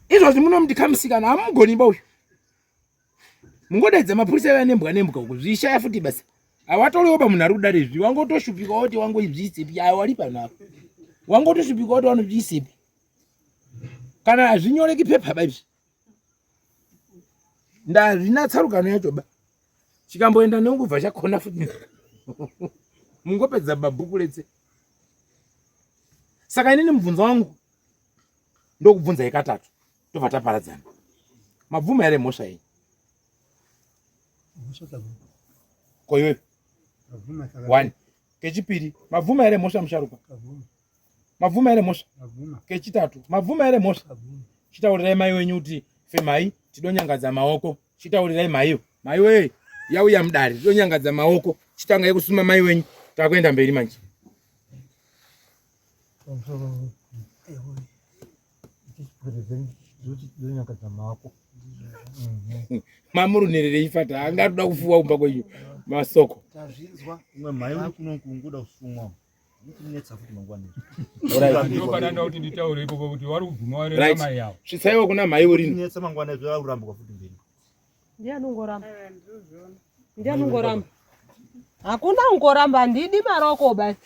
izvozvi munomuti kamusikana hamugoni ba uyu mungodaidza mapurisa vaya nembwa nembwa uko zvishaya futi basa awatoriwo pa munhu ari kudare izvi wangotoshupika woti wangoizviisepi awari pano apo wangotoshupika woti wanozviisepi kana hazvinyoreki pepa ba izvi ndazvina tsarukano yacho ba chikamboenda neungubva chakona futi mungopedza mabhuku letse saka inini mubvunzo wangu ndokubvunzai katatu tobva taparadzana mabvuma here mhosva yenyu ko iwewe one kechipiri mabvuma here mhosva musharukwa mabvuma here mhosva kechitatu mabvuma here mhosva chitaurirai mai wenyu kuti femai tidonyangadza maoko chitaurirai maiyo mai wee yauya mudare tidonyangadza maoko chitangai kusuma mai wenyu takuenda mberi manje Mamurunererei fata anga toda kufuwa kumba kwenyu masoko. Tazvinzwa umwe mhai uri kuno kungoda kusumwa. Mukunetsa futi mangwana. Ndopananda kuti nditaure ikoko kuti wari kubvuma wari mai yavo. Svitsaiwo kuna mhai urino. Kunetsa mangwana izvo akurambwa futi mberi. Ndiani ungoramba? Ndiani ungoramba? Hakuna ungoramba, handidi maroko basi.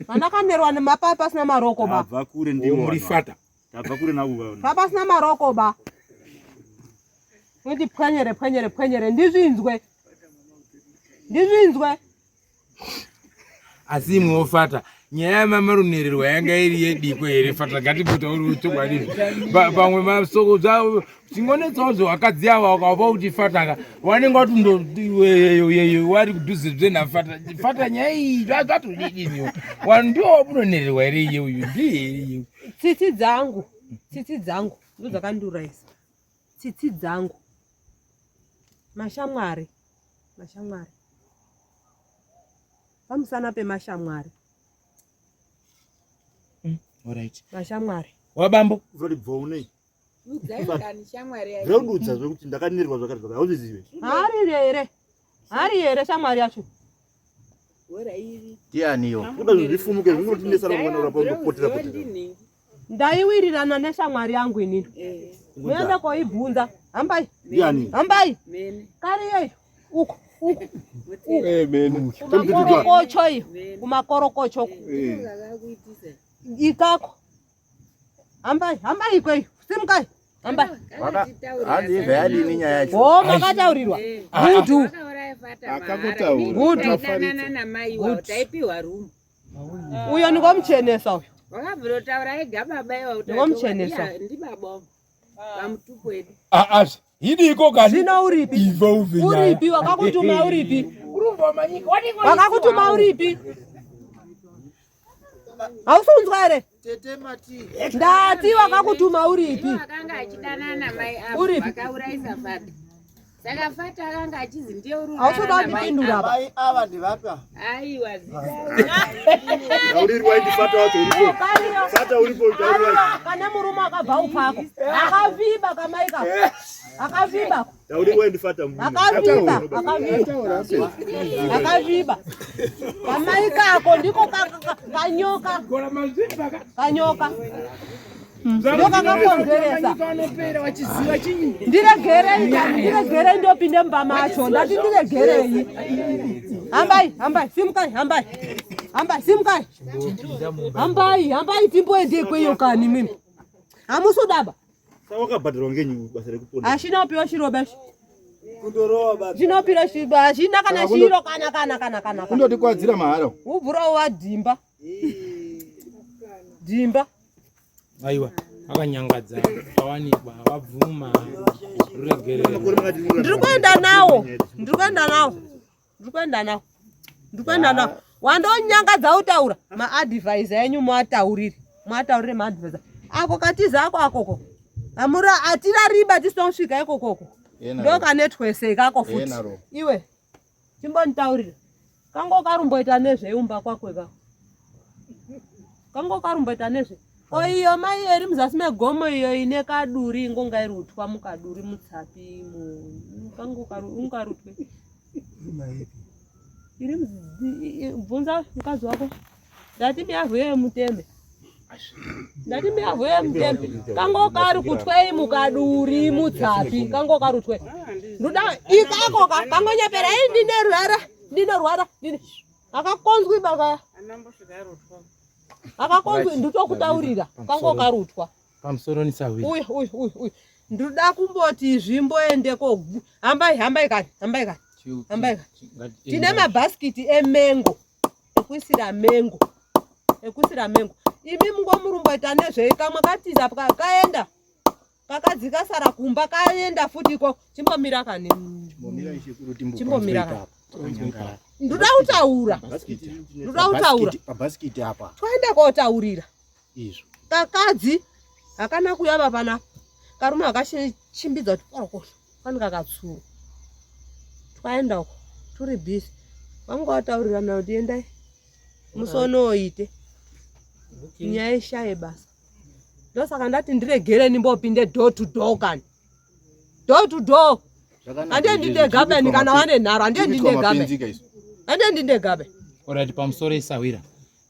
Vandakanerwa nemapa pasina maroko ba. Tabva kure ndiwo. Muri fata. Tabva kure navo vaona. Pa pasina maroko ba. Kuti pwanyere pwanyere pwanyere ndizvinzwe. Ndizvinzwe. Asi imwewo fata nyaya yamamarunererwa yanga iri yediko here fata ngatimbotaurewo chokwadi pamwe masoko zvavo chingonetsawo zvevakadzi ava ukava kuti fataka wanenge watundoyeyo wari kudhuze zvenafata fata nyaya iyi zvatodidiniwo wanhu ndiwo wamunonererwa here iye uyu ndiye here iye tsitsi dzangu tsitsi dzangu ndodzakandurayisa tsitsi dzangu mashamwari mashamwari. Pamusana pemashamwari. Alright. Mashamwari. Wabambo. Uzoti bvo unei? Udzai kani shamwari yacho. Zvaududza zvekuti ndakanirwa zvakati zvakati hauzvizive. Hari here? Hari here shamwari yacho? Ndianiyo? Kuda zvifumuke zvinotinetsa ramangwana urapa undopotera potera. Ndaiwirirana neshamwari yangu inini. Muende koibvunza. Hambai. Ndiani? Hambai. Mene. Kari yeyo. Uko. Uko. Eh, mene. Kumakorokocho iyo. Kumakorokocho uko. Ikako. Hambai, hambai ikweyo. Simukai. Hambai. Hanzi ibva yadini nyaya yacho? Oh, makataurirwa. Gudu. Akakotaura. Taidanana namai iwawo taipiwa rumu. Uyo ndikomuchenesa uyo. Wakabvirotaura ega baba iwawo. Ndikomuchenesa. Ndibaba wangu. Pamutupo wedu. Ah, hidiko kani. Zvino uripi? Ivo uve nyaya. Uripi wakakutuma uripi? Wakakutuma uripi? Hausi kunzwa here? Ndati wakakutuma uripi? Akanga achidanana namai avo Uripi? vakaurayisa Fata. Saka Fata akanga achizi ndiye uri Hausi kuda kundipindura apa. Mai ava ndevapa. Aiwa Taurirwa ndi fata wacho uripo. Fata uripo taurirwa. Kana murume akabva upako. Akavimba kamai kako. Akavimba. Taurirwa ndi fata murume. Akavimba, akavimba. Akavimba. Kamai kako ndiko kanyoka. Kanyoka. Ndokakakonzeresa. Ndiregerei, ndiregerei ndopinde mumba macho. Ndati ndiregerei. Hambai, hambai, simukai, hambai. Hambai, simukai. Hambai, hambai timboende ikweyo kani mimi. Hamusi udaba. Saka wakabhadharwa ngenyi basa rekuponda? Hachina kupiwa chiroba ichi. Kundorowa baba. Chinopira chiba, hachina kana chiro kana kana kana kana. Kundotikwadzira mahara. Ubvura wadhimba. Dhimba. Aiwa, akanyangadza pawanikwa wabvuma ruregerero. Ndiri kuenda nawo. Ndiri kuenda nawo. Ndiri kuenda nawo. Ndiri kuenda nawo. Wandonyangadza utaura maadvise enyu muataurire. Muataurire maadvise. Ako katiza ako akoko. Amura atirariba tisina ikokoko. Ena Ndokane twese ikako futi. Ena ro. Iwe chimbonditaurira. Kango karumboita nezveumba kwako ikako. Kango karumboita nezve. O iyo mai iri muzasi megomo iyo ine kaduri ingonga iri utwa mukaduri mutsapi mu kango karu ungarutwe. Iri bvunza mukadzi wako. Ndati miyavhu yemuteme. Ndati miyavhu yemuteme. Kango kari kutwei mukaduri mutsapi. Kango karutwe. Ndoda ikako ka kangonyepera "Ei, ndinorwara ndinorwara ndine akakonzwi baka akakonzwi nditokutaurira kango karutwa Pamusoro nisawira. uyu uyu uyu uyu ndoda kumboti zvimboende ko hambai hambai kani hambai kani hambai kani tine mabhasikiti emengo ekuisira mengo ekuisira mengo imi mungomurumboita nezvei kamwe katiza kaenda kakadzi kasara kumba kaenda futi ikoko chimbomira kani Chimbomira kani. Ndoda kutaura ndoda kutaura Pabhasikiti apa. twaenda kotaurira Izvo. kakadzi hakana kuyava panapa karume akachimbidza kuti porokosho kwani kakatsuro twaenda uko turi bhizi vanga vataurirana kuti endai musonoite nyaya ishaye basa ndosaka ndati ndiregere ndimbopinde door to door kani door to door handiye ndindegabe kana wane nharo handiye ndindegabe handiye ndindegabe Alright, pamusoro isawira.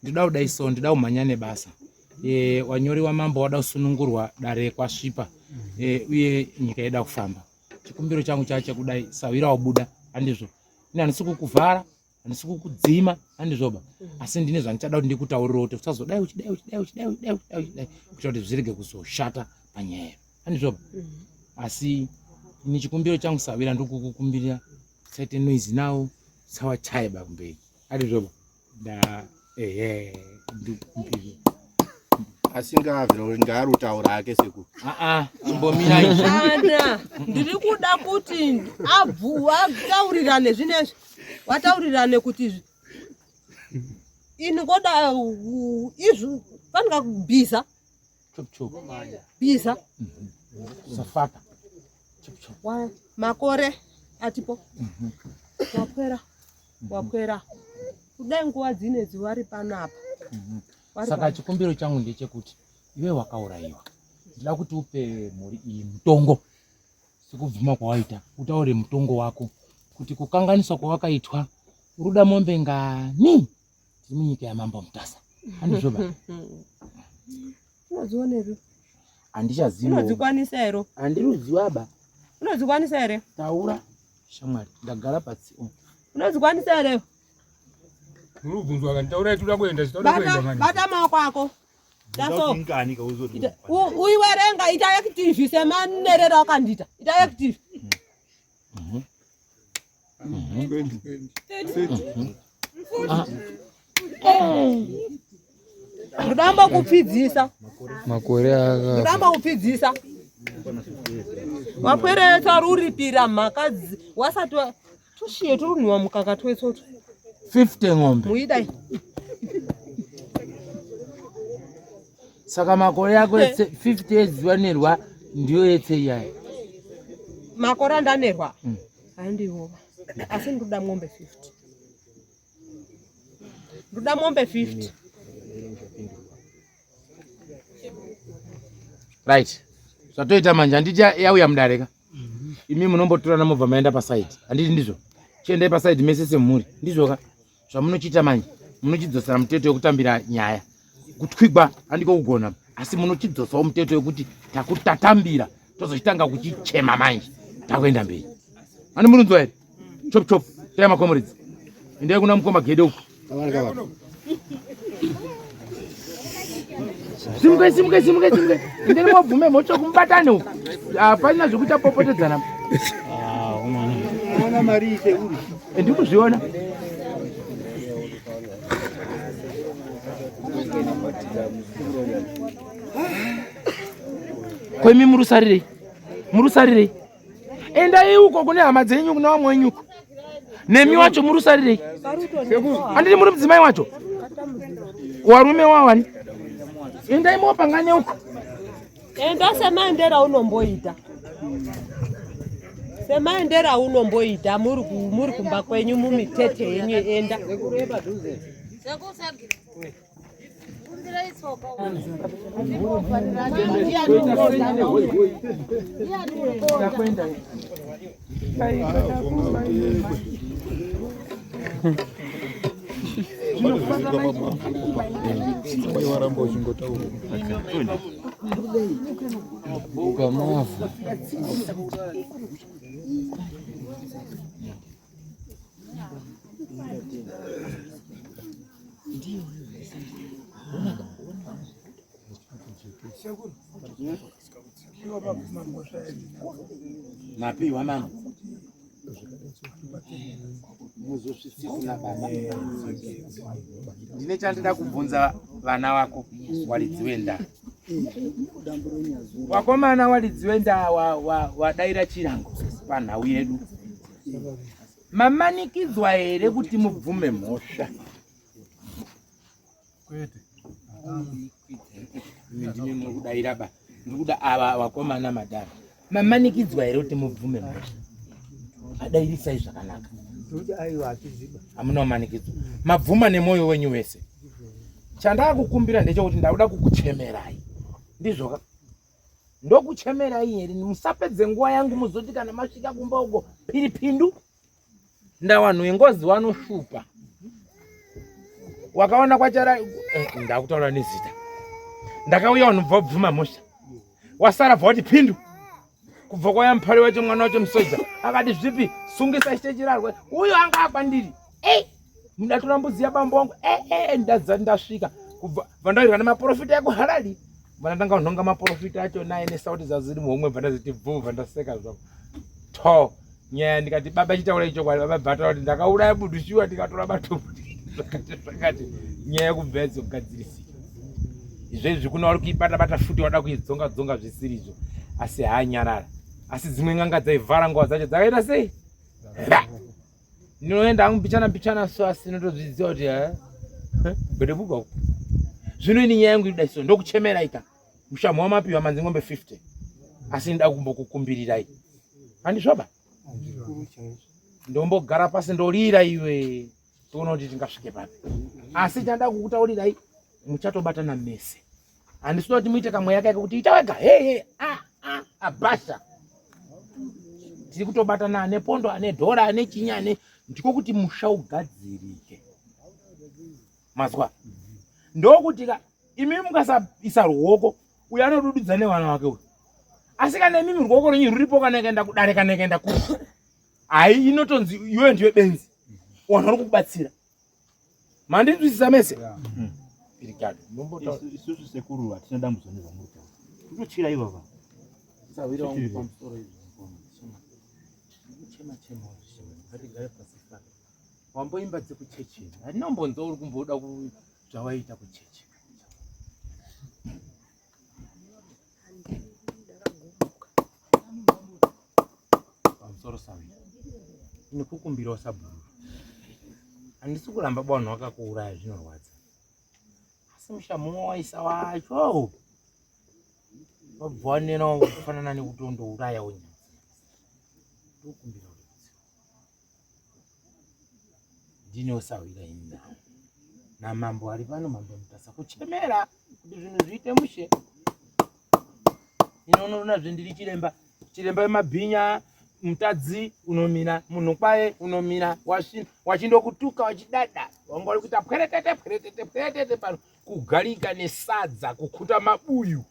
Ndida kudai so, ndida kumhanya nebasa. E, wanyori wamambo wada kusunungurwa dare kwasvipa. E, uye nyika yeda kufamba. Chikumbiro changu chache kudai sawira wabuda handizvo. Ini handisi kukuvhara, handisi kukudzima, handizvoba. Asi ndine zvandichada kuti ndikutaurire kuti usazodai uchidai uchidai uchidai uchidai uchidai uchidai kuitira kuti zvirege kuzoshata panyaya yedu. Handizvoba. Asi ini chikumbiro changu sawira ndikukukumbirira tisaite noise now tisawachaye bakumberi. Handizvoba. Da ehe ndikukumbirira. Asi ngaabvira ngaarutaura hake sekuru. Aa, chimbomira izvi. Ana, ndiri kuda kuti abvu ataurirane zvinezvi wataurirane kuti izvi ini ngoda izvi fanika kubhiza Chop chop. bhiza Safata. Makore atipo wakwera wakwera Kudai nguva dzinedzi wari panapa. Saka chikumbiro changu ndechekuti iwe wakaurayiwa, ndida kuti upe mhuri iyi mutongo sekubvuma kwawaita, utaure mutongo wako kuti kukanganiswa kwawakaitwa uruda mombe ngani? Tiri munyika yamambo Mutasa, handizvo ba? Unozionepi? Handichazivi. Unodzikwanisa here? Handiruziva ba. Unodzikwanisa here? Taura shamwari, ndagara patsi. Unodzikwanisa here? Murubvunzwa kani taurai toda kuenda toda kuenda mani. Bata maoko ako. Taso. Uiwerenga ita active semanerero akandiita. Ita active. Ndodamba kupfidzisa. Makore aka. Ndodamba kupfidzisa. Wapweretsa ruripira mhaka wasati Tushiye turunhuwa mukaka twetsoto. 50 ng'ombe. Muidai. Saka makore ako etse 50 edziwanerwa ndiyo etse iyayo. Makore andanerwa. Handiwo. Asi ndoda mombe 50. Ndoda mombe 50. Right. Zvatoita manje handiti yauya mudare ka? Imi munombotorana mobva maenda pasaidi. Handiti ndizvo? Chiendai pasaidi mese semhuri. Ndizvo ka? Zvamunochiita manje munochidzosera muteto wekutambira nyaya. Kutwigwa handiko kugona asi munochidzosawo muteto wekuti takutatambira tozochitanga kuchichema manje takuenda mberi. Ani murunzwa here? Chop chop. Taya makomuridzi. Endai kuna mukoma Gede uko. Simukai simukai simukai simukai. Endai mwabvume mhotsva kumubatane uko. Hapana zvekuita popotedzana. Ona mari ise uri. Ndikuzviona. Ko imi murusarirei? Murusarirei? Endai uko kune hama dzenyu kuna vamwe wenyu uko. Nemi wacho murusarirei? Handiti muri mudzimai wacho? Warume wawani? Endai mopangane uko. Enda semaendero aunomboita. Semaendero aunomboita muri kumba kwenyu mumitete yenyu enda. Waiwaramba uchingotaura. Pamavhu. Mapiwa mama. Muzosvitsi kuna baba. Ndine chandida kubvunza vana vako waridzi wenda. Wakomana waridzi wenda wadaira chirango panhau yedu. Mamanikidzwa here kuti mubvume mhosva? Kwete. Imi ndimi muri kudaira ba. Ndiri kuda ava vakomana madhara. Mamanikidzwa here kuti mubvume mhosva? Adairisai zvakanaka. Ndokuti aiwa hatiziba. Hamuna kumanikidzwa. Mabvuma nemwoyo wenyu wese. Chandakukumbira ndechekuti ndakuda kukuchemerai. Ndizvo ka? Ndokuchemerai here? Musapedze nguva yangu muzoti kana masvika kumba uko piripindu. Ndawanhu wengozi wanoshupa. Wakaona kwachara ndakutaura nezita. Ndakauya vanhu bva bvuma mhosva. Wasara bva wati pindu. Kubva kwaya mupari wacho mwana wacho musoja akati zvipi sungisa chite chirarwe. Uyo anga akwandiri. Ei ndatora mbudzi yabambo wangu. Ndadza ndasvika kubva vandairwa nemaprofita ekuHarare. Bva ndatanga kunhonga maprofita acho naye nesauti dzaziri muhomwe bva ndaziti bvuu bva ndaseka zvangu. To nyaya ndikati baba chitaura ichokwadi baba bva taura kuti ndakauraya munhu shuwa ndikatora matombo zvakati zvakati nyaya yekubva yazogadzirisika. Izvezvi kuna vari kuibata bata futi wada kuidzonga dzonga zvisirizvo asi haanyarara. Asi dzimwe n'anga dzaivhara nguva dzacho dzakaita sei? Ra! Ndinoenda hangu mbichana mbichana so asi ndinotozviziva kuti ha gwede buga uko. Zvino ini nyaya yangu inoda iso ndokuchemera ika mushamhu wamapiwa manzi ng'ombe 50 asi ndinoda kumbokukumbirirai handizvoba ndombogara pasi ndorira iwe. Toona kuti tingasvike papi. Asi chanda kukutaurirai muchatobatana mese. Handisina kuti muite kamweya kaiko kuti ita wega. Hey hey ah ah abasha. Tiri kutobatana ane pondo ane dhora ane chinya ane ndiko kuti musha ugadzirike. Mazwa. Ndokuti ka imi mukasaisa ruoko uyo anodududza nevana vake uyu. Asi kana imimi ruoko rwenyu ruripo kana ikaenda kudare kana ikaenda kure. Hai inotonzi iwe ndiwe benzi. Wanhu vari kukubatsira. Mandinzwisisa mese? Pirigado. Isusu sekuru hatina dambudziko nezvamuri kutaura. Kutotyira ivava. Sawira wangu pamusoro izvi. Chema chema ngatigare pasi fana. Wamboimba dzekuchechi. Handinombonzwa uri kumboda zvawaita kuchechi. Pamusoro sawira. Ndinokukumbirawo sabhuru. Handisi kuramba bwanhu wakakuuraya zvinorwadza. Asi mushamu waisa wacho. Wabva wanena kufanana nekutondourayawo nyama. Ndokumbira rubatsiro. Ndini osahwira ini nawo. Namambo ari pano mambo Mutasa kuchemera kuti zvinhu zviite mushe. Ini unoona zve ndiri chiremba. Chiremba wemabhinya mutadzi unomira munhu kwaye unomira wachindokutuka wachidada wanga uri kuita pweretete pweretete pweretete pano kugarika nesadza kukuta mabuyu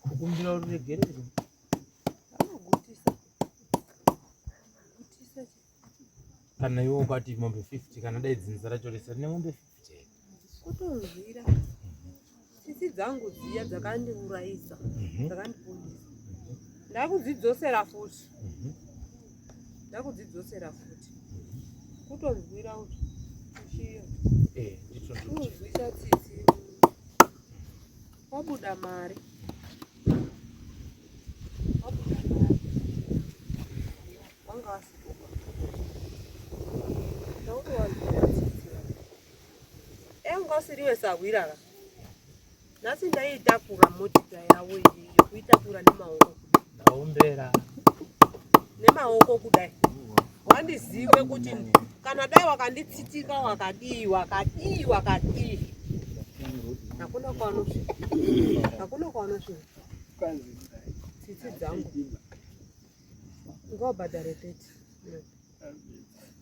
kukumbira ruregerero kana iwe ukati mombe 50 kana dai dzinza racho rese rine mombe 50 kutonzwira tsitsi dzangu dziya dzakandiurayisa mhm. dzakandipondisa ndakudzidzosera futi mhm. ndakudzidzosera futi kutonzwira kuti uchiyo eh, kunzwisa tsitsi wabuda mari wabuda mari wanga wasikuba ndakutowanzwira tsitsi enga usiriwe sahwira ka nhasi ndaiitakura motika yavo iyi yokuitakura nemaoko ndaombera nemaoko kudai wandizive kuti kana dai wakanditsitika wakadii wakadii wakadii hakuna kwaunosvika hakuna kwaunosvika tsitsi dzangu ngawabhadhare 30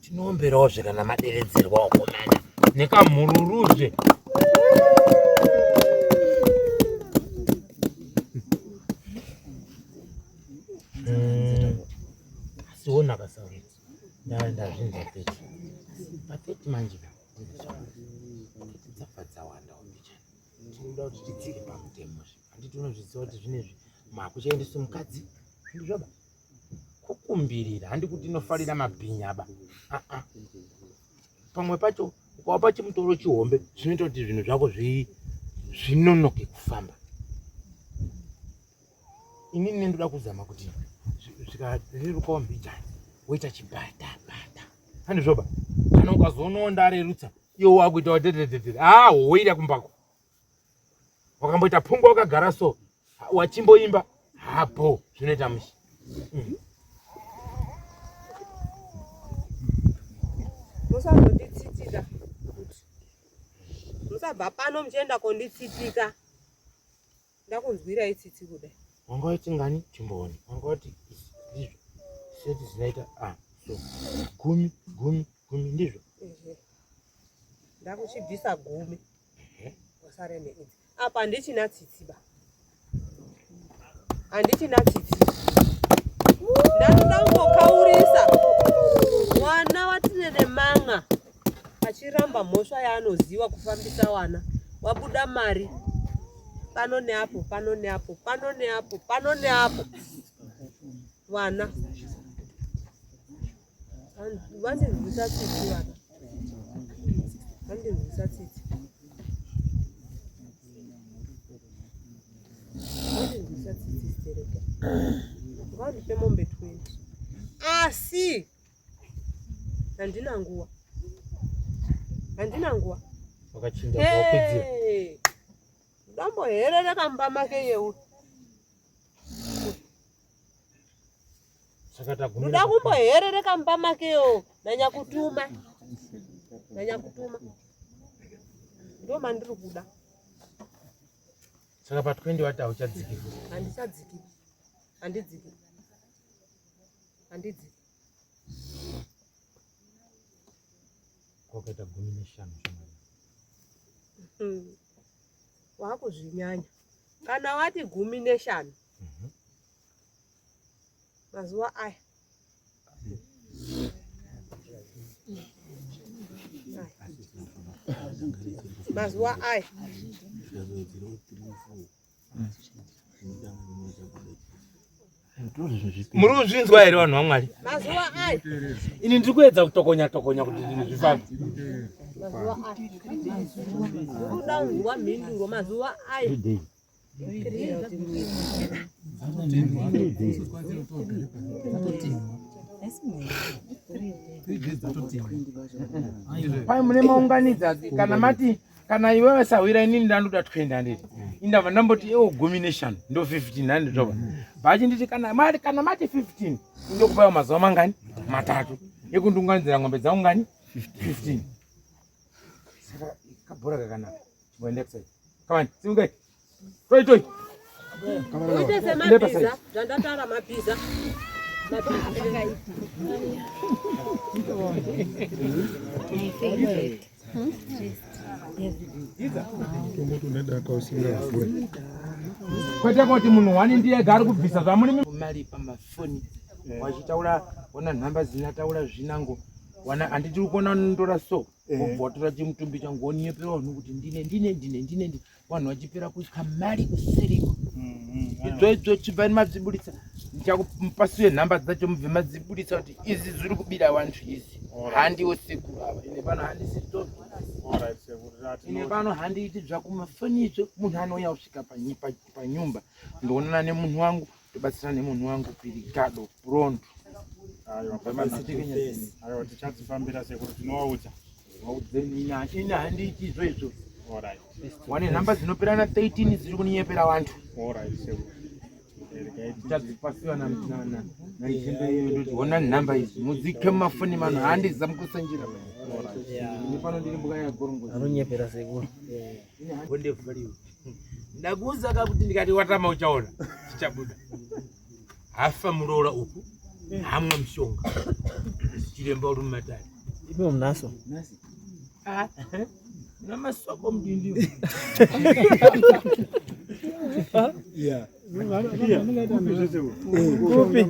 Tinoomberawozve kana maderedzerwa wakomana nekamhururuzve. Asi wona kasaureti ndazvinzwa peti pateti manje ka dzabva dzawanda mbichana tinoda kuti tidzike pamutemo zve handiti unozviziva kuti zvinezvi makuchaendesa mukadzi ndizvoba kukumbirira handi kuti inofarira mabhinya ba aa pamwe pacho ukawapa chimutoro chihombe zvinoita kuti zvinhu zvako zvinonoke kufamba inini ndoda kuzama kuti zvikarerukawo mbijana woita chibatabata handizvoba kana ukazoonawo ndarerutsa iwo wakuita watetetetete haa woira kumbako wakamboita pfungwa wakagara so wachimboimba hapo zvinoita mushe mm. Musazonditsitika kuti musabva pano muchienda konditsitika ndakunzwirai tsitsi kudai. Wanga wati ngani chimboone wanga wati ndizvo seti zinaita ah so gumi gumi gumi ndizvo ndakuchibvisa gumi wasare neidzi apa handichina tsitsi ba handichina tsitsi ndanoda kungokaurisa wana watine nemanga achiramba mhosva yaanoziva kufambisa wana wabuda mari pano neapo pano neapo pano neapo pano neapo vana Vandinzwisa tsitsi vana. Vandinzwisa tsitsi. Vandinzwisa tsitsi stereka. Vandipe mombe 20. Asi handina nguva. Handina nguva. Wakachinja wakwidzira. Ndamboherereka mumba make yeu. Saka tagumira Ndoda kumboherereka mumba makeyo nanyakutuma. Nanyakutuma ndo mandiri kuda. Saka pa 20 wati hauchadziki futi? Handichadziki, handidziki, handidziki. Kwakaita 15 shamwari. Wakuzvinyanya. Kana wati 15 mazuva aya mazuva aya Muri kuzvinzwa here vanhu vaMwari? Mazuva aya Ini ndiri kuedza kutokonya tokonya kuti zvinhu zvifambe. Mazuva aya ndikuda kunzwa mhinduro mazuva aya. Pai mune maunganidza kana mati kana iwewe sahwira inini ndandoda 20 handiti indabva ndamboti iwo 15 ndo 15 handitoba vachinditi kana mati kana mati 15 indokupawo mazuva mangani matatu ekundiunganidzira ng'ombe dzangu ngani 15. Saka kabhora kakanaka chimboenda kusai. Come on, simukai. Toi toi. Uite semabhiza zvandataura mabhiza. Kwete kuti munhu wani ndiye ega ari kubvisa zvamuri mari pamafoni wachitaura wana nhamba dzinataura zvinango wana handiti uri kuona ndora so wobva watora chimutumbi changu wonyepera vanhu kuti ndine ndine ndine ndine ndine vanhu vachipera kutya mari kusiriko idzo idzo chibva madziburitsa ndichakupasiwe nhamba dzacho mubve madziburitsa kuti izi zviri kubira vanhu izi handiwo sekuru ava ine pano handisi tsotsi ine pano handiiti zvakumafoni izvo munhu anouya kusvika panyumba ndoonana nemunhu wangu tobatsirana nemunhu wangu pirigado pronto. Aiwa, tichadzifambira sekuru, tinowaudza. Waudzeni, ini handiiti izvo izvo. Wane nhamba dzinopera na 13 dziri kuninyepera vantu. Tichadzipasiwa naizembe iyoyo ndoti hona nhamba idzi mudzike mumafoni mano handiza mukusanjira. Ini pano ndiri mbuka yagorongozi. Anonyepera sekuru. Gondevhariwe. Ndakuudza ka kuti ndikati watama uchaona chichabuda. Hafa muroora uku hamwa mushonga. Chiremba uri mumatare. Ipo munaso. Ah, muna masoko mudindi. Yeah. Kupi?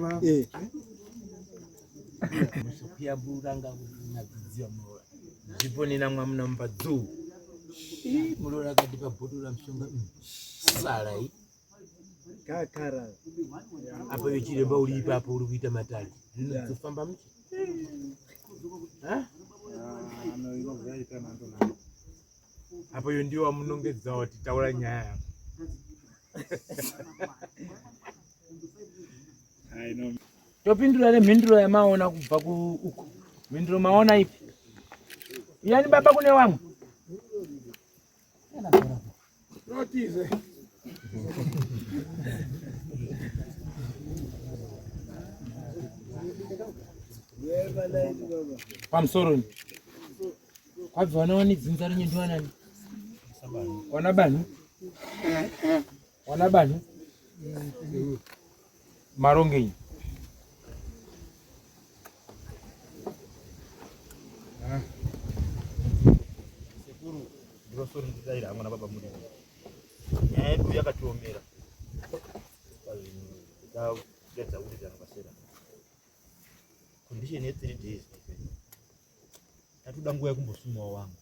Kuyamburanga nadzidziwa muroora. Zviponena mwamuna mumba dzuu. Ii, muroora akatipa bhodhoro ramushonga. Sarai. Kakara. Apa iwe chiremba uri ipapo uri kuita matare. Zvinozofamba muchi. Ha? Apa iyo ndiyo wamunongedzawo kuti taura nyaya yako. Topindura nemhinduro yamaona kubva uku. Mhinduro maona ipi? Iyani baba kune wamwe. Notize. Pamusoro ni. Kwabva vana wani dzinza renyu ndiwanani? Wana bani? Wana bani? Marongenyi. Sekuru, ndinosori ndidaira hangu nababa muri. Nyaya yedu yakatiomera pazvinhu takapedza kuwirirana pasera. Condition ye 3 days my friend. Tatoda nguva yekumbosumawo wangu.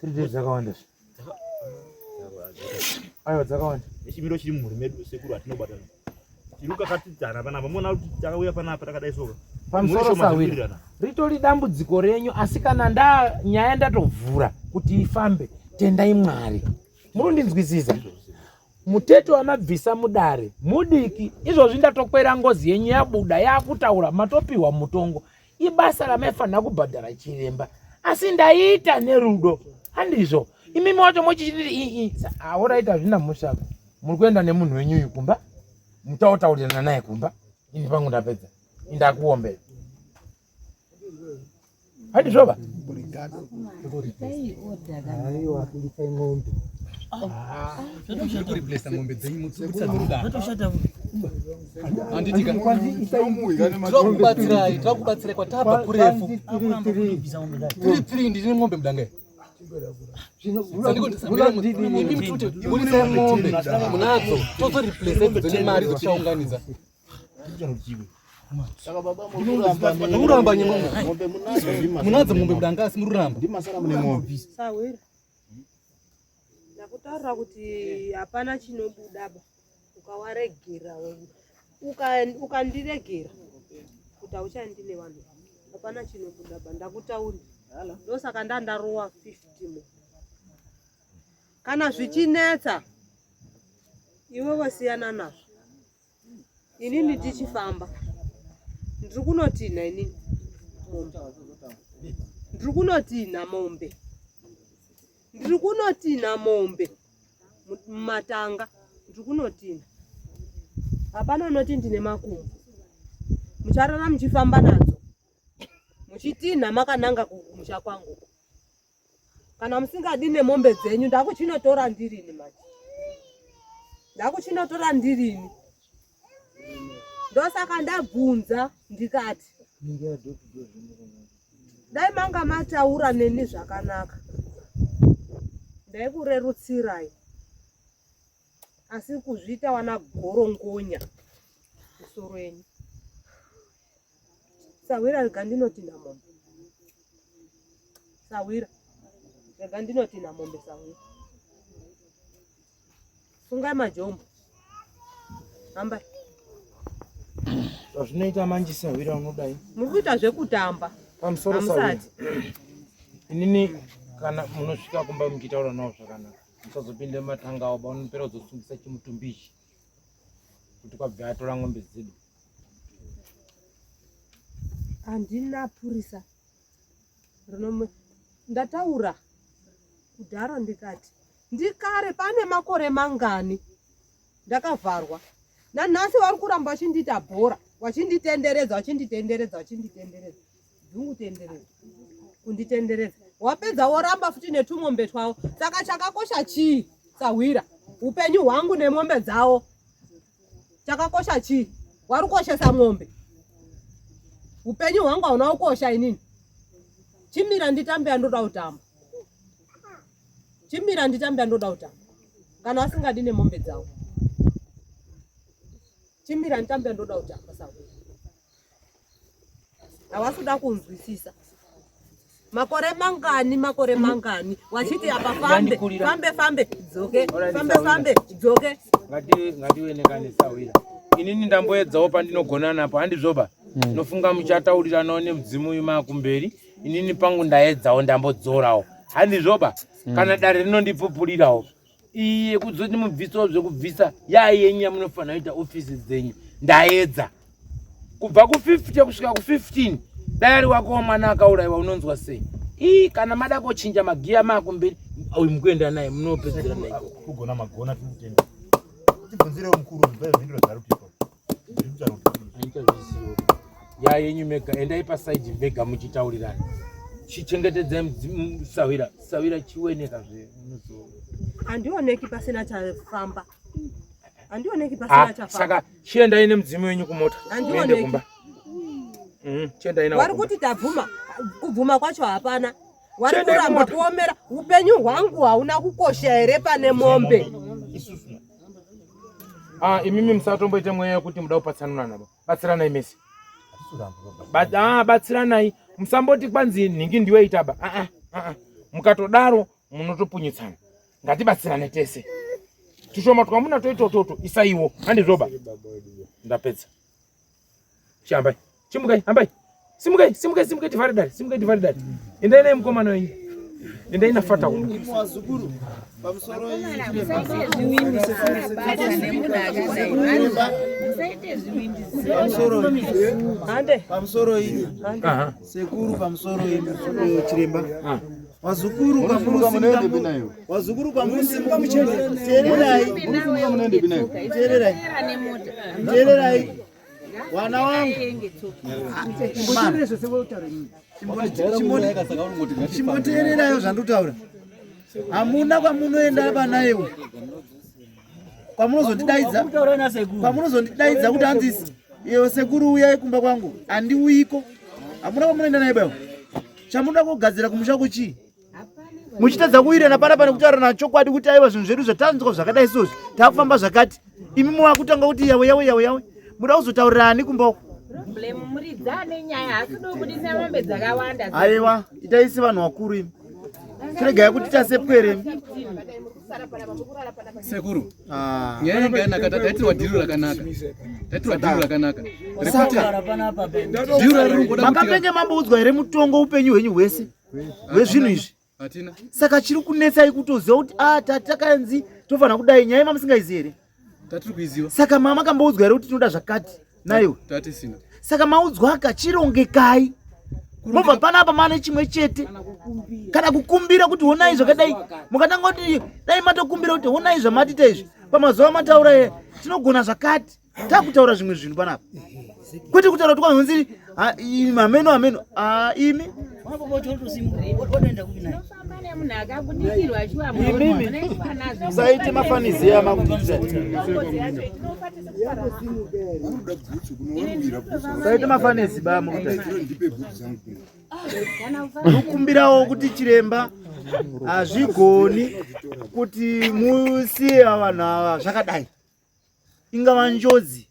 3 days dzakawanda. Aiwa dzakawanda. Nechimiro chiri mumhuri medu sekuru hatinobatana. Tiri kukakatidzana panapa muona kuti takauya panapa takadai soka. Pamusoro sahwira. Ritori dambudziko renyu asi kana nda nyaya ndatovhura kuti ifambe tendai Mwari. Murundinzwisisa? Muteto wamabvisa mudare mudiki izvozvi ndatokwera ngozi yenyu yabuda yakutaura matopiwa mutongo ibasa ramaifanira kubhadhara chiremba asi ndaita nerudo handizvo imimi wacho mochichititi ii aoraita hazvina mhosva muri kuenda nemunhu wenyu uyu kumba mutautaurirana naye kumba ini pangu ndapedza indakuombera. Handizvoba? Aiwa, budisai mombe. Kureplace mombe dzenyu mutsatsa handitika tirakubatsirai tirakubatsirai kwatabva kurefu tiri tiri ndine mombe mudanga budisai mombe munadzo tozoreplace idzo nemari dzotichaunganidza Saka baba muri muramba nyemombe munadzo mombe mudanga asi mururamba ndimasara mune mombe Sawira. Ndakutaurira kuti hapana chinobuda ba. Ukawaregera ukandiregera kuti hauchandi nevanhu. Hapana chinobuda ba ndakutaurira. Ndosaka ndandarowa 50 mo. Kana zvichinetsa iwewe siyana nazvo. Inini tichifamba. Ndiri kunotinha inini mombe. Ndiri kunotinha mombe. Ndiri kunotinha mombe mumatanga. Ndiri kunotinha. Hapana unoti ndine makumbo. Mucharara muchifamba nadzo. Muchitinha makananga kumusha kwangu. Kana musingadi nemombe dzenyu ndakuchinotora ndirini manje. Ndakuchinotora ndirini. Ndosaka ndabvunza ndikati dai manga mataura neni zvakanaka ndaikurerutsirai asi kuzviita wana gorongonya musoro yenyu. Sahwira rega ndinotinha mombe. Sahwira rega ndinotinha mombe sahwira. Sungai majombo. Hambai. Zvazvinoita manje sahwira unodai. Muri kuita zvekutamba. Pamusoro sahwira. Inini kana munosvika kumba muchitaura nawo zvakanaka. Musazopinde mumatanga awo baunopera kuzosungisa chimutumbi ichi. Kuti kwabve atora ng'ombe dzedu. Handina purisa rinomu ndataura kudhara ndikati ndikare pane makore mangani ndakavharwa nanhasi vari kuramba vachindiita bhora vachinditenderedza vachinditenderedza vachinditenderedza dzungu tenderedza kunditenderedza wapedza woramba futi netumombe twavo saka chakakosha chii sahwira upenyu hwangu nemombe dzavo chakakosha chii wari kukoshesa mombe upenyu hwangu hauna kukosha inini chimira nditambe yandoda kutamba chimira nditambe yandoda kutamba kana asingadi nemombe dzavo chimira nditambe yandoda kutamba sahwira havasi kuda kunzwisisa makore mangani makore mangani wachiti apa fambe fambe fambe dzoke fambe fambe dzoke ngatiwenekane sahwira inini ndamboedzawo pandinogona napo handizvoba hmm. nofunga muchatauriranawo nemudzimu uyu maakumberi inini pangu ndaedzawo ndambodzorawo handizvoba hmm. kana dare rinondipupurirawo iye kuzoti mubvisawo zvekubvisa yayenyu yamunofanira kuita ofisi dzenyu ndaedza kubva ku50 kusvika ku15 dai ari wako wamwana akaurayiwa unonzwa sei ii kana mada kochinja magiya makumberi uyu mukuenda naye munopedzera naye kugona magona tikutenda tibvunzirewo mukuru mhinduro dzaari kutipa Andichazviziva. Ya yenyu mega endai pasaidi mega muchitaurirana. Chichengetedzai sawira sawira chiweneka zve unozo. Handioneki pasina chafamba. Handioneki pasina ah, chafamba. Saka chiendai nemudzimu wenyu kumota. Muende kumba. Chiendai nawo. Wari kuti tabvuma kubvuma kwacho hapana. Wari kuramba kuomera upenyu hwangu hauna kukosha here pane mombe. Ah, imimi musatomboite mweya wekuti muda kupatsanurana ba. Batsiranai mese. Ah, batsiranai. Musamboti kwanzi nhingi ndiwe ita ba. Ah ah ah. ah. Mukatodaro munotopunyitsana. Ngatibatsirane tese. Tushoma twamuna toita toto isaiwo. Handizvoba. Ndapedza. Chihambai. Chimukai, hambai. Simukai, simukai, simukai tivhare dare. Simukai tivhare dare. Endai naye mukomana wenyu. Endai nafata kumba. Wazukuru pamusoro pamusoro iyi sekuru pamusoro iyi chiremba wazukuru wazukuru kwamusimuka teererai teererai teererai wana wangu. Chimboteererayo zvandotaura. Hamuna kwamunoenda vana iwe. Kwamunozondidaidza. Kwamunozondidaidza kuti hanzi iyo sekuru uyai kumba kwangu. Handiuyiko. Hamuna kwamunoenda naye bayo. Chamunoda kugadzira kumusha kuchii? Muchitadza kuwirirana panapa nekutaurana chokwadi kuti aiwa zvinhu zvedu zvatanzwa zvakadai sozvi takufamba zvakati. Imi mava kutanga kuti yawe yawe yawe yawe. Muda kuzotaurira ani kumba uko? Problem muridzi ane nyaya haasi kubudisa mombe dzakawanda. Aiwa, itai sevanhu vakuru imi. Chiregai kuti tasepwere imi. Sekuru, nyaya yanga yanaka, taitirwa dhiru rakanaka, taitirwa dhiru rakanaka rekuti dhiru rari kungoda kuti Makambenge mamboudzwa here mutongo upenyu hwenyu hwese hwezvinhu izvi? Hatina. Saka chiri kunetsai kutoziva kuti a tatakanzi tofanira kudai, nyaya mamusingazivi here? Tatiri kuiziva. Saka mama kamboudzwa here kuti tinoda zvakati naiwe? Tatisina. Saka maudzwa kachirongekai mobva panapa mane chimwe chete kana kukumbira kuti honai zvakadai, mukatanga kuti dai matokumbira kuti honai zvamatiita izvi pamazuva mataura ye tinogona zvakati, takutaura zvimwe zvinhu panapa, kwete kutaura kuti kwanzi hameno hameno. Ah, imi Munhu akabudikirwa shuwa. Imimi musaite mafanizi amakuita, saite mafanezi ba mukuita. Ndokumbirawo kuti chiremba, hazvigoni kuti musiye vanhu ava zvakadai, ingava njodzi.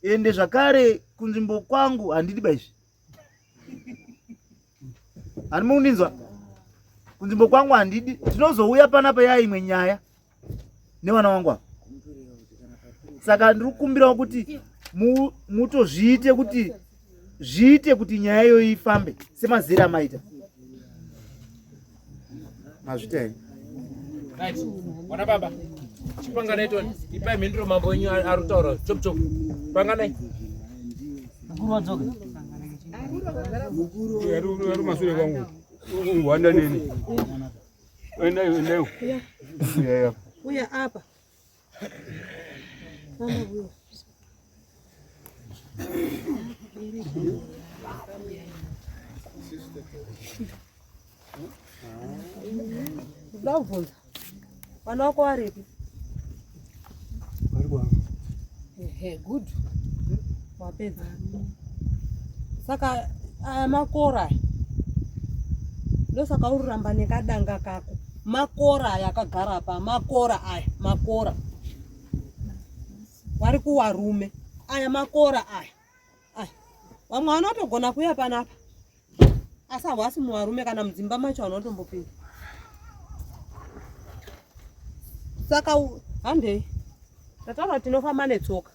Ende zvakare kunzvimbo kwangu handidi ba izvi, handimo kundinzwa. Kunzvimbo kwangu handidi, tinozouya panapa ya imwe nyaya nevana vangu ava. Saka ndiri kukumbirawo kuti mutozviite kuti zviite kuti nyaya iyoyi ifambe semazera amaita. Mazvita here? Right. Wana baba. Chipanganai toni. Ipai mhinduro mambo wenyu ari kutaura. Chop chop. Panganai. Mukuru wadzoka. Ari masure kwangu. Wanda neni. Endai, endai. Uya apa. Mama uya. Ndoda kubvunza. Vana wako varipi? Ehe, good. Wapedza. Saka aya makora aya. Ndosaka uri ramba nekadanga kako. Makora aya akagara apa, makora aya, makora. Vari kuwarume. Aya makora aya. Aya. Vamwe vanotogona kuuya panapa. Asi havasi muvarume kana mudzimba macho vanotombopinda. Saka handei. Tataura kuti tinofamba netsoka.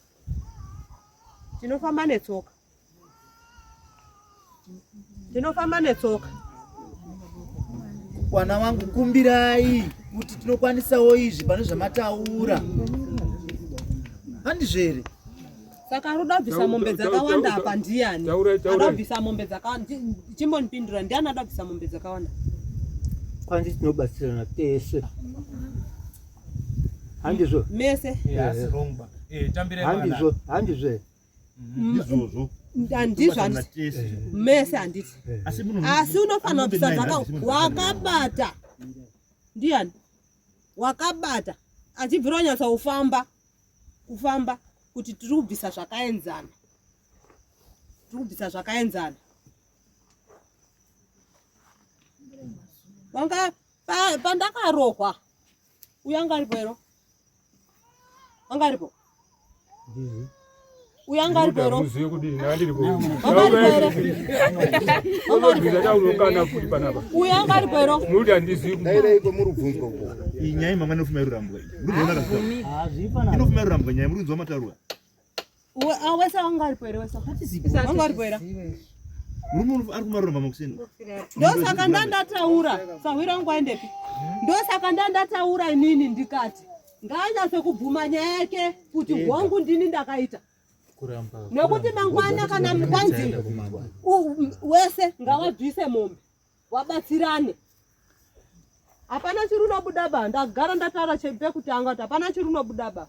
Tinofamba netsoka. Tinofamba netsoka. Vana vangu, kumbirai kuti tinokwanisawo izvi pane zvamataura, handizvo here? Saka ari kuda kubvisa mombe dzakawanda apa ndiani? Taurai, taurai. Ada kubvisa mombe dzakawanda. Chimbondipindura, ndiani ada kubvisa mombe dzakawanda? Kwanzi tinobatsirana tese, handizvo? Mese. Handizvo, handizvo here? Ndizvozvo. Handizvo, handiti. Mese handiti. Asi munhu- Asi unofanira kubvisa Munhu- dzaka wakabata. Ndiani? Wakabata. Achibvira unyatsa kufamba. Kufamba kuti tiri kubvisa zvakaenzana. Tiri kubvisa zvakaenzana. Wanga pandakarohwa. Uyu anga aripo here? Anga aripo? Uyu anga aripo here? Muzive kudini ndandiripo. Anga aripo here? Taurokana futi panapa. Uyu anga aripo here? Muri handizivi. Dairai kwamuri kubvunzwa uko. Iyi nyaya mama inofuma irurambwa iyi. Muri kuona kana inofuma irurambwa nyaya muri kunzwa mataurwa. Wese anga aripo here? Wese anga aripo here? Murume ari kumaruramba makuseni. Ndosaka ndandataura sahwira wangu aendepi. Ndosaka ndandataura inini ndikati ngaanyatse kubvuma nyaya yake kuti hongu ndini ndakaita, nekuti mangwana kana kwanzi wese ngawabvise mombe wabatsirane, hapana chiri unobuda ba. Ndagara ndataura pekutanga kuti hapana chiri unobuda ba.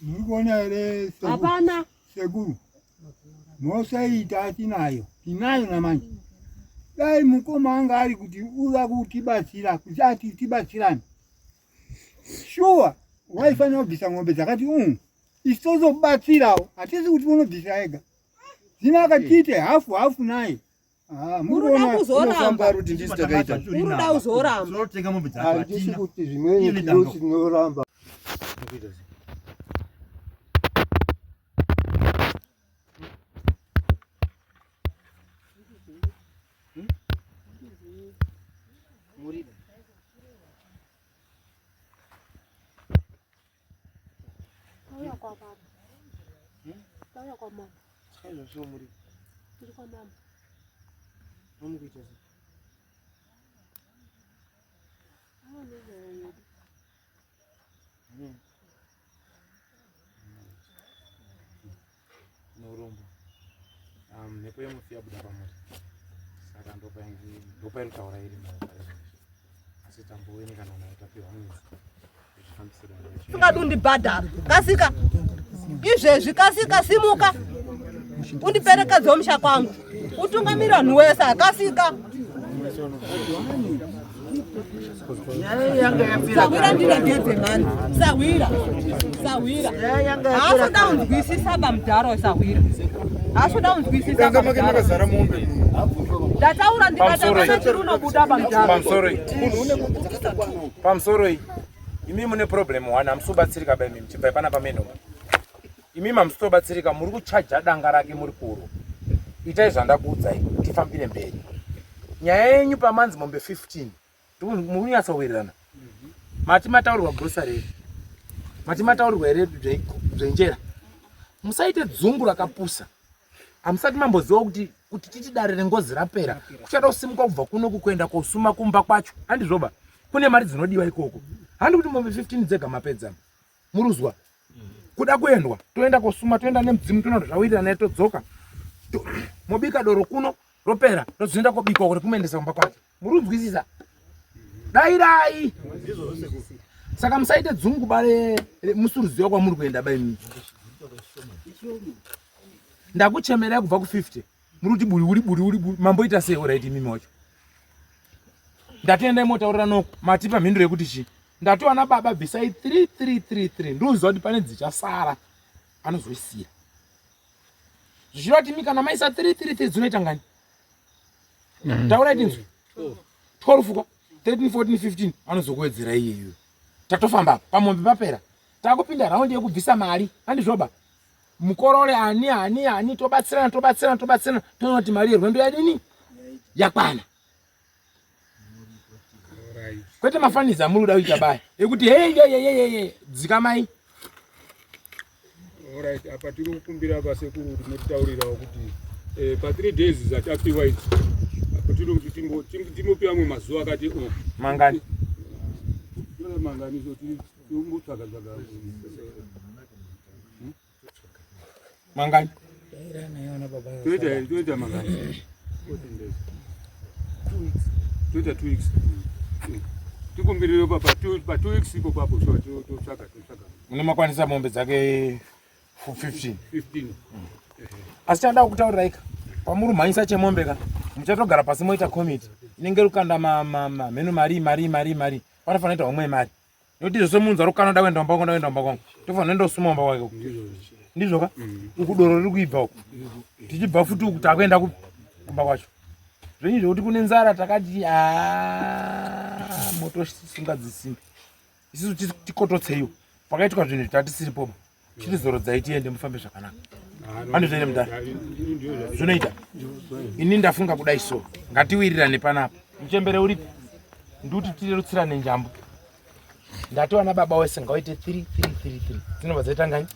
Muri kuona here, sekuru? Hapana. Sekuru, mhosva iyi tatinayo, tinayo namanje. Dai mukoma anga ari kuti uda kutibatsira kuti ati tibatsirane. Shuwa waifanira kubvisa ng'ombe dzakati isu tozobatsirawo hatisi kuti unobvisa ega. Zvino akatiite hafu hafu naye. Ah, Uruda kuzoramba. Takaita. Uruda uzoramba. Handisi kuti zvimweni tinoti tinoramba. Tauya kwamama. Tauya kwamama. Chaizvo muri. Tiri kwamama. Mamukuita sei? Awa nenyaya yedu. Neurombo. Mhepo yemufi yabuda pamuri. Saka ndopairi kutaura iri asi tamboonekana nayo tapiwa mwedzi. Usingadi undibhadhara kasika izvezvi kasika simuka undiperekedze musha kwangu utungamiri vanhu wese kasika sahwira ndiregedze mhani sahwira sahwira haasoda unzwisisa bamudharo sahwira haasoda unzwisisa ndataura ndikatavana chiri unobuda bamudharo pamusoroi imi mune problem one hamusi kubatsirika ba imimi chibvai pana pamenoba imimi hamusi kutobatsirika muri kuchaja danga rake muri kuro itai zvandakuudzai tifambire mberi nyaya yenyu pamanzi mombe 15 muri kunyatsowirirana mati mataurirwa grocery here mati mataurirwa here zvenjera musaite dzungu rakapusa hamusati mamboziva kuti kuti titi dare rengozi rapera kuchada kusimuka kubva kuno kukuenda kosuma kumba kwacho handizvoba kune mari dzinodiwa ikoko handi kuti mombe 15 dzega mapedza muruzwa kuda kuendwa toenda kosuma toenda nemudzimu toenda zvawirirana todzoka mobika doro kuno ropera rozoenda kobikwa kuri kumuendesa kumba kwake murunzwisisa dairai saka musaite dzungu bare musuruziwa kwamuri kuenda baimi ndakuchemerai kubva ku50 muri kuti buri uri buri uri buri mamboita sei orit imimi wacho ndatiendai motaurira noko matipa mhinduro yekuti chii ndatiwana baba bvisai 3333 ndinoziva kuti pane dzichasara anozoisiya zvichireva kuti imi kana maisa 333 dzinoita ngani taurai tinzwe 12 kwa 13 14 15 anozokuwedzera iyeyo tatofamba apa pamombe papera takupinda raundi yekubvisa mari handizvoba mukorore ani ani ani tobatsirana tobatsirana tobatsirana toona kuti mari yerwendo yadini yakwana kwete mafanizi amuri kuda kuita baya ekuti heyeyeyeyeye dzikamai Alright, apa tiri kukumbira vasekuru kuti mutitaurirawo kuti eh, pa 3 days dzatapiwa idzi apa tiri kuti timbopiwa amwe mazuva akati o oh. mangani mangani so timbotsvaga tsvaga hmm? mangani toita mangani toita 2 weeks tikumbirire pa 2 weeks ipo papo so totsvaga totsvaga mune makwanisa mombe dzake 15 15 asi chanda kutaurira ika pamuri mhanyisa chemombe ka muchatogara pasi moita komiti inenge rukanda mheno mari mari mari mari panofanira kuita homwe yemari nekuti izvo semunhu ari kukana da kuenda kumba kwangu da kuenda kumba kwangu tofanira ndosuma kumba kwake uku ndizvo ka uku doro riri kuibva uku tichibva futi uku takuenda kumba kwacho zvenyu zvekuti kune nzara takati a motosunga dzisimbi isusu tikototseiwo pakaitwa zvinhu tatisiripoba chitizorodzai tiende mufambe zvakanaka andizvoite mudhara zvinoita ini ndafunga kudai so ngatiwirirane panapa muchembere uripi ndiuti tirerutsirane njambo ndati wana baba wese ngawaite 3 3 3 3 dzinobva dzaita ngani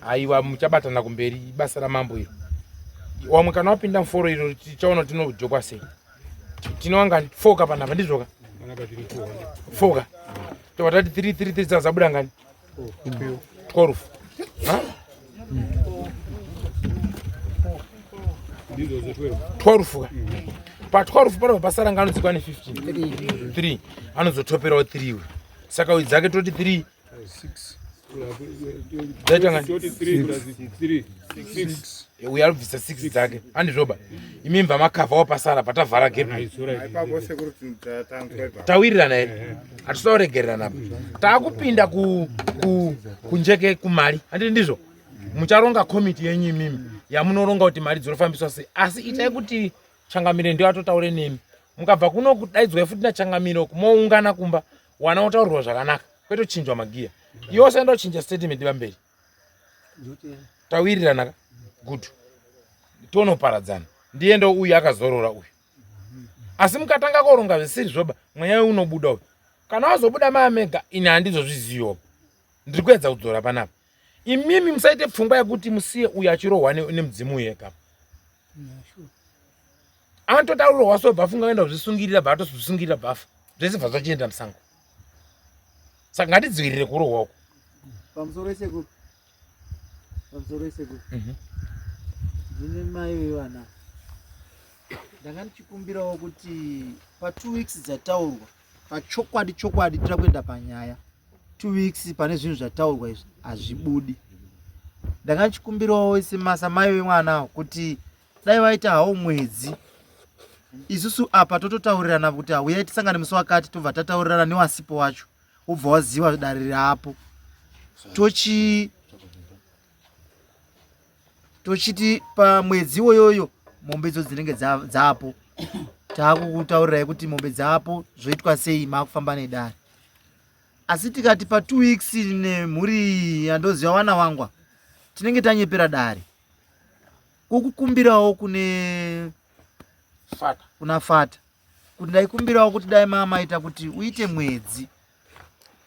aiwa muchabatana kumberi ibasa ramambo iro wamwe kana wapinda muforo iro tichaona tinojokwa sei tinowangani foka panapa ndizvoka foka tobva tati 3 3 3 dzabuda ngani 12 12 ka pa 12 panobva pasara ngano dzikwane 15 3 anozotoperawo 3 saka uyu dzake toti 3 Uyo ari kubvisa 6 dzake handizvoba imi mva makavha wapasara patavhara gap tawirirana here hatisa kuregererana apa taakupinda kunjeke kumari handiti ndizvo mucharonga komiti yenyu imimi yamunoronga kuti mari dzinofambiswa sei asi itai kuti changamire ndiyo atotaure nemi mukabva kuno kudaidzwai futi nachangamire moungana kumba wana otaurirwa zvakanaka kwete kuchinjwa magiya iwe usaenda kuchinja statement pamberi tawirirana good tonoparadzana ndiye ndo uyu akazorora uyu asi mukatanga koronga zvisiri zvoba mweya uyu unobuda uyu kana wazobuda maamega ini handizozviziviwo ndiri kuedza kudzora panapa imimi musaite pfungwa yekuti musiye uyu achirohwa nemudzimu uyu ega anototaurwa so bva funga kuenda kuzvisungirira bva atozvisungirira bvafa zvese bva zvachienda musango saka ngatidzivirire kurohwa uko pamusoro sekuru pamusoro sekuru mhm. ndine mai vevana ndanga ndichikumbirawo kuti pa two weeks dzataurwa pachokwadi chokwadi tira kuenda panyaya two weeks pane zvinhu zvataurwa izvi hazvibudi ndanga ndichikumbirawo semasa mai vemwana kuti dai vaita hawo mwedzi isusu apa tototaurirana kuti hauyai tisangane musi wakati tobva tataurirana newasipo wacho wobva waziva dare raapo tochi tochiti pamwedzi iwoyoyo mombe idzo dzinenge dzapo taakukutaurirai kuti mombe dzapo zvoitwa sei maakufamba nedare asi tikati pa two weeks nemhuri yandoziva wana wangwa tinenge tanyepera dare kokukumbirawo kune fata kuna fata kuti ndaikumbirawo kuti dai mamaita kuti uite mwedzi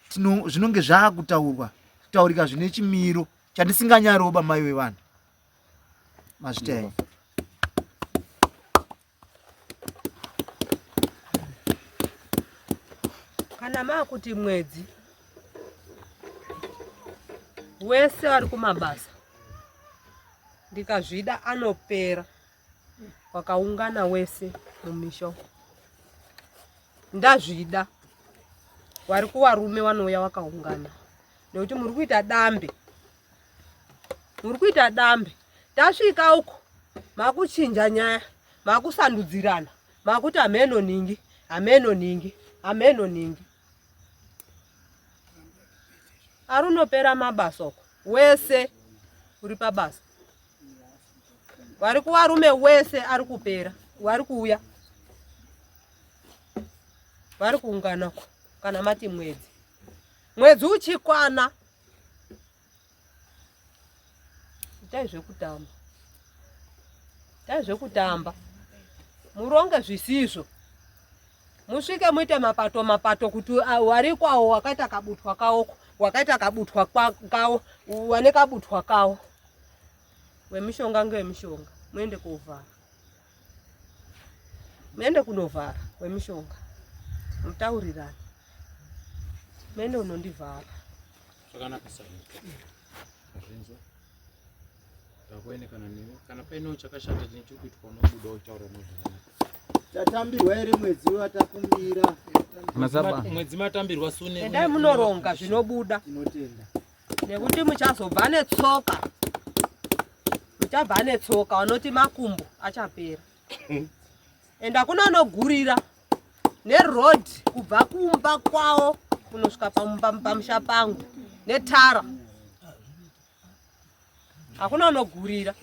zvinonge zvaakutaurwa kutaurika zvine chimiro chandisinganyaroba mai wevanhu mazvita henyu kana maakuti mwedzi wese vari kumabasa ndikazvida anopera wakaungana wese mumisha ndazvida wari kuwarume wanouya wakaungana nekuti muri kuita dambe muri kuita dambe tasvika uko makuchinja nyaya makusandudzirana makuti hameno nhingi hameno nhingi hameno nhingi arunopera mabasa uko wese uri pabasa wari kuvarume wese ari kupera wari kuuya vari kuungana ko kana mati mwedzi mwedzi uchikwana itai zvekutamba itai zvekutamba muronge zvisizvo musvike muite mapato mapato kuti ah, wariko awo wakaita kabutwa kawoko wakaita kabutwa kawo wane kabutwa kawo wemishonga ngewemishonga muende kovhara muende kunovhara wemishonga mutaurirane muende unondivhara zvakanaka sa azvinzwa zvakuenekana newe kana painewo chakashata chine chiri kuitwa unobuda uchitaura no zvakanaka tatambirwa here mwedzi watakumbira mwedzi matambirwa sune endai munoronga zvinobuda tinotenda nekuti muchazobva netsoka muchabva netsoka vanoti makumbo achapera enda kuna anogurira neroad kubva kumba kwawo kunosvika pamusha pangu netara hakuna unogurira